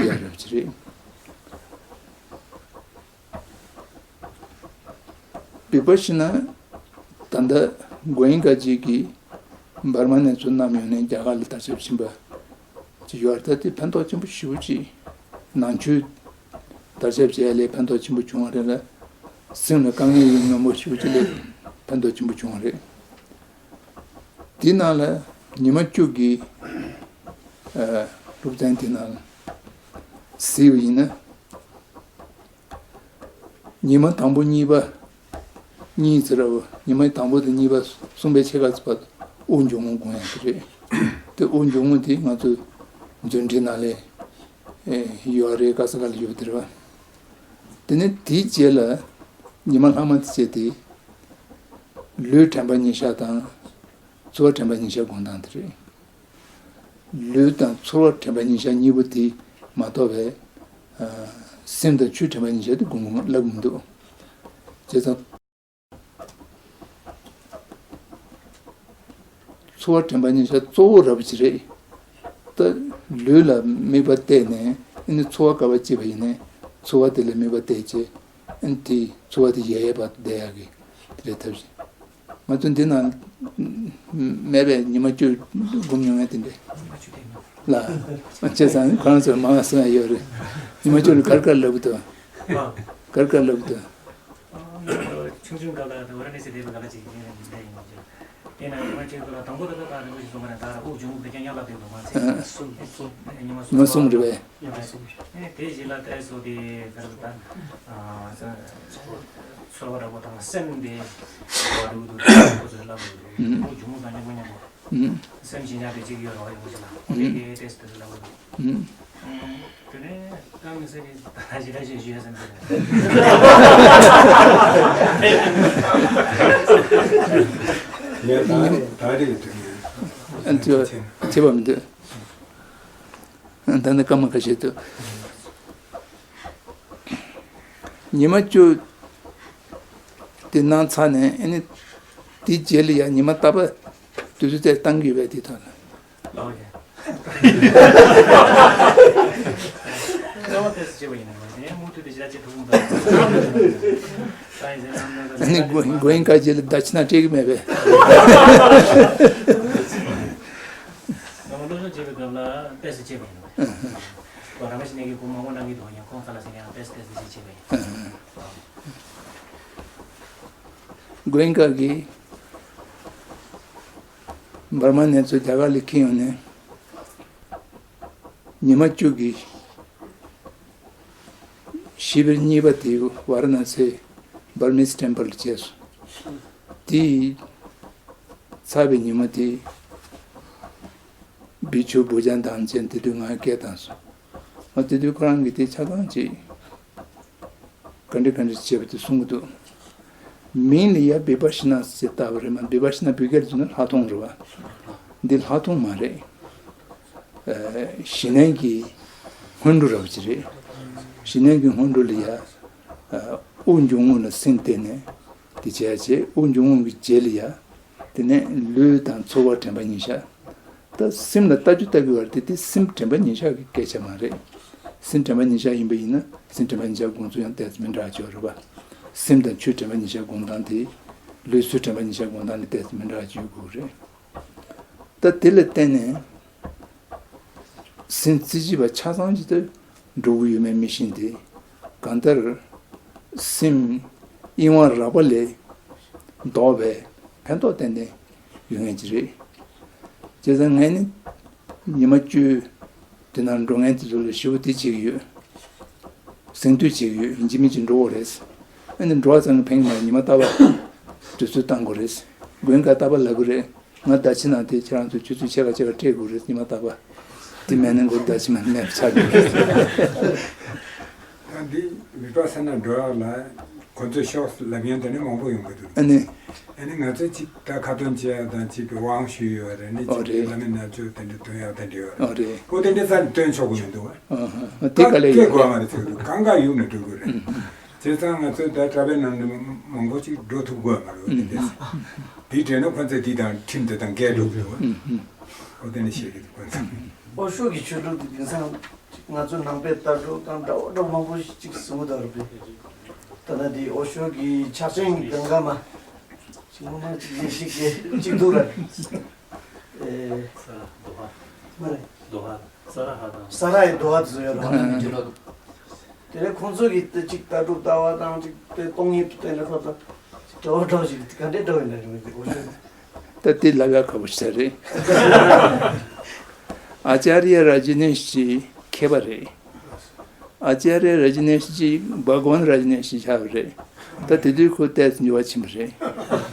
ཡག་རབས་ཅིག་རེད། བིག་པ་ཤི་ན། ད་ལྟ་གོ་ཨིན་ཀ་ཅིག་གིས་འབར་མ་ནས་ཚུར་བསྣམས་ཡོང་ནས་རྒྱ་གར་ལ་དར་ཁྱབ་ཕྱིན་པ་ཅིག་ཡོད་རེད། ད་དེ་ཕན་ཐོགས་ཆེན་པོ་ཞེ་པོ་ཅིག། ནང་ཆོས་དར་ཁྱབ་བྱས་ལས་ཕན་ཐོགས་ཆེན་པོ་བྱུང་བ་རེད་ལ། སེམས་ལ་དཀའ་ངལ་ཡང་སྙོམས་པོ་ཞེ་པོ་ཅིག་ལས་ཕན་ཐོགས་ཆེན་པོ་བྱུང་བ་རེད། དེའི་ནང་ལ་ཉི་མ་བཅུ་གི་ཨ་སློབ་ཚན་དེ་ནང་ལ་གཟིགས་པ་ཡིན་ན། ཉི་མ་དང་པོ་གཉིས་པ། གཉིས་ཟེར་ར་བ། ཉི་མ་དང་པོ་དང་གཉིས་པ། གསུམ་པའི་ཕྱེད་ཀ་ཙམ་བར་དུ་དབུགས་འབྱུང་རྔུབ་སྒོམ་ཡག་གི་རེད། དེ་དབུགས་འབྱུང་རྔུབ་དེ་ང་ཚོ་མཛོད་འགྲེལ་ནང་ལ་ཨེ་ཡོད་རེད། ག་ས་ག་ལ་ཡོད་པ་དེ་རེད་བ། དེ་ནས་དེའི་རྗེས་ལ་ཉི་མ་ལྷག་མ་དེ་བྱས་ཏེ། ལུས་དྲན་པ་ཉིན་ཞག་དང་ཚོར་བ་དྲན་པ་ཉིན་ཞག་སྒོམ་སྟངས་དེ་རེད། ལུས་དང་ཚོར་བ་དྲན་པ་ཉིན་ཞག་གཉིས་པོ་དེ་མ་གཏོགས་པའི་ཨ་སེམས་དང་ཆོས་དྲན་པ་ཉིན་ཞག་དེ་སྒོམ་སྒོམ་ལབ་མི་འདུག། བྱས་ཙང་ཚོར་བ་དྲན་པ་ཉིན་ཞག་གཙོ་བོ་ར་བ་ཅིག་རེད། ད་ལུས་ལ་དམིགས་པ་གཏད་ནས། ཨ་ནི་ཚོར་བ་ག་པར་སྐྱེས་པ་ཡིན་ནའི་ཚོར་བ་དེ་ལ་དམིགས་པ་གཏད་བྱས། ཨ་ནི་དེ་ཚོར་བ་དེ་ཡལ་ཡལ་བར་དུ་བསྡད་ཡག་གི་དེ་འདྲའི་ཐབས་ཤེས། ང་ཚོ་འདི་ན་མེད་པའི་ཉི་མ་བཅུ་སྒོམ་མྱོང་ཡག་དེ་འདྲ་ལ། བྱས་ཙང་ཁོ་རང་ཚོར་མང་བ་གསུང་ཡག་ཡོད་རེད། ཉི་མ་བཅུ་ལ་ག་རེ་ག་རེ་ལབ་ཀྱི་འདུག། ག་རེ་ག་རེ་ལབ་ཀྱི་འདུག། ཆུང་ཆུང་སྐབས་ལ་ཝཱ་ར་ཎ་སི་བསྡད་པའི་སྐབས་ལ་ཅིག་ཡིན་ཡིན་ཡིན་ཡིན། དེ་ན་ཉི་མ་གཅིག་ལ་དང་པོ་ལ་ད་རིན་པོ་ཆེ་གསུངས་པ་ནང་ལྟར་དབུགས་འབྱུང་རྔུབ་དེ་ཀྱང་ཡན་ལག་བདུན་དུ་མ་ཚད། ཨ། གསུམ། ཉི་མ་གསུམ། ཉི་མ་གསུམ་རེད་པས། ཉི་མ་གསུམ། ཨེ་དེ་རྗེས་ལ་ཏོག་ཙམ་དེ་ག་རེ་ད་ཚོར་བ་འདྲ་པོ་དང་སེམས་དེ་འདུག་འདུག་འདུག་ཁོ་ཚོས་ལབ་འདུག། ཨ། དབུགས་འབྱུང་རྔུབ་དང་མཉམ་པོ་མཉམ་པོ། ཨ། སེམས་ཀྱི་ཉམས་པའི་གཅིག་ཡོད་རེད་བ། ཡོང་ཞིག་ལ་ཨ་དེ་དེ་ཏོག་ཙམ་དེ་ལབ་འདུག། ཨ། དེ་ནས་ད་མི་ཟེར་གི་ད་ཞིག་ད་ཞིག་ཞུ་ཡ་བསམ་གི་རེད། ངས་ད་རེས་ད་རེས་དྲན་གི། ཨ་ཚོ་བྱེད་པ་མི་འདུག། ད་ནི་སྐར་མ་ཁ་ཤས་འདུག། ཉི་མ་བཅུ་དེ་གནང་ཚར་ནས། ཨ་ནི་དེ་རྗེས་ལ་ཡང་ཉི་མ་རྟག་པར་དུས་ཚོད་དེར་བཏང་གི་ཡོད་པས། དེ་དག་ལ། ལགས་ཀྱི། རྩ་བ་ཏོག་ཙམ་བྱས་པ་ཡིན་ན། ངས་མུ་མཐུད་དུ་ཞེ་དྲག་བྱེད་ཐུབ་ཀྱི་མི་འདུག། ད་ཡིན་ཟེར་ན་ཨ་ནི་མགོ་མགོ་ཡིན་ཁ་རྗེས་ལ་ད་ཕྱི་ནང་སྤྲད་ཀྱི་མེད་པས། ང་མ་སློབ་སྦྱོང་བྱེད་པའི་སྐབས་ལ་ཏོག་ཙམ་བྱས་པ་ཡིན་ན། ཁོ་རང་ཞིག་ནས་ཀྱི་ཁོ་མང་པོ་གནང་གི་འདུག། ཡང་ཁོང་ཁ་ལ་ཟིན་ཡང་ཏོག་ཙམ་ཏོག་ཙམ་ཞིག་བྱས་པ་ཡིན། མགོ་ཡིན་ཁ་གིས། འབར་མ་ནས་ཚུར་རྒྱ་གར་ལ་འཁྱེར་ཡོང་ནས། ཉི་མ་བཅུ་གི་ཤི་བིར་གཉིས་པ་དེ་ཝཱ་ར་ཎ་སི་Burmese Temple ལ་བྱས་སོང་། དེ་ཚར་བའི་ཉི་མ་དེ་ བི་ཆུ་བྷུ་ཇན་དང་བཅས་དེ་དུས་ང་སྐད་བཏང་སོང་། ང་དེ་དུས་ཁོ་རང་གིས་དེ་ཆ་ཚང་ཅིག་ག་འདྲ་ག་འདྲ་བྱས་པ་དེ་གསུང་གི་འདུག་མིང་ལ་ཡ་བི་པ་ཤི་ན་ཟེར་བཏགས་པ་རེད་མ། བི་པ་ཤི་ན་བོད་སྐད་ལ་བརྗོད་ན་ལྷག་མཐོང་རེད་བ། འདི་ལྷག་མཐོང་མ་རེད། ཨ། ཞི་གནས་ཀྱི་སྔོན་འགྲོ་ར་བ་ཅིག་རེད། ཞི་གནས་ཀྱི་སྔོན་འགྲོ་ལ་ཡ། ཨ། དབུགས་འབྱུང་རྔུབ་ལ་སེམས་གཏད་ནས་དེ་བྱས་བྱས། དབུགས་འབྱུང་རྔུབ་ཀྱི་རྗེས་ལ་ཡ། དེ་ནས་ལུས་དང་ཚོར་བ་དྲན་པ་ཉིད་བཞག་ད་སེམས་ལ་ལྟ་རྒྱུ་ལྟ་དགོས་པ་རེད་དེ། དེ་སེམས་དྲན་པ་ཉིད་བཞག་གི་སྐད་ཆ་མ་རེད། སེམས་དྲན་པ་ཉིད་བཞག་ཡིན་པ་ཡིན་ན་སེམས་དྲན་པ་ཉིད་བཞག་སྒོམ་ཚུལ་ཡང་ཏོག་ཙམ་མི་འདྲ་བ་ཅིག་ཡོད་རེད་པ། སེམས་དང་ཆོས་དྲན་པ་ཉིད་བཞག་སྒོམ་སྟངས་དེ། ལུས་ཚོར་དྲན་པ་ཉིད་བཞག་སྒོམ་སྟངས་ནི་ཏོག་ཙམ་མི་འདྲ་བ་ཅིག་ཡོད་དགོས་རེད། ད་དེ་ལ་བརྟེན་ནས་སེམས་རྩེ་གཅིག་པ་ཆ་ཚང་ཅིག་ཏུ་འགྲོ་གི་ཡོད་མེད་མི་ཤེས་ཏེ། གང་ལྟར་སེམས་གཡེང་བ་རགས་པ་ལས་ལྡོག་པའི་ཕན་ཐོགས་ཏན་ཏན་ཡོད་མཁན་ཅིག་རེད། བྱས་ཙང་ངས་ནི་ཉི་མ་བཅུ་དེ་ནང་འགྲོ་མཁན་དེ་ཚོ་ལ་ཞེ་པོ་དེ་བྱེད་ཀྱི་ཡོད། གཟེངས་བསྟོད་བྱེད་ཀྱི་ཡོད། ཡིན་གཅིག་མིན་གཅིག་འགྲོ་དགོས་རེད། ཨ་ནི་འགྲོ་བ་ཚང་གི་ཕན་གྱི་མ་རེད། ཉི་མ་རྟག་པར་དུས་ཚོད་བཏང་དགོས་རེད། མགོན་ཁང་རྟག་པར་ལབ་གི་རེད། ང་ད་ཕྱི་ནང་དེ་ཁྱེད་རང་ཚོ་ཆུ་ཚོད་ཕྱེད་ཀ་ཕྱེད་ཀ་སྤྲད་དགོས་རེད། ཉི་མ་རྟག་པར། དེ་མེད་ན་མགོ་ད་ཕྱི་མ་མེད་པ་ཆགས་ཀྱི་རེད། ད་འདི་བི་པ་ས་ན་འགྲོ་ཡག་ལ་ཁོ་ཚོས་ཤོག་ལབ་མཁན་དེ་ནི་མང་པོ་ཡོང་གི་འདུག་ཨ་ནི། ཨ་ནི་ང་ཚོས་གཅིག་ད་ཁ་ཏོན་བྱེད་ཡག་དང་གཅིག་གི་དབང་ཞུ་ཡོད་རེད། ནི་ཨོ་གཅིག་རེད། བླ་མའི་རྣལ་འབྱོར་དེ་འདྲ་འདོན་ཡག་དེ་འདྲ་ཡོད་རེད། ཨོ་རེད། ཨོ་དེ་འདྲ་རྩ་ནས་སྟོན་ཆོག་གི་མི་འདུག་ཨ། ཨ་ཧ། དེ་ག་ལས་ཡོད་དགོས་མ་རེད་ཟེར་གི་འདུག་གང་ག་ཡོད་མི་འགྲོ་གི་རེད། ཨ་ཧ། བྱས་ཙང་ང་ཚོས་ད་གྲྭ་པའི་ནང་ནས་མང་པོ་ཅིག་འགྲོ་ཐུབ་དགོས་མ་རེད། འོ་དེ་འདྲ་ཟེར། དེ་བྲལ་ན་ཁོ་ཚོས་དེ་དང་ཁྲིམས་དེ་དང་འགལ་འགྲོ་གི་འདུག་ཨ། འོ་དེ་ནས་བཤད་ཀྱི་འདུག་ཁོ་ཚོ། ཨོ་ཤོ་གི་ཆོས་ལུགས་དེ་དེང་སང་ང་ཚོ་ནང་པའི་ལྟ་གྲུབ་དང་འདྲ་བོ་འདྲ་བོ་མང་པོ་ཞིག་གསུང་གི་འདུག་རེད་པས། ད་ལྟ་དེ་ཨོ་ཤོ་གི་ཕྱག་ཆེན་གྱི་གདམ་ག་མ་ཞིག་ངོ་མ་ཅིག་ཡེ་ཤེས་ཀྱི་གཅིག་འདུག་ར། ཨེ། ས་ར་དོ་ཧ། མ་རེད། དོ་ཧ། ས་ར་ཧ་དང་། ས་ར་ཡི་དོ་ཧ་དེ་ཚོ་ཡོད་རེད་པ། དེ་ནས་ཁོང་ཚོ་གིས་དེ་གཅིག་ལྟ་གྲུབ་ལྟ་བ་དང་གཅིག་དེ་སྟོང་ཉིད་དེ་འདྲ་ཁོ་ཚོ་འདྲ་བོ་འདྲ་བོ་ཞིག་ག་འདྲས་འདྲ་བོ་ཡིན་ན་རེད་པས། ད་དེ་ལབ་ཡག་ཁག་པོ་ཞིག་རེད། ཨ་ཅཱརྱ་ར་ཇི་ནེ་ཤི་མཁས་པ་རེད། ཨ་ཅཱརྱ་ར་ཇི་ནེ་ཤི་ཅིག་བྷ་ག་ཝན་ར་ཇི་ནེ་ཤི་ཆགས་པ་རེད། ད་དེ་དུས་ཁོ་ཏོག་ཙམ་འགྱུར་བ་ཕྱིན་པ་རེད།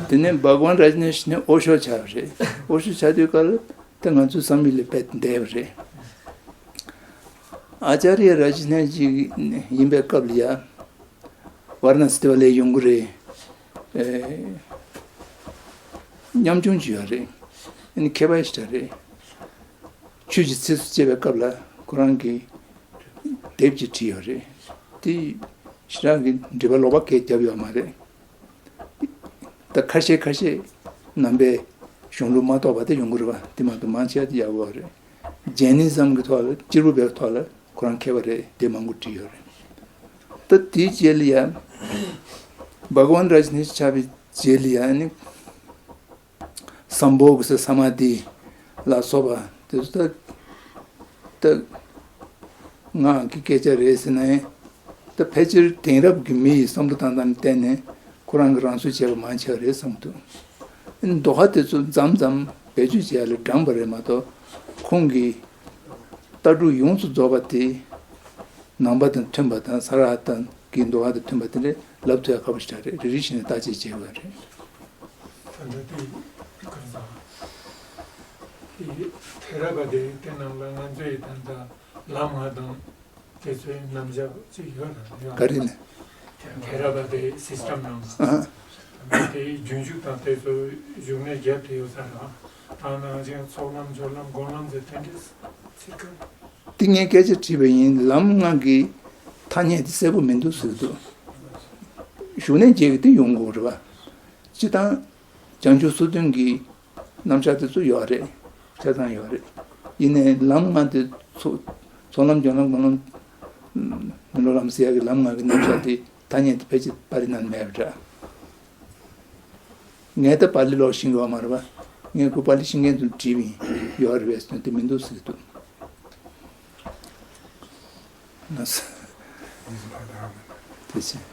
དེ་ནས་བྷ་ག་ཝན་ར་ཇི་ནེ་ཤི་ནས་ཨོ་ཤོ་ཆགས་པ་རེད། ཨོ་ཤོ་ཆགས་དུས་སྐབས་ལ་ད་ང་ཚོའི་བསམ་ཡུལ་ལས་དཔེ་འདས་པ་རེད། ཨ་ཅཱརྱ་ར་ཇི་ནེ་ཤི་ཡིན་པའི་སྐབས་ལ་ཡ། ཝཱ་ར་ཎ་སི་དེ་བ་ལས་ཡོང་གི་རེད། ཨེ། ཉམ་ཆུང་ཅིག་ཡོད་རེད། ཨ་ནི་མཁས་པ་ཞིག་རེད། ཆོས་ཀྱི་ཚིགས་སུ་བཅད་པའི་སྐབས་ལ་ཁོ་རང་གིས་དེབ་ཅིག་བྲིས་ཡོད་རེད། དེ་ཞེ་དྲག་གི་འགྲེལ་པ་ལོག་པ་གང་ཡང་བརྒྱབ་ཡོད་མ་རེད། ད་ཁ་ཤས་ཁ་ཤས་ནང་པའི་གཞུང་ལུགས་མ་གཏོགས་པ་དེ་ཡོང་གི་རེད་པ། དེ་མ་གཏོགས་མང་ཆེ་བ་དེ་ཡག་པོ་རེད། ཇེན་ནི་ཛམ་གྱི་ཐོག་ལ་སྐྱེས་བུ་བའི་ཐོག་ལ་ཁོ་རང་མཁས་པ་རེད། དེབ་མང་པོ་བྲིས་ཡོད་རེད། ད་དེའི་རྗེས་ལ་ཡ། བྷ་ག་ཝན་ར་ཇི་ནེ་ཤི་ཆགས་པའི་རྗེས་ལ་ཡ་ནི། སམ་བྷོ་ག་ཟེར་ས་མཱ་དྷི་ལ་སོགས་པ་དེ་ཚོ་ད་ད་སྔགས་ཀྱི་སྐད་ཆ་རེད་ཟེར་ན་ཡང་ད་ཕལ་ཆེར་དེང་རབས་ཀྱི་མི་ཡི་བསམ་བློ་བཏང་སྟངས་ལ་བརྟེན་ནས་ཁོ་རང་གིས་རང་བཟོ་བྱས་པ་མང་ཆེ་བ་རེད་བསམ་གྱི་འདུག་ཨ་ནི་དོ་ཧ་དེ་ཚོ་མཚམས་མཚམས་བེད་སྤྱོད་བྱེད་ཡ་ལ་དྲངས་པ་རེད་མ་གཏོགས་ཁོང་གི་ལྟ་གྲུབ་ཡོངས་སུ་རྫོགས་པ་དེ། ནང་པ་དང་མཐུན་པ་དང་ས་ར་ཧ་ཏ་གི་འདུལ་བ་དང་མཐུན་པ་དེ་འདྲ་ལབ་ཐུབ་ཡ་ཁག་པོ་ཞིག་རེད། རེ་རེ་བཞིན་བརྟག་དཔྱད་བྱེད་དགོས་རེད། ད་ལྟ་དེ་ག་རེ་ཟེར། དེ་ཐེ་ར་བ་དའི་དེ་ནང་ལ་ང་ཚོའི་ད་ལྟ་ལམ་ལྔ་དང་དེ་ཚོའི་རྣམ་གཞག་ཅིག་ཡོད་རེད་ཡ། ག་རེ་ནས། ཐེ་ར་བ་དའི་སིས་ཊམ་ནང་ལ། ཨ། དེའི་རྒྱུན་འཇུག་དང་དེ་ཚོ་བཞུགས་གནས་བརྒྱབ་དེ་ཡོད་ས་རེད། ད་ནང་བཞིན་ཚོགས་ལམ་སྦྱོར་ལམ་སྒོམ་ལམ་ཟེར་དེ་འདྲའི་ཚིག་ཁ། འདི་ངས་སྐད་ཆ་དྲིས་པ་ཡིན། ལམ་ལྔ་གི་ཐ་སྙད་དེ་གསལ་པོ་མི་འདུག་ཟེར་འདུག་བཞུགས་གནས་བརྒྱད་ཀྱི་དེ་ཡོང་དགོས་རེད་པ། སྤྱིར་བཏང་བྱང་ཆུབ་སོ་བདུན་གྱི་རྣམ་གཞག་དེ་ཚོ་ཡོད་རེད། ཆ་ཚང་ཡོད་རེད། ཡིན་ནའི་ལམ་ལྔ་དེ་ཚོ་ཚོགས་ལམ་སྦྱོར་ལམ་སྒོམ་ལམ་མི་སློབ་ལམ་ཟེར་ཡག་གི་ལམ་ལྔ་གི་རྣམ་གཞག་དེ་ཐ་སྙད་དེ་ཕལ་ཆེར་པར་རིས་ནང་མེད་པ་འདྲ། ངས་ད་པཱ་ལི་ཀློག་ཤེས་ཀྱི་ཡོད་མ་རེད་པ། ངས་ཁོ་པཱ་ལི་ཤེས་མཁན་ཚོ་དྲིས་པ་ཡིན། ཡོད་རེད་པས་ཟེར་ན་དེ་མི་འདུག་ཟེར་གྱི་འདུག་ན་ས། དེ་བཞིན།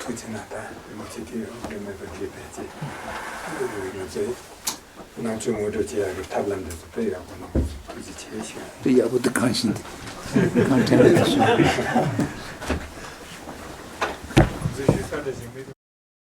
ཐུགས་རྗེ་གནང་། ད་ང་ཚོས་དེ་ཡོང་འདོད་མེད་པ་དེ་བས་ཅི། ང་ཚོས་ནང་ཆོས་ངོ་སྤྲོད་བྱེད་ཡག་གི་ཐབས་ལམ་འདི་ཚོ་དཔེ་ཡག་པོ་གནང་སོང་། ཐུགས་རྗེ་ཆེ་ཞུ། དཔེ་ཡག་པོ་འདུག་གང་ཞིག་འདུག་གང་དྲན་པ་འདུག་ཞུ།